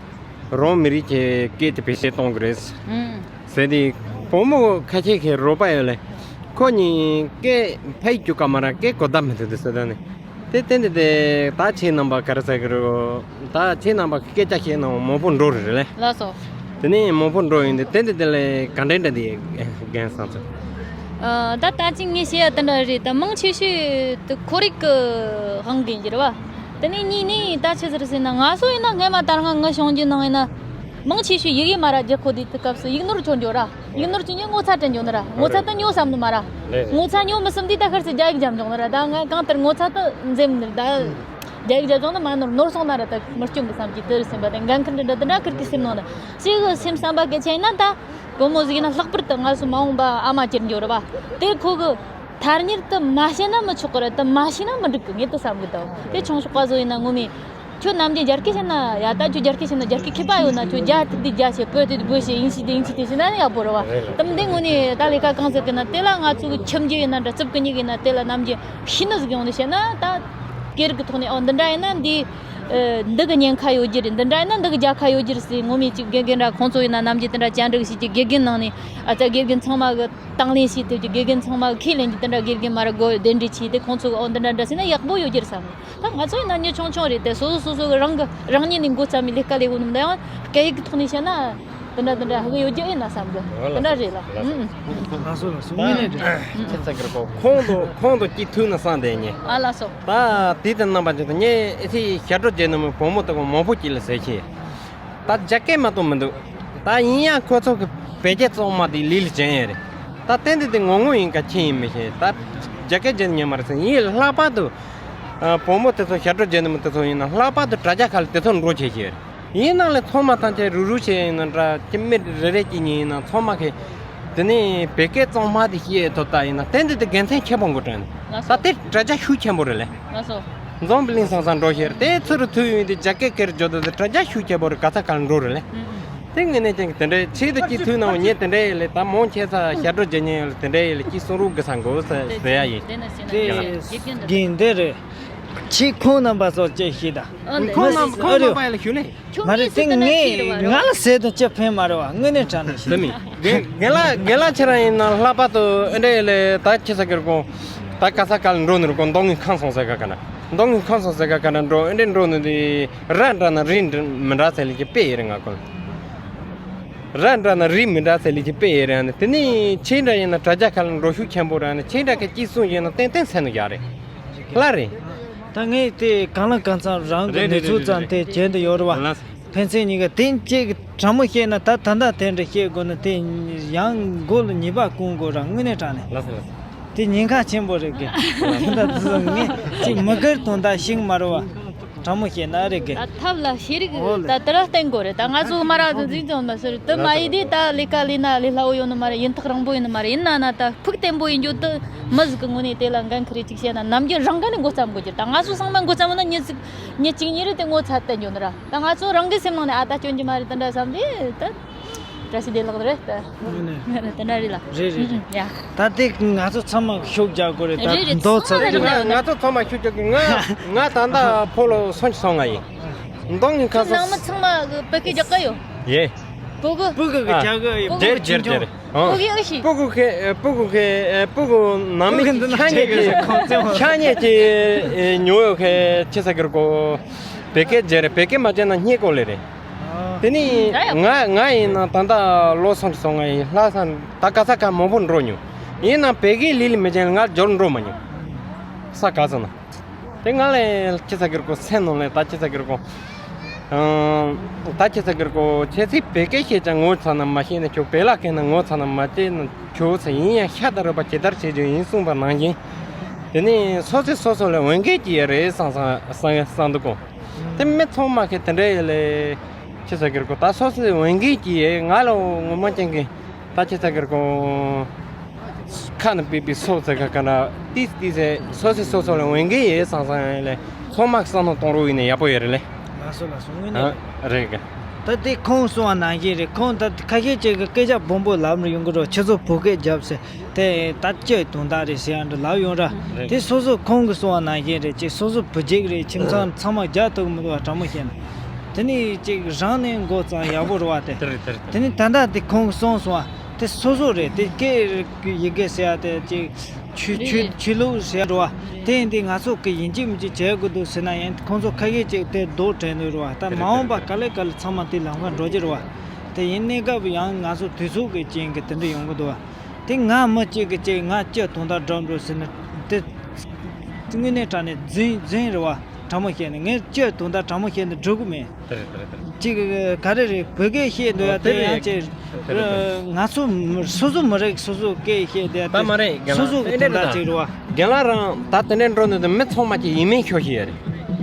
རང་མི་རིགས་ཀྱི་སྐད་དེ་བེད་སྤྱོད་གཏོང་གི་རེད། ཨུམ། ཟེར་དེ། བུ་མོ་ཁ་ཤས་ཀྱི་རོགས་པ་ཡོད་ལེ། ཁོ་གཉིས་སྐད་ཕ་ཡི་རྒྱུག་ག་མ་ར། སྐད་གོ་བརྡ་མི་ཐུབ་དུ་ཟེར། ད་ནི་དེ་བསྟན་ཏེ་དེ། ད་ཁྱེད་རྣམ་པ་ག་རེ་ཟེར་གི་རེད། ད་ཁྱེད་རྣམ་པ་སྐད་ཆ་བཤད་ན་མང་པོ་འགྲོ་རེད་ལེ། ལགས་སོ། དེ་ནས་མང་པོ་འགྲོ་ཡོང་དུས་དེ་འདི་དེ་ལས་ག་འདྲ་འདྲ་དེ་རྒན་སང་ཚོ། ཨ། ད་ད་ཅིག་ངས་བཤད་ཡ་དེ་འདྲ་རེད། ད་མང་ཆེ་ཤོས་དེ་ཁོར་ཡུག་གི་དབང་གིས་འགྱུར་བ། དེ་ནས་གཉིས་ནས་ད་ཆི་ཟེར་ཟེར་ན། ང་ཚོ་ཡིན་ན་སྔས་མ་ད་རང་ངི་བྱུང་རྒྱུ་ནང་ཡིན་ན། མང་ཆེ་ཤོས་ཡི་གེ་མ་ར་རྒྱག་གོ་དུས་དེ་སྐབས་སུ་ཡིག་ནོར་ཆོ་འགྱོ་ར། ཡིག་ནོར་ཆོ་ནས་ངོ་ཚ་དྲན་འགྱོ་ནི་ར། ངོ་ཚ་དེ་ཉོ་བསམ་ནི་མ་ར། ངོ་ཚ་ཉོ་མི་བསམ་དུས་ད་ཁར་སི་རྒྱ་ཡིག་རྒྱབ་འཇོག་ནི་ར། ད་ང་གང་ལྟར་ངོ་ཚ་དེ་འཛེམ་ནི་ར། ད་རྒྱ་ཡིག་རྒྱབ་འཇོག་ནི་མ་ནོར། ནོར་སོང་ན་ར་ད་མི་སྐྱོན་གི་བསམ་གྱི། དེ་རེད་སེམས་པ་དེ་འགན་ཁུར་འདྲ་འདྲ་འདྲ་ཁུར་གི་སེམས་ནང་ན་ཅིག་གི་སེམས་བསམ་པ་གལ་ཆེ་ན། ད་བུ་མོ་ཟིག་ཡིན་ན་ལྷག་པར་དུ་ང་ཚོ་མ་འོངས་པ་ཨ་མ་གྱུར་འགྱོ་ར་བ། དེ་ཁོ་གི་ཐ་སྙད་དེ་མ་བཤད་ན་མི་ཆོག་གི་ར། དེ་མ་ཤེས་ན་མི་འགྲིག་གི། ངས་དེ་བསམ་གི། ད་དེ་ཆུང་ཤོག་པ་ཚོ་ཡིན་ན་ངོ་མས། ཁྱོད་ནམ་རྒྱུན་རྒྱ་སྐད་བཤད་ན་ཡ། ད་ཁྱོད་རྒྱ་སྐད་བཤད་ན་རྒྱ་སྐད་མཁས་པ་ཡོད་ན། ཁྱོད་རྒྱ་དེ་འདི་རྒྱ་བཤད། བོད་དེ་འདི་བོད་བཤད། ཡིན་ཞིག་དེ་ཡིན་ཞིག་དེ་བཤད་ན་ཡག་པོ་རེད་བ། དེ་འདི་ངོ་ནས་ད་ལས་ཀ་གང་ཟེར་གི་ན། དེ་ལ་ང་ཚོ་གི་ཁྱིམ་རྒྱུད་ཡིན་ན་འདྲ། རྩིབ་ཀི་གཉིས་ཡིན་ན། དེ་ལ་ནམ་རྒྱུན་ཤེས་ནི་ཟིག་ཡོང་ནས་བཤད་ན། ད་སྐད་རིགས་ཀྱི་ཐོག་ནས། ཨོ། འདི་འདྲ་ཡིན་ན་འདི། ཨ། འདི་གི་ཉེན་ཁ་ཡོད་རྒྱུ་རེད། འདི་འདྲ་ཡིན་ན་འདི་གི་རྒྱལ་ཁ་ཡོད་རྒྱུ་རེད་ཟེར། ངོ་མས་ཅིག་དགེ་རྒན་ར་ཁོང་ཚོ་ཡིན་ན་ནམ་རྒྱུན་དེ་འདྲ་བཅར་འདྲི་བྱེད་ཀྱི། དགེ་རྒན་ནང་ནས། ཨ་ཙི། དགེ་རྒན་ཚང་མ་གི་དང་ལེན་བྱེད་ཐུབ་ཀྱི། དགེ་རྒན་ཚང་མ་གི་ཁས་ལེན་གྱི། དེ་འདྲ་དགེ་རྒན་མ་ར་གོ་གདན་འདྲེན་བྱས་ཏེ་ཁོང་ཚོ་གི། ཨོ། འདི་འདྲ་འདྲ་ཟེར་ན་ཡག་པོ་ཡོད་རྒྱུ་རེད་བསམ་གི། ད་ང་ཚོ་ཡིན་ན་མྱི་ཆུང་ཆུང་རེད་དེ། སོ་སོ་སོ་སོ་གི་རང་གི་རང་ཉིད་ནས་འགོ་བརྩམས་པའི་ལས་ཀ་ལས་འོ་ནམ། ད་ཡང་སྐད་ཡིག་གི་ཐོག་ནས་བཤད་ན་དེ་འདྲ་དེ་འདྲ་ཧ་གི་ཡོད་རྒྱུ་ཨེ་ན་བསམ་གི། ཨོ། དེ་འདྲ་རེད་ལ། ལགས་སོ། ཨུམ། ལགས་སོ། ལགས་སོ། དངོས་གནས་རེད། ཁྱེད་ཚ་གི་ར་གོ། ཁོང་དུ་ཁོང་དུ་སྐྱིད་ཐུག་ན་བསམ་དེ་ཉེ། ཨ། ལགས་སོ། ད་དེ་ལྟར་རྣམ་པ་ཅན་དུ་ངས་ཨེ་ཚེ་ཞབས་བྲོ་རྒྱག་ནི་མོ་བུ་མོ་དེ་གོ་མང་པོ་སྐྱིད་ལ་ཟེར་ཆེ། ད་རྒྱ་སྐད་མ་གཏོགས་མི་འདུག་ད་ཡིན་ཡང་ཁོ་ཚོ་གི་བོད་སྐད་གཙང་མ་དེ་ལས་ལ་བྱེད་ཡས་རེད། ད་བསྟན་དེ་དེ་ངོ་ངོ་ཡིན་ག་ཁྱེད་ཡིན་མི་ཤེས། ད་རྒྱ་སྐད་རྒྱག་ཉན་མ་རེད་ཟེར། ཡིན་ལྷག་པར་དུ། ཨ། བུ་མོ་དེ་ཚོ་ཞབས་བྲོ་རྒྱག་ནི་མོ་དེ་ཚོ་ཡིན་ན་ལྷག་པར་དུ་དྲ་རྒྱ་ཁ་ལ་དེ་ཚོ་འགྲོ་བྱེད་ཤེས་རེད། ཡིན་ནང་ལས་ཚང་མ་ཐམས་ཅད་རུ་རུ་བྱེད་ཡིན་ན་འདྲ། ཁྱེད་མི་རེ་རེ་གཅིག་གཉིས་ཡིན་ན་ཚང་མ་གི་དེ་ནས་བོད་སྐད་གཙང་མ་དེ་ཤེས་ཐུབ་ད་ཡིན་ན་བསྟན་དེ་དེ་དགེ་མཚན་ཆེན་པོ་འགོ་དྲན། ལགས་སོ། ད་དེ་དྲ་རྒྱ་ཤུགས་ཆེན་པོ་རེད་ལེ། ལགས་སོ། འཛམ་བུ་གླིང་སང་སང་འགྲོ་ཤེས་རེད། དེ་ཚུར་ཐུག་ཡོང་དུས་རྒྱ་སྐད་སྐད་རྒྱོ་དེ་དྲ་རྒྱ་ཤུགས་ཆེན་པོ་རེད། ག་ས་ག་ལ་འགྲོ་རེད་ལེ། ཨུམ། དེ་ངས་ནས་ཀྱང་དེ་འདྲའི་ཆེད་དུ་སྐྱིད་ཐུག་ནའང་ཉེ་དེ་འདྲའི་ལས། ད་མང་ཆེ་ས་ཞབས་བྲོ་རྒྱག་ཉེ་ལ་དེ་འདྲའི་ལས་སྐྱིད་སོང་རུག་གི་ས་འགོ་ས་ཟེར་ཡ་ཡིན། དེ་ནི་ཟེར་ན་དེ་དགེ་རྒན་དེ་རེད། ཁྱེད་ཁོང་རྣམ་པ་ཚོ་ཅེས་ཤེས་ད། ཨ། ལེ། ཁོང་རྣམ་ཁོང་རྣམ་པ་ཡ་ལ་ཞུ་ལེ། མ་རེད། དེ་ངས་ང་ལ་ཟེར་དུ་ཅི་ཕན་མ་རེད་བ། དངོས་གནས་དྲང་གནས་ཤེས། དེ་མིན། རྒན་རྒན་ལགས་རྒན་ལགས་ཁྱེད་རང་ཡིན་ན་ལྷག་པར་དུ་ཨེ་འདྲའི་ལས། ད་ཁྱེད་ས་གར་གོང་ད་ག་ས་ག་ལ་འགྲོ་ནི་རུ་གོང་མདོ་སྔགས་ཁང་སོང་ས་ག་ག་ན། མདོ་སྔགས་ཁང་སོང་ས་ག་ག་ན་འགྲོ། ཨེ་འདྲའི་འགྲོ་ནི་དེ་ར་འདྲ་ན་རི་མི་འདྲ་ཚད་ལས་ཀྱི་དཔེ་ཡིན་རེད། ང་ཀོ་ར་འདྲ་ན་རི་མི་འདྲ་ཚད་ལས་ཀྱི་དཔེ་ཡིན་རེད། དེ་ནས་ཁྱེད་འདྲ་ཡིན་ན་དྲ་རྒྱ་ཁ་ལ་འགྲོ་ཤུགས་ཆེན་པོ་རེད། ཁྱེད་འདྲ་གི་སྐྱིད་སོང་ཡིན་ན་ཏན་ཏན་ཚད་ནི་ཡག་རེད། ལ་རེད། ད་ངས་དེ་གང་ལ་གང་འཚམ་རང་གི་རེད་རེད་གནས་ཚུལ་རེད་རེད་ཙམ་རེད། དེ་བྱས་འདི་ཡོད་རེད་བ། ལགས། ཕན་ཚུན་གཉིས་ཀ་དེ་གཅིག་གི་དྲང་མོ་བཤད་ན། ད་ད་ལྟ་དེ་འདྲ་བཤད་དགོས་ན་དེ་ཡང་མགོ་ལ་ཉེས་པ་སྐོང་དགོས་ར། དངོས་གནས་དྲང་གནས། ལགས་སོ། ལགས་སོ། དེ་ཉེན་ཁ་ཆེན་པོ་རེད་གི། ད་ད་ངས་ཅིག་མི་སྒེར་དོན་དག་ཞིག་མ་རེད་བ། དྲང་མོ་བཤད་ན་རེད་གི། ད་ཐབས་ལ་ཤེས་རིག་ཨོ་ལེ། ད་དེ་ར་བསྟེན་དགོས་རེད། ད་ང་ཚོ་མ་ར་འཛིན་འཛིན་ཙམ་མ་ཟེར་དེ་མ་ཡིན་དེ། ད་ལས་ཀ་ལས་ན་ལས་སླ་བོ་ཡོད་ནི་མ་རེད། ཡིན་ཐག་རིང་པོ་ཡིན་ནི་མ་རེད། ཡིན་ན་ན་ད་ཕུགས་བརྟན་པོ་ཡིན་རྒྱུ་དེ་མི་ཟིག་གི་ངོས་ནས་དེ་ལ་འགན་ཁུར་རེ་ཅིག་བཤད་ན། ནམ་རྒྱུན་རང་ག་ནས་འགོ་བརྩམ་དགོས་རྒྱུ། ད་ང་ཚོ་ཚང་མ་འགོ་བརྩམས་ན་ཉི་ཚིག་ཉི་གཅིག་གཉིས་རེ་དེ་ངོ་ཚ་བསྟན་རྒྱུ་ནི་ར། ད་ང་ཚོ་རང་གི་སེམས་ནང་ནས་ཨ་ད་སྐྱོན་གྱི་མ་རེད། དེ་འདྲ་བསམ་དེ་ད་བཀྲ་ཤིས་བདེ་ལེགས་རེད་ད། དངོས་གནས། དེ་འདྲ་རེད་ལ། རེད་རེད་རེད། ཡ། ད་དེ་ང་ཚོ་ཚང་མ་ཤུགས་རྒྱག་དགོས་རེད། ད་རེད་རེད། མདོ་ཚོ་ཚང་མ་རེད། ང་ང་ཚོ་ཚང་མ་ཤུགས་རྒྱག་གི། ང་ང་ད་ལྟ་ཕོ་ལོ་སུམ་ཅུ་སོ་ལྔ་ཡིན། མདོ་སྔགས་ཁང་ནང་མི་ཚང་མ་གི་བོད་སྐད་རྒྱག་གི་ཡོད། ཡེ། སྤུ་གུ། སྤུ་གུ་གི་ཨ། རྒྱག་གི་ཡོད། སྤུ་གུ་རྒྱལ་རྒྱལ་རྒྱལ་རེད། ཨང་། སྤུ་གུ་ཨེ་ཤི། སྤུ་གུ་ཁེ་ཨེ། སྤུ་གུ་ཁེ་ཨེ། སྤུ་གུ་ནང་མི་གི་ཆ་ཉེ་གི། ཆ་ཉེ་གི་ཨེ། ཉོ་ཡོད་ཁེ་ཁྱེད་ས་གི་རུ་གོ། བོད་སྐད་རྒྱལ་རེད། བོད་སྐད་མ་བརྗེད་ན་སྙད་གོ་ལེ་རེད། དེ་ནི་ང་ང་ཡིན་ན་ད་ལྟ་ལོ་སུམ་ཅུ་སོ་ལྔ་ཡིན། ལྷ་ས་ད་ག་ས་ག་མང་པོ་འགྲོ་མྱོང་། ཡིན་ནའང་བོད་སྐད་ལི་ལི་མི་ཅན་ང་འབྱོར་འགྲོ་མ་མྱོང་། ས་ག་ས་ན། དེ་ང་ལས་ཁྱི་ས་གིར་ཀོ་སེམས་ནང་ལས་ད་ཁྱི་ས་གིར་ཀོ། ཨང་། ད་ཁྱི་ས་གིར་ཀོ་ཁྱེད་ཚོས་བོད་སྐད་བཤད་ཀྱང་ངོ་ཚ་ན་མ་ཤེས་ན་ཁྱོད་བོད་ལ་སྐད་ན་ངོ་ཚ་ན་མ་བྱེད་ན་ཁྱོད་ཚོ་ཡིན་ཡང་ཤ་ད་རུ་པ་ཇི་ལྟར་བྱེད་རྒྱུ་ཡིན་གསུངས་པ་ནང་བཞིན། དེ་ནས་སོ་སོས་སོ་སོ་ལ་འོས་འགན་གྱི་ཡ་རེད་བསམ་བསམ་བསམ་བསམ་འདུག་གོ། དེ་མི་ཚང་མ་གི་དེ་འདྲ་ཡོད་ལས། ཁྱི་ས་གིར་ཀོ་ད་སོ་སོའི་འོས་འགན་གྱི་ཡ་ང་ལ་ངོ་མ་ཅན་གི་ད་ཁྱི་ས་གིར་ཀོ་ཁ་ནས་པི་པི་སོ་ཟེར་ག་ག་ན་ཏིས་ཏིས་ཟེར་སོ་སོས་སོ་སོ་ལ་འོས་འགན་ཡོད་བསམ་བསམ་ཡོད་ལས་ཚང་མ་གི་བསམ་བློ་གཏོང་རོགས་ཡིན་ན་ཡག་པོ་ཡོད་རེད་ལེ། ལགས་སོ་ལགས་སོ་དངོས་གནས་ཨ་རེད་གི། ད་དེ་ཁོང་གསུང་བ་ནང་བཞིན་རེད། ཁོང་ད་ཁ་ཤས་ཅིག་གི་སྐད་ཆ་སྦོམ་པོ་ལབ་ནས་ཡོང་གི་རེད། ཁྱེད་ཚོ་བོད་སྐད་རྒྱབ་ཟེར་དེ་ད་སྤྱིར་དོན་དག་རེད་ཟེར་ཡང་འདྲ་ལབ་ཡོང་ར། རེད། དེ་སོ་སོ་ཁོང་གི་གསུང་བ་ནང་བཞིན་རེད། ཅིག་སོ་སོ་བུ་རྒྱུད་རེད། ཁྱིམ་ཚང་ཚང་མ་རྒྱག་ཐུབ་མི་འདུག་བ། དྲང་མོ་བཤད་ན། དེ་ནས་ཅིག་རང་ནས་འགོ་བརྩམས་ཡག་པོ་རེད་བ་དེ། དེ་རེད་དེ་རེད་དེ་དེ་ནས་ད་ལྟ་དེ་ཁོང་གི་གསུང་སོང་བ་དེ་སོ་སོ་རེད། དེ་སྐད་ཡི་གེ་ཟེར་ཡ་དེ་ཅིག་ཆོས་ཆོས་ཆོས་ལུགས་ཟེར་ཡ་རེད་བ། དེ་ཡིན་དུས་ང་ཚོ་གི་ཡིན་གཅིག་མིན་གཅིག་བྱེད་དགོས་འདུག་ཟེར་ན་ཡང་ཁོང་ཚོ་ཁ་ཤས་ཅིག་དེ་རྡོག་དྲན་འདུག་རེད་བ། ད་མ་འོངས་པ་ག་ལེ་ག་ལེ་ཚང་མ་དེ་ལམ་ཁ་འགྲོ་རྒྱུ་རེད་བ། དེ་ཡིན་གནས་སྐབས་ཡང་ང་ཚོ་དུས་ཚོད་ཀྱི་རྐྱེན་གྱིས་དེ་འདྲ་ཡོང་གི་འདུག་བ། དེ་ང་མི་གཅིག་གིས་གཅིག་ང་སྤྱིར་དོན་དག་འགྲོ་འགྲོ་ཟེར་ན་དེ་དངོས་གནས་དྲང་གནས་རྫུན་རྫུན་རེད་བ། དྲང་མོ་བཤད་ན་ངས་སྤྱིར་དོན་དག་དྲང་མོ་བཤད་ན་འགྲིག་གི་མེད། དེ་རེད་དེ་རེད་དེ་རེད། གཅིག་ག་རེ་རེད། བོད་སྐད་བཤད་འདོད་ཡ་དེ་ཡང་ཅིག་ང་ཚོ་མི་སོ་སོ་མི་རིགས་སོ་སོ་སྐད་བཤད་དེ་ད་མ་རེད། རྒན་ལགས་སོ་སོ་གི་དེ་འདྲ་དོན་དག་ཅིག་རེད་བ། རྒན་ལགས་རང་ད་དེ་འདྲ་འགྲོ་འདོད་དུ་མི་ཚང་མ་གི་ཡིན་མིན་ཤོད་ཤེས་ཡ་རེད།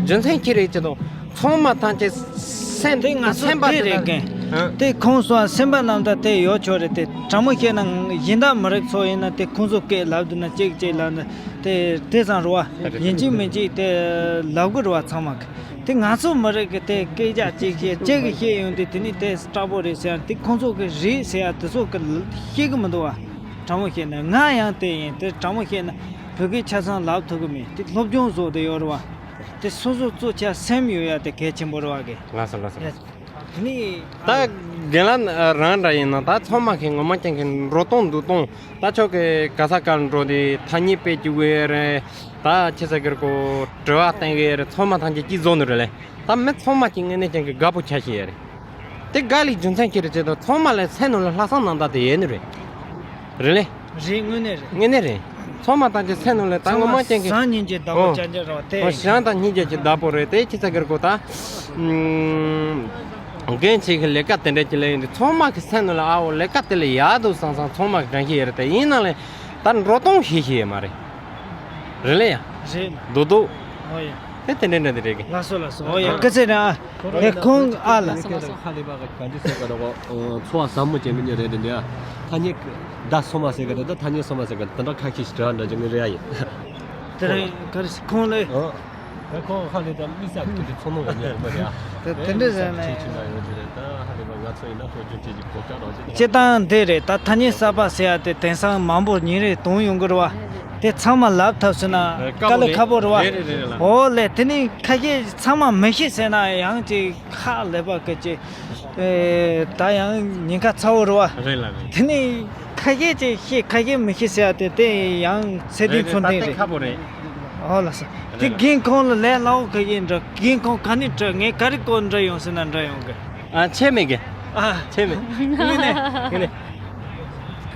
རྒྱུ་མཚན་ཅི་རེད་ཅེ་དང་། ཚང་མ་ཐམས་ཅད་སེམས་དེ་ང་ཚོ་སེམས་པ་དེ་དེ་རེད་འདྲ་གན། ཨ། དེ་ཁོང་ཚོ་སེམས་པ་རྣམ་དག་དེ་ཡོད་ཆོག་རེད། དེ་དྲང་མོ་བཤད་ན་གཞན་དག་མི་རིགས་ཚོ་ཡིན་ན་དེ་ཁོང་ཚོ་སྐད་ལབ་འདུག་ན་གཅིག་གཅིག་ལབ་ན་དེ་དེ་ཙམ་རེད་བ། ཡིན་གཅིག་མིན་གཅིག་དེ་ལབ་དགོས་རེད་བ་ཚང་མ་གི། དེ་ང་ཚོ་མི་རིགས་གི་དེ་སྐད་ཆ་གཅིག་བཤད་གཅིག་གི་བཤད་ཡོང་དུས་དེ་ནི་དེ་དྲག་པོ་རེད་ཟེར་ཡ་དེ་ཁོང་ཚོ་གི་རེད་ཟེར་ཡ་དེ་ཚོ་གི་ཤེས་གི་མི་འདུག་བ། དྲང་མོ་བཤད་ན་ང་ཡང་དེ་ཡིན། དེ་དྲང་མོ་བཤད་ན་བོད་སྐད་ཆ་ཚང་ལབ་ཐུབ་གི་མེད། དེ་སློབ་སྦྱོང་བཟོ་དེ་ཡོད་རེད་བ། དེ་སོ་སོ་གཙོ་ཆེ་སེམས་ཡོད་ཡ་དེ་གལ་ཆེན་པོ་རེད་བ་གི། ལགས་སོ་ལགས་སོ། ཡ། དེ་ནི། ད་རྒན་ལགས་རང་འདྲ་ཡིན་ན་ད་ཚང་མ་གི་ངོ་མ་ཅན་གི་འགྲོ་སྟངས་འདུག་སྟངས་ད་ཆོག་གི། ག་ས་གར་འགྲོ་དེ་ཐ་སྙད་དཔེ་བཅུག་གི་རེད། ད་ཁྱི་ས་གིར་ཀོ་དྲི་བ་བསྟན་གི་རེད། ཚང་མ་ཐམས་ཅད་ཅི་བཟོ་ནི་རེད་ལེ། ད་མི་ཚང་མ་གི་དངོས་གནས་ཅན་གི་དགའ་པོ་ཆ་ཤེས་ཡ་རེད། དེ་དགའ་ལི་རྒྱུ་མཚན་ཁྱེད་རེ་བྱེད་དང་ཚང་མ་ལ་སེམས་ནང་ལ་ལྷག་བསམ་རྣམ་དག་དེ་ཡོད་ནི་རེད། རེད་ལེ། རེད་དངོས་གནས་རེད། དངོས་གནས་རེད། ཚང་མ་ཐམས་ཅད་སེམས་ནང་ལ་ད་ཚང་ངོ་མ་མ་ཅན་གྱི་སང་ཉིན་གྱི་བདག་པོ་ཨོ། ཅན་ཅན་རེད་བ་དེ། ཨོ་ཞང་དང་སྙིང་རྗེ་གྱི་བདག་པོ་རེད་དེ་ཁྱི་ཚ་གིར་གོ་ད། ཨུམ། རྒན་ཆེ་གི་ལས་ཀ་དེ་འདྲ་ཅིག་ལས་ཡིན་དུས་ཚང་མ་གི་སེམས་ནང་ལ་ཨ་འོ་ལས་ཀ་དེ་ལས་ཡག་འདུག་བསམ་བསམ་ཚང་མ་གི་དྲན་ཤེས་ཡོད་རེད་དེ་ཡིན་ནང་ལས་ད་འགྲོ་སྟངས་ཤེས་ཤེས་ཡོད་མ་རེད། རེད་ལེ་ཡ། རེད། རྡོག་རྡོག་ཨོ་ཡ། དེ་དེ་འདྲ་འདྲ་དེ་རེད་གི། ལགས་སོ་ལགས་སོ། ཨོ་ཡ་སྐུ་ཚེ་རིང་ཨ། ཧེ་ཁོང་ཨ་ལ། ཁ་ལེ་བ་ག་ག་འདྲ་ཟེར་ག་རེ་གོ། འཚོ་བ་ཟབ་མོ་བྱེད་མི་ཉན་རེད་དེ་འདྲ། ཐ་སྙད་ད་སོ་མ་ཟེར་ག་རེ་ད་ཐ་སྙད་སོ་མ་ཟེར་ག་རེ་དེ་འདྲ་ཁ་ཤས་ཤིག་དྲི་བ་འདྲ་བྱེད་ངེས་རེད་ཨ་ཡིན། དེ་རིང་ག་རེ་ཁོང་ལེ། ཨོ། ད་ཁོང་ཧ་ལས་ད་མི་ས་ཁུལ་དུ་ཚོང་མང་བ་ཉོ་རུ་མ་རེད་ཨ། དེ་དེ་འདྲ་ཟེར་ནས། ཁྱེད་ཆུ་ན་ཡོད་རེད་ད་ཧ་ལས་པ་ང་ཚོ་ཡིན་ན་ཧོ་ཅུན་ཁྲི་གི་གོ་སྐབས་རང་བྱེད་སྤྱིར་བཏང་དེ་རེད་ད། ཐ་སྙད་གསར་པ་ཟེར་ཡ་དེ་དེང་སང་མང་པོ་ཉིན་རེ་གཏོང་ཡོང་གི་རེད་བ། དེ་ཚང་མ་ལབ་ཐབས་སུ་ན་དཀའ་ལས་ཁག་པོ་རེད་བ། རེད་རེད་རེད་ལ། འོ་ལེ་དེ་ནི་ཁ་ཤས་ཚང་མ་མི་ཤེས་ཟེར་ན་ཡང་ཅིག་ཧ་ལས་པ་གི་ཅིག་ཨེ། ད་ཡང་ཉེན་ཁ་ཚ་བོ་རེད་བ། རེད་ལ་རེད། དེ་ནི་ཁ་ཤས་ཅིག་ཤེས་ཁ་ཤས་མི་ཤེས་ཟེར་ཡ་དེ་དེ་ཡང་ཚད་ལྡན་ཚོད་ལྡན་རེད། ཁག་པོ་རེད། ཨོ་ལགས་སོ། དེ་རྒན་ཁོང་ལ་ལས་སླ་བོ་ག་ཡིན་འདྲ། རྒན་ཁོང་ག་ནས་འདྲ་ངས་ག་རེ་སྐོར་འདྲ་ཡོང་ཟེར་ན་འདྲ་ཡོང་གི། ཨ་ཆེ་མེད་གི། ཨ་ཆེ་མེད། ངུས་ནས། ངུས་ནས།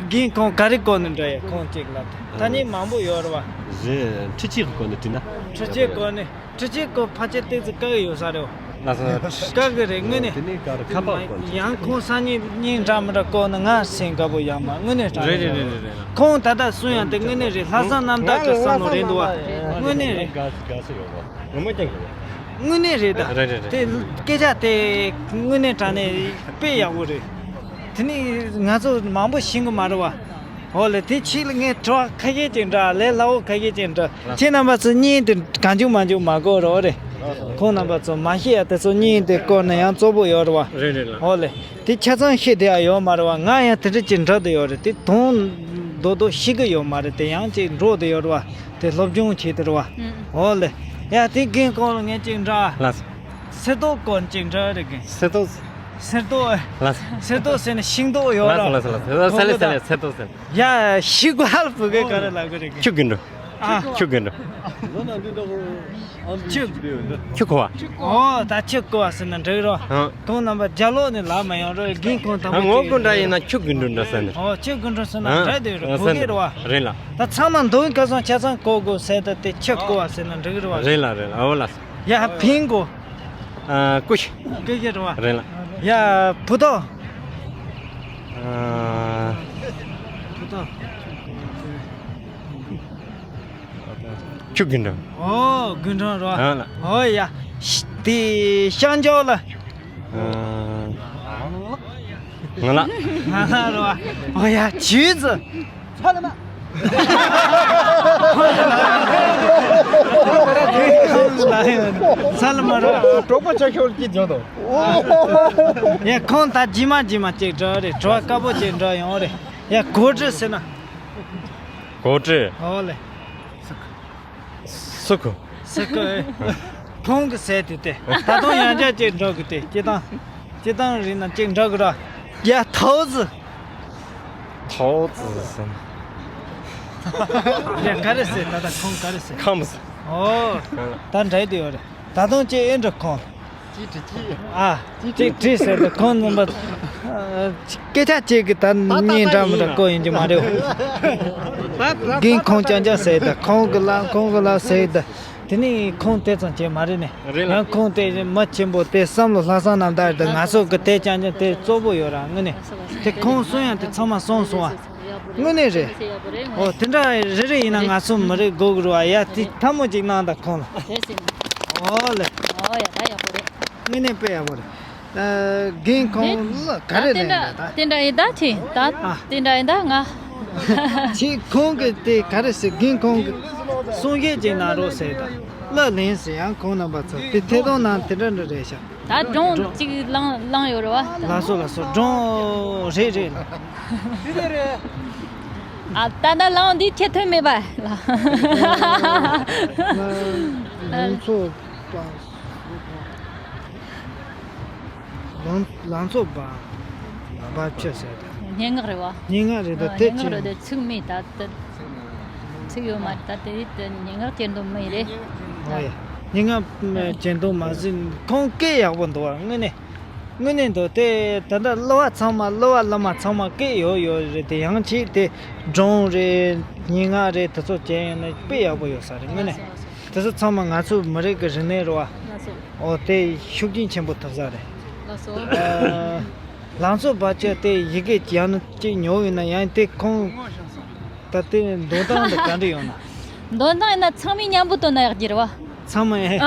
རྒན་ཁོང་ག་རེ་སྐོར་ནས་འདྲ་ཡ་ཁོང་གཅིག་ལ། ད་ནི་མང་པོ་ཡོད་རེད་བ། རེད་འཕྲུལ་ཆས་ཀྱི་སྐོར་ནས་དྲིས་ན། འཕྲུལ་ཆས་སྐོར་ནས། འཕྲུལ་ཆས་སྐོར་ཕལ་ཆེར་ཏོག་ཙམ་དཀའ་གི་ཡོད་ས་རེད། ལགས་སོ། དཀའ་གི་རེད་དངོས་གནས། དེ་ནས་ག་རེ་ཁ་པར་སྐོར་ནས། ཡང་ཁོང་སང་ཉིན་གཉིས་འདྲ་མི་འདྲ་བསྐོར་ན་ང་སེམས་དགའ་པོ་ཡོད་མ་དངོས་གནས་དྲང་རེད་རེད་རེད་རེད། ཁོང་ད་ལྟ་གསུང་ཡང་དེ་དངོས་གནས་རེད། ལྷག་བསམ་རྣམ་དག་གི་བསམ་བློ་རེད་འདུག་བ། དངོས་གནས་རེད། དགའ་དགའ་ས་ཡོད་པ། ངོ་མ་ཀྱང་རེད། དངོས་གནས་རེད་ད། རེད་རེད་རེད། དེ་སྐད་ཆ་དེ་དངོས་གནས་དྲང་གནས་དཔེ་ཡག་པོ་རེད། དེ་ནི་ང་ཚོ་མང་པོ་ཤེས་གི་མ་རེད་བ། འོ་ལེ་དེ་ཕྱིས་ལ་ངས་དྲི་བ་ཁ་ཤས་ཅིག་འདྲ་ལས་སླ་བོ་ཁ་ཤས་ཅིག་འདྲ། ཁྱེད་རྣམ་པ་ཚོ་གཉིས་དེ་གང་བྱུང་མང་བྱུང་མ་གོ་རོགས་རེད། ཁོང་རྣམ་པ་ཚོ་མ་ཤེས་ཡ་དེ་ཚོ་གཉིས་དེ་བསྐོར་ན་ཡང་གཙོ་བོ་ཡོད་རེད་བ། རེད་རེད་ལགས། འོ་ལེ་དེ་ཆ་ཚང་ཤེས་བསྡད་ཡ་ཡོད་མ་རེད་བ། ང་ཡང་དེ་འདྲ་ཅིག་འདྲ་དེ་ཡོད་རེད། དེ་དོན་རྡོག་རྡོག་ཤེས་གི་ཡོད་མ་རེད། དེ་ཡང་ཅིག་འགྲོ་དེ་ཡོད་རེད་བ། དེ་སློབ་སྦྱོང་བྱེད་དེ་རེད་བ། འོ་ལེ་ཡ་དེ་རྒན་ཁོང་ལ་ངས་ཅིག་འདྲ། ལགས། གསེར་ཏོག་སྐོར་ཅིག་འདྲ་རེད་གི། གསེར་ཏོག་གསེར་ཏོག་ཨེ། ལགས། གསེར་ཏོག་ཟེར་ན་ཤིང་ཏོག་ཡོད་ར། ལགས་ལགས་ལགས་ལགས་ས་ལེ་ས་ལེ་གསེར་ཏོག་ཟེར། ཡ་ཤི་ག་ཧལ་བུ་གེ་ག་རེ་ལ་གི་རེད་གི། ཁྱུག་གི་འགྲོ། ཨ། ཁྱི་རྒན་འགྲོ། ཁྱི། ཁྱི་ཁོ་བ། ཨོ་ད་ཁྱི་ཁོ་བ་ཟེར་ན་འགྲིག་རོ། ཨ། ཁོང་རྣམ་པ་རྒྱ་ལོག་ནས་ལབ་མ་ཡོང་རོ། རྒན་ཁོང་དང་པོ། ཨ། ངོ་རྒོལ་འདྲ་ཡིན་ན་ཁྱི་རྒན་འགྲོ་འདྲ་ཟེར་ནས། ཨོ་ཁྱི་རྒན་འགྲོ་ཟེར་ན་འདྲ་དེ་རོ། ཨ་གོ་གི་རོ་བ། རེད་ལ། ད་ཚང་མ་འདོན་ཁ་སང་ཆ་ཚང་གོ་དགོས་ཟེར་ད་དེ་ཁྱི་ཁོ་བ་ཟེར་ན་འགྲིག་རོ་བ། རེད་ལ་རེད་ལ། ཨོ་ལ། ཡ་ཕིང་གོ། ཨ། ཀུ་ཤ། ཀུ་ཤ་རེད་བ། རེད་ལ། ཡ་བུ་ཏོ། ཨ། བུ་ཏོ། ཁྱི་རྒན་འགྲོ། ཨོ་རྒན་འགྲོ་རེད་བ། ཨ་ལ། ཨོ་ཡ། དེ་ཤང་ཇོ་ལ། ཨ། ང་ལ། ང་ལ་རེད་བ། ཨོ་ཡ་ཇུས་ཙི། ཚ་ལ་མ། ཚ་ལ་མ་རོ། གྲོགས་པོ་ཆ་ཤོར་གྱི་འཇོག་དོ། ཡ་ཁོང་ད་ཇི་མ་ཇི་མ་ཅིག་འགྲོ་རེད། གྲོགས་དཀར་པོ་ཅིག་འགྲོ་ཡོང་རེད། ཡ་གོ་དྲི་ཟེར་ན། གོ་དྲི། ཨོ་ལེ། སུ་ཁུ། སུ་ཁུ། ཁོང་གི་ཟས་དེ་དེ། ད་དུང་ཡང་བསྐྱར་ཅིག་འགྲོ་གི་དེ། སྤྱི་བཏང་། སྤྱི་བཏང་རིག་ན་ཅིག་འགྲོ་གི་ར། ཡ་ཐའོ་ཙི། ཐའོ་ཙི་ཟེར་ན། ཡ་ག་རེ་ཟེར། ད་ད་ཁོང་ག་རེ་ཟེར། ཁམས། ཨོ། ད་འདྲ་དེ་ཡོད་རེད། ད་དུང་ཅིག་ཨེ་འགྲོ་ཁོང་། ཅིག་དྲི་ཅིག་ཨ། ཅིག་དྲི་ཟེར་ད་ཁོང་རྣམ་པ། སྐད་ཆ་ཅིག་གི་ད་ནི་འདྲ་མི་འདྲ་གོ་ཡིན་གྱི་མ་རེད། རྒན་ཁོང་ཅང་ཅང་ཟེར་ད། ཁོང་གི་ལ་ཁོང་གི་ལ་ཟེར་ད། དེ་ནི་ཁོང་དེ་ཙམ་བྱས་མ་རེད་ནས། རེད་ལ། ཡང་ཁོང་དེ་མི་ཆེན་པོ་དེ་བསམ་བློ་ལྷག་བསམ་རྣམ་དག་དེ་ང་ཚོ་གི་དེ་ཅང་ཅང་དེ་གཙོ་བོ་ཡོད་ར་དངོས་གནས། དེ་ཁོང་གསུང་ཡང་དེ་ཚང་མ་གསུང་སོང་བ། དངོས་གནས་རེད། ཨོ་དེ་འདྲ་རེ་རེ་ཡིན་ན་ང་ཚོ་མི་རེ་དགོས་གི་རེད་བ། ཡ་དེ་ཐལ་མོ་ཅིག་གནང་ད་ཁོང་ལ། ཨོ་ལེ། ཨོ་ཡ་ད་ཡག་པོ་རེད། དངོས་གནས་དཔེ་ཡག་པོ་རེད། ཨ། རྒན་ཁོང་ལ་ག་རེ་ལེན་ཡོད་ད། དེ་འདྲ་ཡིན་ད་ཁྱེད་ད། ཨ། དེ་འདྲ་ཡིན་ད་ང་། ཁྱེད་ཁོང་གི་དེ་ག་རེ་ཟེར། རྒན་ཁོང་གི་གསུང་བཤད་ཅིག་གནང་རོགས་ཟེར་ད། གླུ་ལེན་ཟེར། ཡང་ཁོང་རྣམ་པ་ཚོ་དེ་ཐད་གཏོང་ནང་དེ་འདྲ་འདྲ་རེད་ཤག་ད་སྒྲུང་གཅིག་བླངས་བླངས་ཡོད་རེད་བ། ལགས་སོ་ལགས་སོ། སྒྲུང་རེད་རེད་ལ། ཨ་ད་ད་བླངས་འདི་ཁྱེད་ཐོན་མེད་པ་ལ། ལང་ཚོ་པ། ལང་ལང་ཚོ་པ། པ་ཆེ་ཟེར་ད། སྙན་ངག་རེད་བ། སྙན་ངག་རེད་ད། ཨ། དེ་སྙན་ངག་ཆེ་རེད་དེ་ཚིག་མེད་ད་དེ། ཚིག་ཡོད་མ་རེད་ད། དེ་དེ་སྙན་ངག་ཅན་དུ་མི་རེད། ཨོ་ཡ། སྙན་ངག་ཅན་དུ་མ་ཟིན་ཁོང་སྐད་ཡག་པོ་འདུག་བ་དངོས་གནས། དངོས་གནས་འདུག་དེ་ད་ལྟ་གླུ་བ་ཚང་མ་གླུ་བ་གླུ་མ་ཚང་མ་སྐད་ཡོད་ཡོད་རེད་དེ། ཡང་ཅིག་དེ་སྒྲུང་རེད། སྙན་ངག་རེད། དེ་ཚོ་བྱས་ཡོང་ན་དཔེ་ཡག་པོ་ཡོད་ས་རེད་དངོས་གནས། དེ་ཚོ་ཚང་མ་ང་ཚོའི་མི་རིགས་ཀྱི་རིག་གནས་རེད་བ། ལགས་སོ། ཨོ་དེ་ཤུགས་རྐྱེན་ཆེན་པོ་ཐེབས་ས་རེད། ལགས་སོ། ཨ། ལང་ཚོ་བ་ཅོ་དེ་ཡི་གེ་ཡང་ན་ཅིག་ཉོ་ཡོད་ན་ཡང་དེ་ཁོང་ད་དེ་འདོན་སྟངས་དེ་ག་འདྲ་ཡོད་ན། འདོན་སྟངས་ཡིན་ན་ཚང་མས་མཉམ་པོ་བཏོན་ན་ཡག་གི་རེད་བ། ཚང་མ་ཨེ། ཨ།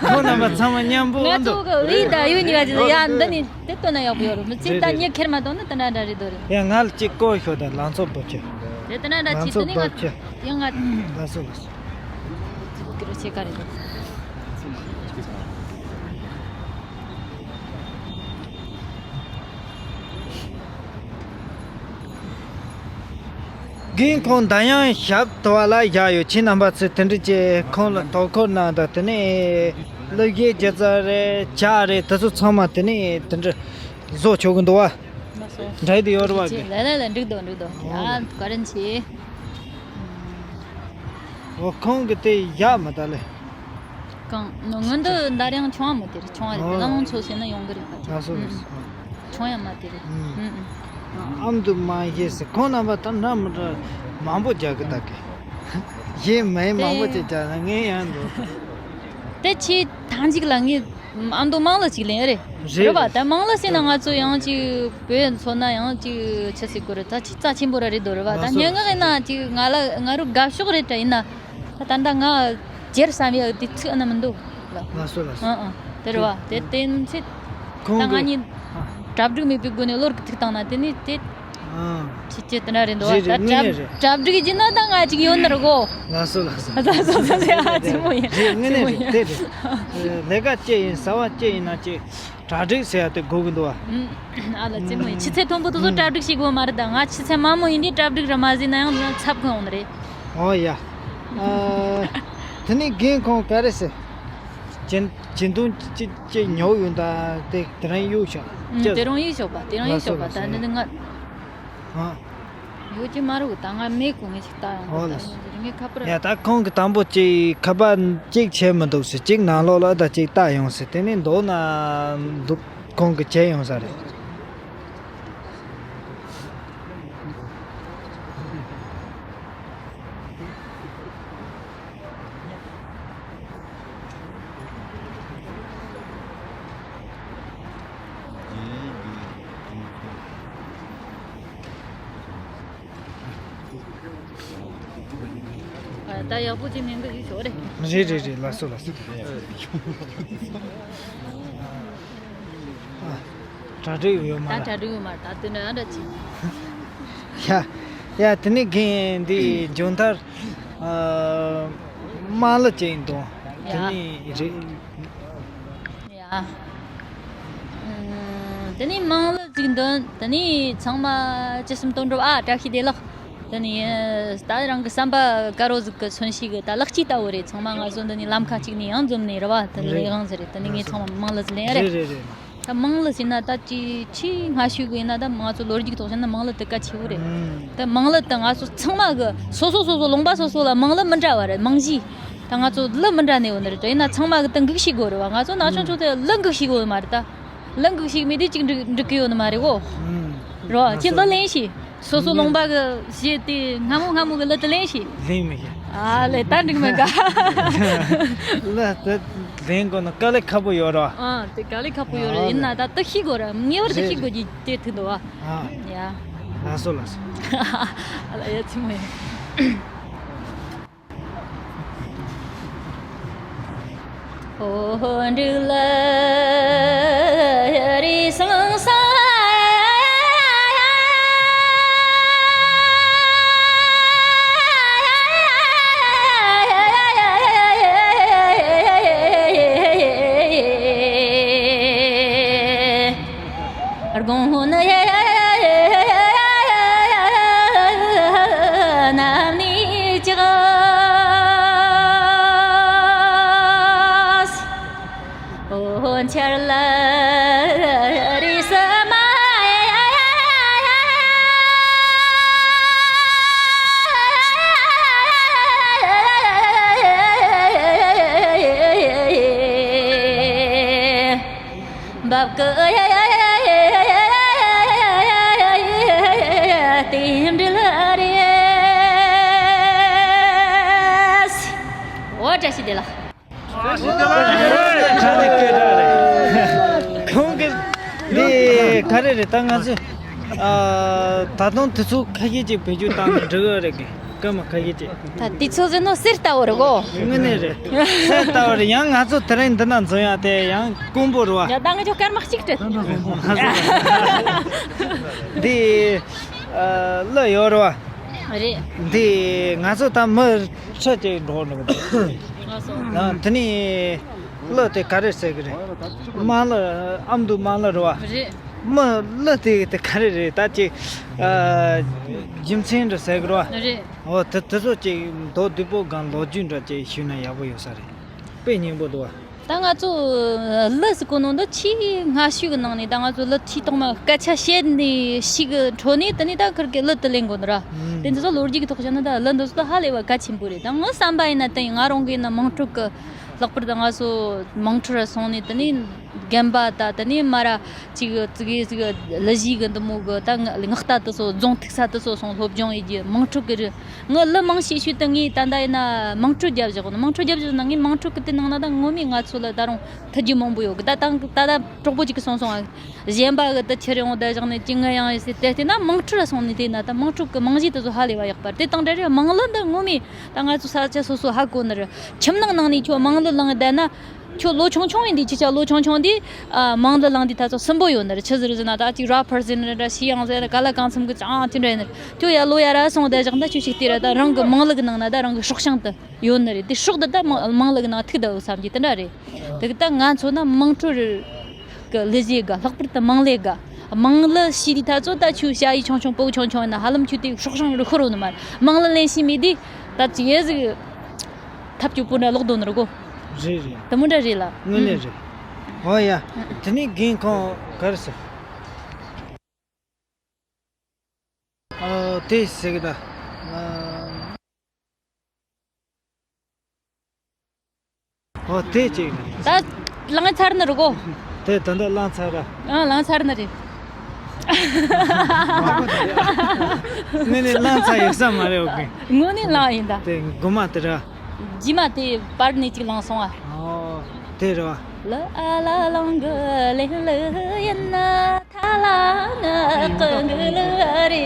ཁོང་རྣམ་པ་ཚང་མ་མཉམ་པོ་ང་འདུག་ཚོ་གི་ལི་ད་ཡུ་ཉི་ག་ཅི་ཡ་འདི་ནི་དེ་བཏོན་ན་ཡག་པོ་ཡོད་རེད། མི་ཚེ་ད་རེད་རེད། ཉི་ཁེར་མ་བཏོན་ན་དེ་འདྲ་འདྲ་རེད་དོ་རེད། ཡ་ང་ལ་ཅིག་བསྐོར་ཤོག་དང་ལང་ཚོ་བ་ཅོ། དེ་དེ་འདྲ་འདྲ་ཅིག་དེ་ནི་ང་ཡང་ང་། ལགས་སོ་ལགས་སོ། ཀི་རོ་ཆེ་ག་རེད་དོ། རྒན་ཁོང་ད་ཡང་ཞབས་ཐོ་བ་ལ་བཞག་ཡོད། ཁྱེད་རྣམ་པ་ཚོས་དེ་འདྲ་བྱས་ཁོང་ལ་དོ་ཁུར་གནང་དང་། དེ་ནས་གླུ་གཞས་སྒྱུ་རྩལ་རེད། ཇ་རེད། དེ་ཚོ་ཚང་མ་དེ་ནས་དེ་འདྲ་བཟོ་ཆོག་གི་འདུག་བ། ལགས་སོ། འདྲ་དེ་ཡོད་རེད་བ། ལགས་ལགས་ལགས། འགྲིག་འདུག་འགྲིག་འདུག་ཨོ་ཡ་བཀའ་དྲིན་ཆེ། འོ་ཁོང་གི་དེ་ཡག་མ་ད་ལེ། གང་། སྔོན་དུ་འདར་ཡང་ཆུང་བ་མོ་དེ་རེད། ཆུང་བ་རེད། ཨོ། ལམ་ཆོག་ཟེར་ན་ཡོང་གི་རེད་པ། ལགས་སོ་ལགས་སོ། ཆུང་ཡང་མ་དེ་རེད། ཨུམ། ཨུམ། ཨམ་དུ་མ་ཡེ་ཟེར། ཁོང་རྣམ་པ་ད་འདྲ་མི་འདྲ་མང་པོ་རྒྱག་གི་ད་གི། ཡེ་མེད་མང་པོ་ཅིག་རྒྱག་ན་ངས་ཡང་འགྲོ། དེ་ཆེ་ཐང་ཅིག་ལ་ངས་ཨམ་དུ་མང་ལ་ཅིག་ལེན་རེད། རེད་རེད་པ། རེད། ད་མང་ལ་ཟེར་ན་ང་ཚོ་ཡང་ཅིག་བོད་མཚོན་ན་ཡང་ཅིག་ཆི་ཟེར་དགོས་རེད། ད་ཅིག་རྩ་ཆེན་པོ་ར་རེད་དོ་རེད་པ། ད་ལགས་སོ་སྙན་ངག་ཡིན་ན་ཅིག་ང་ལ་ང་རུ་དགའ་ཕྱོགས་རེད་དྲ་ཡིན་ན། ད་ད་ལྟ་ང་སྒེར་བསམ་ཡག་དེ་ཚིག་ཨ་ན་མི་འདུག་ལ། ལགས་སོ་ལགས་སོ། ཨང་ཨང་། དེ་རེད་བ། དེ་དེ་ཚེ་ཁོང་ད་ང་གི་གཉིས་ཨ། གྲ་སྒྲིག་མེད་པའི་སྒོ་ནས་བློར་གི་ཐུག་བཏང་ན་དེ་ནི་དེ་ཨང་། ཁྱེད་ཀྱི་དེ་འདྲ་རེད་འདུག་བ། རེད་ད་རེད། དངོས་གྲ་གནས་རེད། གྲ་སྒྲིག་བགྱིས་ན་ད་ང་ཅིག་ཡོད་ནི་རེད་གོ། ལགས་སོ་ལགས་སོ། ལགས་སོ་ལགས་སོ། ཨ་ཙི་མོ་ཡིན། རེད། དངོས་གནས་རེད། དེ་རེད། ལས་ཀ་ཅི་ཡིན་ཟ་བ་ཅི་ཡིན་ན་ཅིག་གྲ་སྒྲིག་ཟེར་ཡ་དེ་དགོས་ཀྱི་འདུག་བ། ཨ་ལ་ཙི་མོ་ཡིན། ཕྱི་ཚེ་མཐོན་པོ་དེ་ཚོ་གྲ་སྒྲིག་བྱེད་དགོས་མ་རེད། ད་ང་ཕྱི་ཚེ་མ་མོ་ཡིན་དུས་གྲ་སྒྲིག་ར་མ་བྱས་ན་ཡང་ཚབ་གི་ཡོང་ནི་རེད། ཨོ་ཡ། ཨ། དེ་ནས་རྒན་ཁོང་ག་རེ་ཟེར། གྱེན་གྱེན་དོན་ཅི་ཅི་ཉོ་ཡོང་ད་དེ་དེ་རིང་གཡུག་ཤོག་ཨུ། ཅི། དེ་རིང་གཡུག་ཤོག་པ། དེ་རིང་གཡུག་ཤོག་པ། ལགས་སོ་ལགས་སོ། ད་འདི་ནི་ང་། ཨ། ཡོད་ཀྱི་མ་རེད། ད་ང་མེད་གོང་ངས་ཞིག་ལྟ་ཡོང་། ཨོ་ལགས། ད་ངས་ཁ་པར། ཡ། ད་ཁོང་གི་དང་པོ་ཅིག་ཁ་པར་གཅིག་བྱས་མི་འདུག་ཟེར། གཅིག་ནང་ལོགས་ལ་ད་གཅིག་ལྟ་ཡོང་ཟེར། དེ་ནས་མདོར་ན་འདུག་ཁོང་གི་བྱས་ཡོང་ས་རེད། ད་ཡག་པོ་ཅིག་ཉན་གི་ཞིག་ཞོག་རེད། རེད་རེད་རེད། ལགས་སོ་ལགས་སོ། ཨ། གྲ་སྒྲིག་ཡོད་མ་ད་རེད། གྲ་སྒྲིག་ཡོད་མ་རེད། ད་དེ་འདྲ་འདྲ་ཅིག་ཡ། ཡ། དེ་ནས་རྒན་འདི་མཇུག་མཐར། ཨ། དམངས་གླུ་ཅིག་འདོན། དེ་ཡ། ནས་རེད། ཡ། ཨུམ། དེ་ནས་དམངས་གླུ་ཅིག་འདོན། དེ་ནས་ཚང་མ་ཅི་སེམས་དོན་འགྲུབ། ཨ། བཀྲ་ཤིས་བདེ་ལེགས། དེ་ནས་ད་རང་གི་བསམ་པ་དཀར་པོ་ཟིག་གི་མཚོན་བྱེད་གི་ད་ལེགས་སྐྱེས་ལྟ་བུ་རེད། ཚང་མ་ང་ཚོ་འདི་ནས་ལམ་ཁ་གཅིག་ནས་ཡང་འཛོམས་ནས་རེད་བ། དེ་ནས་རེད། ལས་དབང་ཟིག་རེད། དེ་ནས་ངས་ཚང་མ་དམངས་གླུ་ཟིག་ལེན་རེད། རེད་རེད་རེད། ད་དམངས་གླུ་ཟེར་ན་ད་ཅི་ཆེས་སྔ་ཤོས་གི་ཡིན་ན། ད་ང་ཚོ་ལོ་རྒྱུས་ཐོག་བཤད་ན་དམངས་གླུ་དེ་གལ་ཆེ་བོ་རེད། ཨང་། ད་དམངས་གླུ་དེ་ང་ཚོ་ཚང་མ་གི་སོ་སོ་སོ་སོ་ལུང་པ་སོ་སོ་ལ་དམངས་གླུ་མི་འདྲ་བ་རེད། རྨང་གཞི་ད་ང་ཚོ་གླུ་མི་འདྲ་ནས་ཡོད་ནི་རེད། ཡིན་ན་ཚང་མ་གི་ད་འགུག་ཤེས་དགོས་རེད་བ། ང་ཚོ་ན་ཆུང་ཆུང་དེ་གླུ་འགུག་ཤེས་དགོས་མ་རེད་ད། གླུ་འགུག་ཤེས་མེད་དུས་གཅིག་འགྲིག་འགྲིག་གི་ཡོད་ནི་མ་རེད་གོ། ཨང་། རེད་བ། ཨ། ཁྱེད་གླུ་ལེན་ཤེས། སོ་སོ་ལུང་པ་གི་གཞས་དེ་སྔ་མོ་སྔ་མོ་གི་གླུ་དེ་ལེན་ཤེས། ལེན་མི་ཤེས། ཨ་ལེ། ད་འགྲིག་མེད་ག་གླུ་དེ་ལེན་དགོས་ན་དཀའ་ལས་ཁག་པོ་ཡོད་རེད་བ། ཨ། དེ་དཀའ་ལས་ཁག་པོ་ཡོད་རེད། ཨ་ཡིན་ན་ད་དེ་ཤེས་དགོས་རེད། ངེས་པར་དུ་ཤེས་དགོས་ཀྱི་དེ་ཐུག་འདུག་བ། ཨ། ཡ། ལགས་སོ་ལགས་སོ། ཨ་ལ། ཡ། ཆི་མོ་ཡ། ཨོ་འབྲུག་ལ་རི་སང་ས། དགོང་ནི་ནམ་ནི་ཅག་འོ་འཆར་ལ་རི་ས་མ། འབབ་ཀི་རྟེན་འབྲེལ་རེད། འོ། བཀྲ་ཤིས་བདེ་ལེགས། ཁོང་གི་འདི་ག་རེ་རེད། ད་ང་ཚོས། ཨ། ད་དུང་དུས་ཚོད་ཁ་ཤས་ཅིག་བེད་སྤྱོད་བཏང་ན་འགྲིག་གི་རེད་གི། སྐར་མ་ཁ་ཤས་ཅིག་ད་དུས་ཚོད་ཟེར་ནོ་གསེར་ལྟ་བུ་རེད་གོ། དངོས་གནས་རེད། གསེར་ལྟ་བུ་རེད། ཡང་ང་ཚོ་དེ་རིང་འདི་ན་འཛོམས་ཡ་དེ་ཡང་དཀོན་པོ་རེད་བ། ཡ། ད་ང་ཚོ་སྐར་མ་གཅིག་སྤྲད། འདི། ཨ། གླུ་ཡོད་རེད་བ། རེད། འདི་ང་ཚོ་ད་མི་ཁྲི་གཅིག་འགྲོ་འགྲོ་གི་འདུག་ལགས་སོ། ཨ། དེ་ནས་གླུ་དེ་ག་རེ་ཟེར་གི་རེད། དམངས་གླུ། ཨ་མདོའི་དམངས་གླུ་རེད་བ། རེད། མི་གླུ་དེ་དེ་ག་རེ་རེད། ད་ཅིག་ཨ། རྒྱུ་མཚན་འདྲ་ཟེར་གི་རེད་བ། རེད། འོ། དེ་དེ་ཚོ་ཅིག་མདོར་བསྡུས་པོ་གང་ལོ་རྒྱུས་འདྲ་ཅིག་ཞུས་ན་ཡག་པོ་ཡོད་ས་རེད། དཔེ་སྙིང་པོ་འདུག་བ། ད་ང་ཚོ་གླུ་ཟེར་གོ་ནོ་འདི་ཆེས་སྔ་ཤོས་ཀྱི་ནང་ནས། ད་ང་ཚོ་གླུ་ཆེས་ཐོག་མ་སྐད་ཆ་བཤད་ནས་ཤིག་གི་འཕྲོ་ནས། དེ་ནས་ད་ཁིར་གི་གླུ་དེ་ལེན་དགོས་ནི་ར། ཨང་། དེ་འདི་ཚོ་ལོ་རྒྱུས་ཀྱི་ཐོག་བཤད་ན་ད་གླུ་འདི་ཚོ་ད་ཧ་ལས་པ་གལ་ཆེན་པོ་རེད། ད་ངའི་བསམ་པ་ཡིན་ན། དེ་ང་རང་གི་ཡིན་ན་དམངས་ཁྲོད་ཀྱི། ལྷག་པར་དུ་ང་ཚོ་དམངས་ཁྲོད་ར་སོང་ནས། དེ་ནས་རྒན་པ་ད། དེ་ནས་མ་ར་ཅིག་ཅིག་ཅིག་གླུ་གཞས་གི་འདི་མོ་གི་ད་ངག་རྟ་དེ་ཚོ། རྫོང་ཐུག་ས་དེ་ཚོ་སོང་སློབ་སྦྱོང་ཡེད་རྒྱུ། དམངས་ཁྲོད་ཀྱི་རི། ངའི་གླུ་མང་ཤོས་ཤོས་དེ་ངས་ད་ལྟ་ཡིན་ན་དམངས་ཁྲོད་རྒྱབ་བཞག་ནི། དམངས་ཁྲོད་རྒྱབ་བཞག་ན། ངས་དམངས་ཁྲོད་ཀྱི་དེ་ནང་ན་ད་ངོ་མས་ང་ཚོ་ལ་ད་རུང་ཐུག་རྒྱུ་མང་པོ་ཡོད་གི། ད་ད་ད་ད་གྲོགས་པོ་ཅིག་གིས་གསུངས་སོང་ཨ། གཞན་པ་གི་དེ་ཁྱེར་ཡོང་བསྡད་བཞག་ནས་ཅི་ངུ་ཡང་ཡོད་ཟེར། དེ་བལྟས་ན་དམངས་ཁྲོད་ལ་སོང་ནས་བལྟས་ན་ད་དམངས་ཁྲོད་ཀྱི་རྨང་གཞི་དེ་ཚོ་ཧ་ལས་པ་ཡག་པ་རེད། དེ་དང་འབྲེལ་རེད། དམངས་གླུ་འདི་ངོ་མས་ད་ང་ཚོ་ས་ཆ་སོ་སོ་ཧ་གོ་ནི་རེད། ཁྱིམ་ནང་ནང་ནས་ཁྱོད་དམངས་གླུ་བླངས་བསྡད་ན། ཁྱོད་ལོ་ཆུང་ཆུང་ཡིན་དུས། ཁྱེད་ཅག་ལོ་ཆུང་ཆུང་དུས། ཨ། དམངས་གླུ་བླངས་དུས་ད་ཚོ་སུན་པོ་ཡོད་ནི་རེད། ཆི་ཟིག་རེད་ཟེར་ན། ད་ཅིག་ར་ཕར་ཟེར་ནི་རེད། ཤི་ཡང་ཟེར་ནི། ག་ལ་གང་འཚམ་གི་ཅང་དེ་འདྲ་ཡིན་ནི་རེད། ཁྱོད་ཡར་ལོ་ཡར་ར་སོང་བསྡད་བཞག་ན། ད་ཁྱོད་ཅིག་དེ་ར་ད་རང་གི་དམངས་གླུ་གི་ནང་ན་ད་རང་གི་སྲོག་ཤིང་དེ་ཡོད་ནི་རེད། དེ་སྲོག་དེ་ད་དམངས་དམངས་གླུ་གི་ནང་ཐུག་བསྡད་ཡོད་བསམ་གྱི་དེ་འདྲ་རེད། དེ་གི་ད་ང་ཚོ་ན་དམངས་ཁྲོད་གི་གླུ་གཞས་དགའ། ལྷག་པར་དུ་དམངས་གླུ་དགའ། དམངས་གླུ་ཤེས་དུས་ད་ཚོ་ད་ཁྱོད་ཞ་ཡི་ཆུང་ཆུང་ཕྲུ་གུ་ཆུང་ཆུང་ཡིན་ན་ཧ་ལམ་ཁྱོད་དེ་སྲོག་ཤིང་རུ་ཤོར་ཡོད་ནི་མ་རེད། དམངས་གླུ་ལེན་ཤེས་མེད་དུས་ད་ཅིག་ཡེ་ཟིག་ཐབས་སྐྱོ་པོ་འདྲ་ལོག་འདུག་ནི་རེད་གོ། རེད་རེད། དེ་མོ་འདྲ་རེད་ལ། དངོས་གནས་རེད། ཨོ་ཡ། དེ་ནས་རྒན་ཁོང་ག་རེ་ཟེར། ཨ། དེ་ཟེར་གི་ད། ཨོ་དེ་གཅིག་ནི། ད་ལངས་ཚར་ནི་རེད་གོ། དེ་ད་ལྟ་ལངས་ཚར་ར། ཨ་ལངས་ཚར་ནི་རེད། དངོས་གནས་ལངས་ཚར་ཡོད་ས་མ་རེད་འོ་གི། དངོས་གནས་ལངས་ཡིན་ད། དེ་མགོ་མ་དེ་ར། རྗེས་མ་དེ་པར་ནས་གཅིག་ལངས་སོང་ཨ། ཨོ་དེ་རེད་བ། ལ་ཨ་ལ་ལང་གི་ལེན་ལི་ཡིན་ན། ཐ་ལ་ང་ཀུན་གི་ལུ་རེ།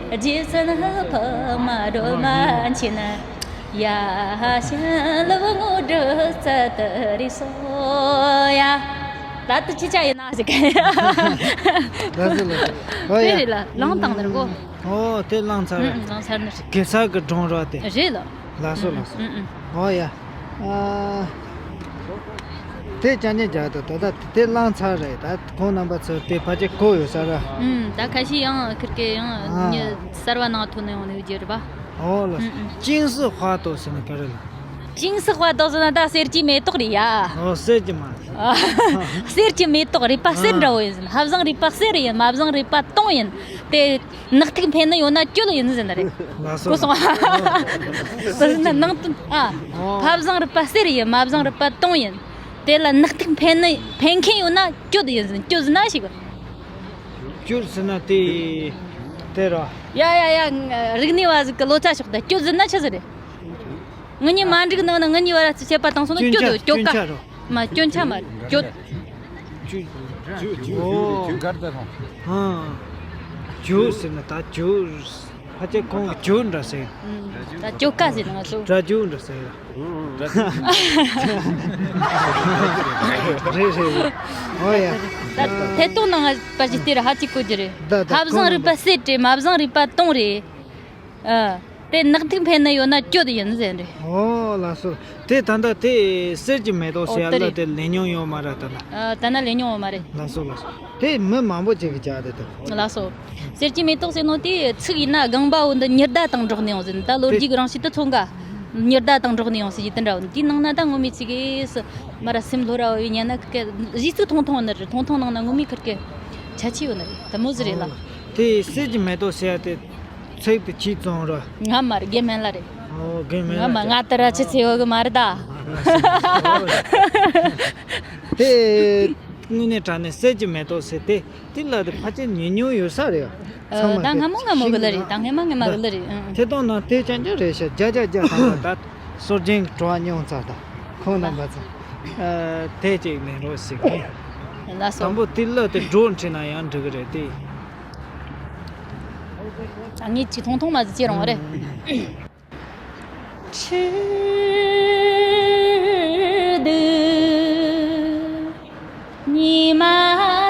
རྗེ་བཙུན་ཕ་མ་སྒྲོལ་མ་མཁྱེན། ཡ་ཤན་ལུ་ངོ་སྒྲུབ་རྩལ་དུ་རེ་སོ་ཡ། ད་དུ་ཅི་ཆ་ཡིན་ན་ཟེར་གི། ལགས་སོ་ལགས་སོ། ཨོ་ཡ། དེ་རེད་ལ་ལངས་བཏང་ནི་རེད་གོ། ཨོ་དེ་ལངས་ཚར་རེད། ཨུ་ཨུ་ལངས་ཚར་ནི་རེད། གེ་སར་གི་སྒྲུང་རོ་དེ། རེད་ལ། ལགས་སོ་ལགས་སོ། ཨུ་ཨུ། ཨོ་ཡ། ཨ། དེ་ཅང་ཅང་རྒྱག་ཏུ་ད་ལྟ་དེ་བླངས་ཚར་རེད། ད་ཁོང་རྣམ་པ་ཚོ་དེ་ཕལ་ཆེར་གོ་ཡོད་ས་ར། ཨུམ། ད་ཁ་ཤས་ཡང་ཁིར་ཀེ་ཡང་ཨ། མྱི་གསར་བ་ནང་ཐོན་ནས་ཡོང་ནས་ཡོད་རྒྱུ་རེད་པ། ཨོ་ལ། ཨུམ་ཨུམ། ཅིང་སི་ཧྭ་ཏོ་ཟེར་ན་ག་རེ་ལ། ཅིང་སི་ཧྭ་ཏོ་ཟེར་ན་ད་གསེར་གྱི་མེ་ཏོག་རེད་ཡ། ཨོ་གསེར་གྱི་མ། གསེར་གྱི་མེ་ཏོག་རུས་པ་གསེར་འདྲ་བོ་ཡིན། ཕ་བཟང་རུས་པ་གསེར་ཡིན། མ་བཟང་རུས་པ་དུང་ཡིན། དེ། ནག་ཐིག་འཕེན་ནི་ཡོད་ན་གྱོད་ཡིན་ཟེར་ནི་རེད། ལགས་སོ། གོ་སོང་ཨ། ཟེར་ན་ནང་དོན་ཨ། ཨོ། ཕ་བཟང་རུས་པ་གསེར་ཡིན། མ་བཟང་རུས་པ་དུང་ཡིན། དེ་ལ་ནག་ཐིག་འཕེན་ནི་འཕེན་མཁན་ཡོད་ན་གྱོད་ཡིན་ཟེར། གྱོད་ཟེར་ན་ཞིག་གྱོད་ཟེར་ན་དེ་དེ་ར། ཡ་ཡ་ཡ། རིག་གནས་བ་ཟིག་གི་ལོ་ཙཱ་ཤོག་ད། གྱོད་ཟེར་ན་ཆི་ཟིག་རེད། ངེད་གཉིས་མ་འགྲིག་ནང་ན་ངེད་གཉིས་བར་ལ་ཆད་པ་བཏང་སོང་ན་སྐྱོན་ཆ་གྱོད་དོ། སྐྱོད་ཀ་སྐྱོན་ཆ་རོ། མ་སྐྱོན་ཆ་མ་གྱོད། ཨོ། ཨ། གྱོད་ཟེར་ན་ད་གྱོད། ཕལ་ཆེར་ཁོང་གྱོད་འདྲ་ཟེར། ད་གྱོད་ཀ་ཟེར་ན་ང་ཚོ། དགྲ་གྱོད་འདྲ་ཟེར། རེད་རེད་རེད། ཨོ་ཡ། ད་ཐད་གཏོང་ནང་པ་ཞིག་དེ་ར་ཧ་ཅིག་གོ་རྒྱུ་རེད། ད་ད་ཕ་བཟང་རུས་པ་གསེར་རེད། མ་བཟང་རུས་པ་དུང་རེད། ཨ། དེ་ནག་ཐིག་འཕེན་ནི་ཡོད་ན་གྱོད་ཡིན་ཟེར་རེད། ཨོ་ལགས་སོ། དེ་ད་ལྟ་དེ་གསེར་གྱི་མེ་ཏོག་ཟེར་ཡ་ལ་དེ་ལེན་མྱོང་ཡོད་མ་རེད་ད་ལ། ཨ། ད་ན་ལེན་མྱོང་ཡོད་མ་རེད། ལགས་སོ་ལགས་སོ། དེ་མི་མང་པོ་ཅིག་གིས་བྱ་དེ་དང་། ལགས་སོ། གསེར་གྱི་མེ་ཏོག་ཟེར་ནོ་དེ་ཚིག་ཡིན་ན་རྐང་པ་བོ་འདི་ཉི་ཟླ་དང་འགྲོགས་ནས་ཡོང་ཟེར། ད་ལོ་རྒྱུས་ཀྱི་རང་བཞིན་དུ་མཚོན་ག་ཉི་ཟླ་དང་འགྲོགས་ནས་ཡོང་ཟེར་གྱི་དེ་འདྲ་བོ། དེའི་ནང་ན་ད་ངོ་མའི་ཚིག་གིས་མ་ར་སེམས་ལྷོ་ར་བའི་ཉན་ན་ཁི་གེ་གཞི་ཚིག་ཐུང་ཐུང་ནི་རེད། ཐུང་ཐུང་ནང་ན་ངོ་མའི་ཁིར་གེ་ཆ་ཆེ་ཡོད་ནི་རེད། དེ་མོ་ཟིག་རེད་ལ། དེ་གསེར་གྱི་མེ་ཏོག་ཟེར་ཡ་དེ། ཚིག་དེ་ཆི་ཙང་ར། ང་མ་རེད། དགེ་སྨན་ལ་རེད། ཨོ་དགེ་སྨན་ལ། ང་མ་ང་ད་ར་ཆི་ཚེ་ཡོད་གི་མ་རེད་ད། དེ་དངོས་གནས་དྲང་གནས་གསེར་གྱི་མེ་ཏོག་ཟེར་དེ་དེ་ལ་དེ་ཕལ་ཆེར་ཉན་མྱོང་ཡོད་ས་རེད། ཨ། ཚང་མ་ད་དེ་སྔ་མོ་སྔ་མོ་གི་ལ་རེད། ད་སྔ་མ་སྔ་མ་གི་ལ་རེད། ཨ། དེ་དང་ན་དེ་ཅན་ཅན་རེད་ཤག་བརྒྱ་ཆ་བརྒྱ་ཐམ་པ་ད་སྲོལ་རྒྱུན་བྲོ་བ་མྱོང་ཚར། ད་ཁོང་རྣམ་པ་ཚོ་དེ་ཅིག་ལེན་རོགས་ཞིག་ལགས་སོ། དང་པོ་དེ་ལ་དེ་སྒྲོ་འཁྲིད་ན་ཡང་འགྲིག་གི་རེད་དེ། ཨ། ངས་ཅི་ཐུང་ཐུང་མ་ཟིག་བྱེད་རུང་བ་རེད། ཁྲི་གདུགས་ཉི་མ་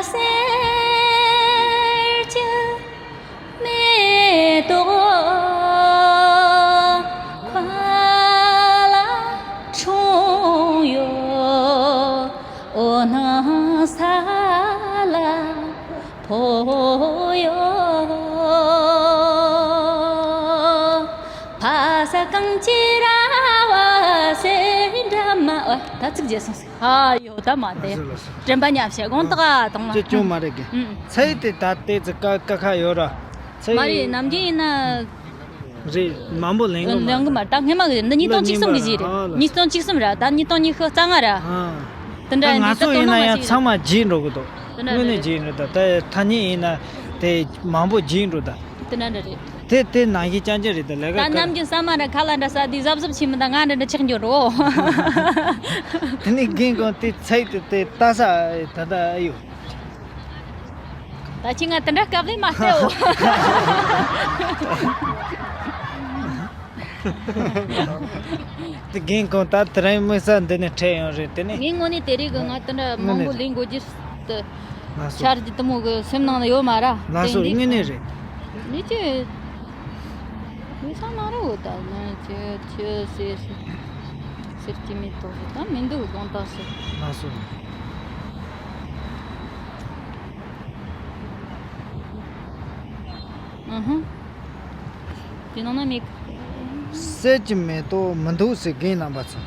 གསེར་གྱི་མེ་ཏོག་ཁ་ལ་འཁྲུངས་ཡོད། འོད་སྣང་ས་ལ་ཕོ་ཡོ། ཕ་ས་གངས་ཀྱི་ར་བ་སེ་འདྲ་མ། ཨོ། ད་ཚིག་བརྗེད་སོང་ཟིག་ཨ་ཡོ་ད་མ་དེ། ལགས་སོ་ལགས་སོ། དྲན་པ་ཉམས་ཤེས་དགོངས་དག་ཨ་དང་མ། ཅི་ཅུང་མ་རེད་གི། ཨུམ། ཚེ་དེ་ད་ལྟའི་ཚིག་ཀ་ཀ་ཁ་ཡོད་ར། ཚེ། མ་རེད། ནམ་རྒྱུན་ཡིན་ན། རེད། མང་པོ་ལེན་གི་མ། ལེན་གི་མ་རེད། ད་སྔས་མ་གི་འདི་ཉིས་སྟོང་བཅུ་གསུམ་གི་ཞིག་རེད། ཨ་ལ། ཉིས་སྟོང་བཅུ་གསུམ་ར། ད་ཉིས་སྟོང་ཉི་ཤུ་རྩ་ལྔ་ར། ཨ། དེ་འདྲ་ད་ཡིན་ང་དུས་ད་ཚོ་ཡིན་ན་ཡང་ཚང་མ་བརྗེད་འགྲོ་གི་འདུག་དེ་འདྲ་དངོས་གནས་རེད། བརྗེད་འགྲོ་ད། ད་ཐ་སྙད་ཡིན་ན་དེ་མང་པོ་བརྗེད་འགྲོ་ད། དེ་འདྲ་འདྲ་རེད། དེ་དེ་ནང་བཞིན་རྐྱང་རྐྱང་རེད་ད། ལས་ཀ་ད་ག་ནམ་རྒྱུན་ཟ་མ་ར་ཁ་ལག་འདྲ་ཟ་དུས་གཟབ་གཟབ་བྱེད་མི་ད་ང་འདྲ་འདྲ་ཆགས་འགྱོ་རོ། དེ་ནི་རྒན་ཁོང་དེ་ཚེ་དེ་དེ་ལྟ་ས་ད་ད་ཨེ་ཡོད། ད་ཁྱེད་ང་དེ་འདྲ་སྐབས་ལས་མ་སྟེའོ། དེ་རྒན་ཁོང་ད་དེ་རིང་དམིགས་བསལ་འདི་ནས་འཕྲད་ཡོང་རེད་དེ་ནི། ངའི་ངོས་ནས་དེ་རིགས་གི་ང་དེ་འདྲ་མང་པོ་ལས་འགོ་རྒྱུ་དེ། ལགས་སོ། འཆར་གཞི་དེ་མོ་གི་སེམས་ནང་ན་ཡོད་མ་ར། ལགས་སོ། དེ་འདི་དངོས་གནས་རེད། ནི་ཅི། ཡོད་ས་མ་རེད་འོ། ད་ནི་ཅི་ཅི་ཟེར་ཟེར་གྱི་མེད་དོ་ཟེར། ད་མི་འདུག་དགོངས་དག་ཟེར། ལགས་སོ། ཨུ་ཧུ། དེ་ནང་ན་མེད། གསེར་གྱི་མེ་ཏོག་མི་འདུག་ཟེར་རྒན་རྣམ་པ་ཚོ།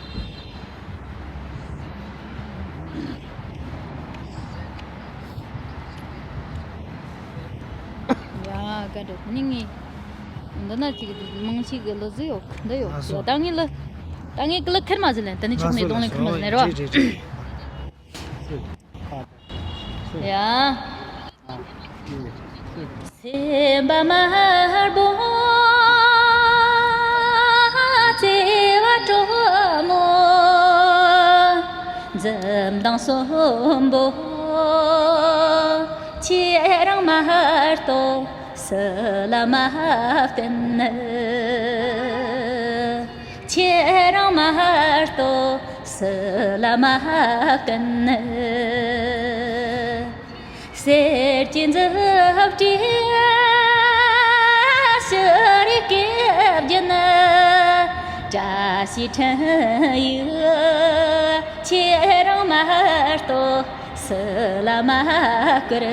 ཡ་ག་འདྲ་ཁོ་ནི་ངའི། འདི་ན་ཅིག་མང་ཆེ་གི་ལོ་ཟི་ཡོད་འདི་ཡོད། ལགས་སོ། ད་ངས་ལ་ད་ངས་ཀི་ལ་ཁེར་མ་ཟི་ལན་ད་ནི་ཆུག་ནས་གདོང་ལེན་ཁེར་མ་ཟི་ནས་རོ། རེད་རེད་རེད། ཡ། སེམས་པ་དམར་པོ་བརྩེ་བ་དྲོན་མོ། འཛུམ་མདངས་གསོན་པོ། ཁྱེད་རང་མ་གཏོགས་སུ་ལ་མ་བསྟུན། ཁྱེད་རང་མ་གཏོགས་སུ་ལ་མ་བསྟུན། གསེར་གྱི་མཛུབ་དཀྲིས་ཕྱི་རིག་གི་བརྒྱུད་ནས། བཀྲ་ཤིས་འཕྲིན་ཡིག་ཁྱེད་རང་མ་གཏོགས་སུ་ལ་མ་བསྐུར།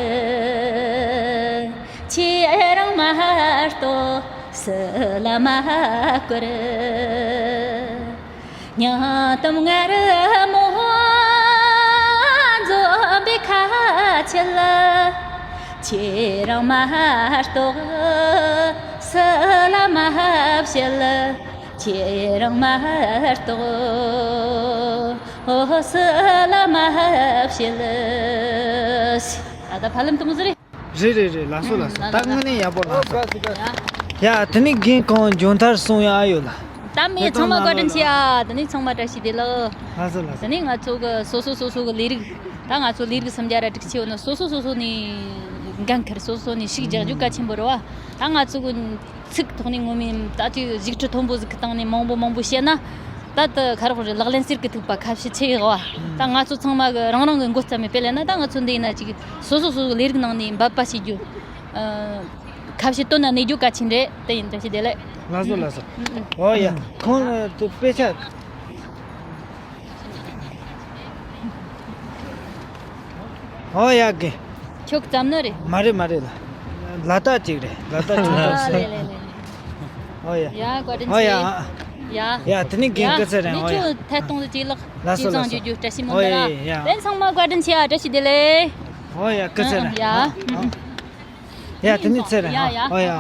ཁྱེད་རང་མ་གཏོགས་སུ་ལ་མ་བསྐུར། སྙིང་གཏམ་མངར་མོ་འཛོམས་པའི་ཁ་ཆེ་ལ། ཁྱེད་རང་མ་གཏོགས་སུ་ལ་མ་བཤད། ཁྱེད་རང་མ་གཏོགས་སུ་ལ་མ་བཤད། ཨ་ད་ཕ་ལམ་དུ་མོ་ཟེར། རེད་རེད་རེད། ལགས་སོ་ལགས་སོ། ད་དངོས་གནས་ཡག་པོ་ལགས་སོ། ཡ་དེ་ནས་རྒན་གང་མཇུག་མཐར་གསུང་ཡ་ཨ་ཡོད་ལ། ད་མི་ཚང་མ་བཀའ་དྲིན་ཆེ་ཨ། དེ་ནས་ཚང་མ་བཀྲ་ཤིས་བདེ་ལེགས། ལགས་སོ་ལགས་སོ། དེ་ནས་ང་ཚོ་གི་སོ་སོ་སོ་སོ་གི་ལས་རིགས། ད་ང་ཚོ་ལས་རིགས་སུམ་བརྒྱ་ར་དྲུག་ཅུ་ཡོད་ན་སོ་སོ་སོ་སོ་ནས་འགན་འཁུར། སོ་སོ་ནས་ཤུགས་རྒྱག་རྒྱུ་གལ་ཆེན་པོ་རེད་བ། ད་ང་ཚོ་གི་ཚིག་ཐོག་ནས་ངོ་མས་ད་ཅིག་ཞིབ་ཕྲ་མཐོན་པོ་ཟིག་གི་སྟེང་ནས་མང་པོ་མང་པོ་བཤད་ན། ད་ད་ཁ་རོག་རེ་ལག་ལེན་གསེར་གྱི་ཐིགས་པ་ཁ་བཤད་ཆེ་གི་བ། ད་ང་ཚོ་ཚང་མ་གི་རང་རང་གི་མགོ་བརྩམས་ནས་སྤེལ་ལེ་ན། ད་ང་ཚོ་འདི་ཡིན་ན་ཅིག་སོ་སོ་སོ་སོ་ལས་རིགས་ནང་ནས་འབད་པ་བྱེད་རྒྱུ། ཨ། ཁ་བཤད་དོན་ན་གནས་རྒྱུ་གལ་ཆེན་རེད། དེ་ཡིན། བཀྲ་ཤིས་བདེ་ལེགས། ལགས་སོ་ལགས་སོ། ཨོ་ཡ། ཁོང་ལ་དེ་དཔེ་ཆ། ཨོ་ཡ་གི། ཁྱོད་བརྩམས་ནི་རེད། མ་རེད་མ་རེད་ལ། ལ་དྭགས་ཅིག་རེད། ལ་དྭགས་ཅིག་རེད། ཨ་ལེ་ལེ་ལེ། ཨོ་ཡ། ཡ་བཀའ་དྲིན་ཨོ་ཡ། ཆེ། ཡ། ཡ་དེ་ནི་རྒན་ཡ། སྐུ་ཚེ་རིང་། མི་ཨོ་ཡ། ཁྱོད་ཐད་གཏོང་དུ་ཅིག་ལགས། ལགས་སོ་ཅིག་བཟང་ལགས་སོ། རྒྱུ་རྒྱུ་བཀྲ་ཤིས་སྨོན། ཨོ་འདུག་ཡ་ཡ། ལན་ཚང་མ་བཀའ་དྲིན་ཆེ་ཨ། བཀྲ་ཤིས་བདེ་ལེགས། ཨོ་ཡ་སྐུ་ཚེ་རིང་། ཡ། ཨོ་ཡ། ཡ་དེ་ནི་ཚེ་རིང་། ཡ་ཡ། ཨོ་ཡ།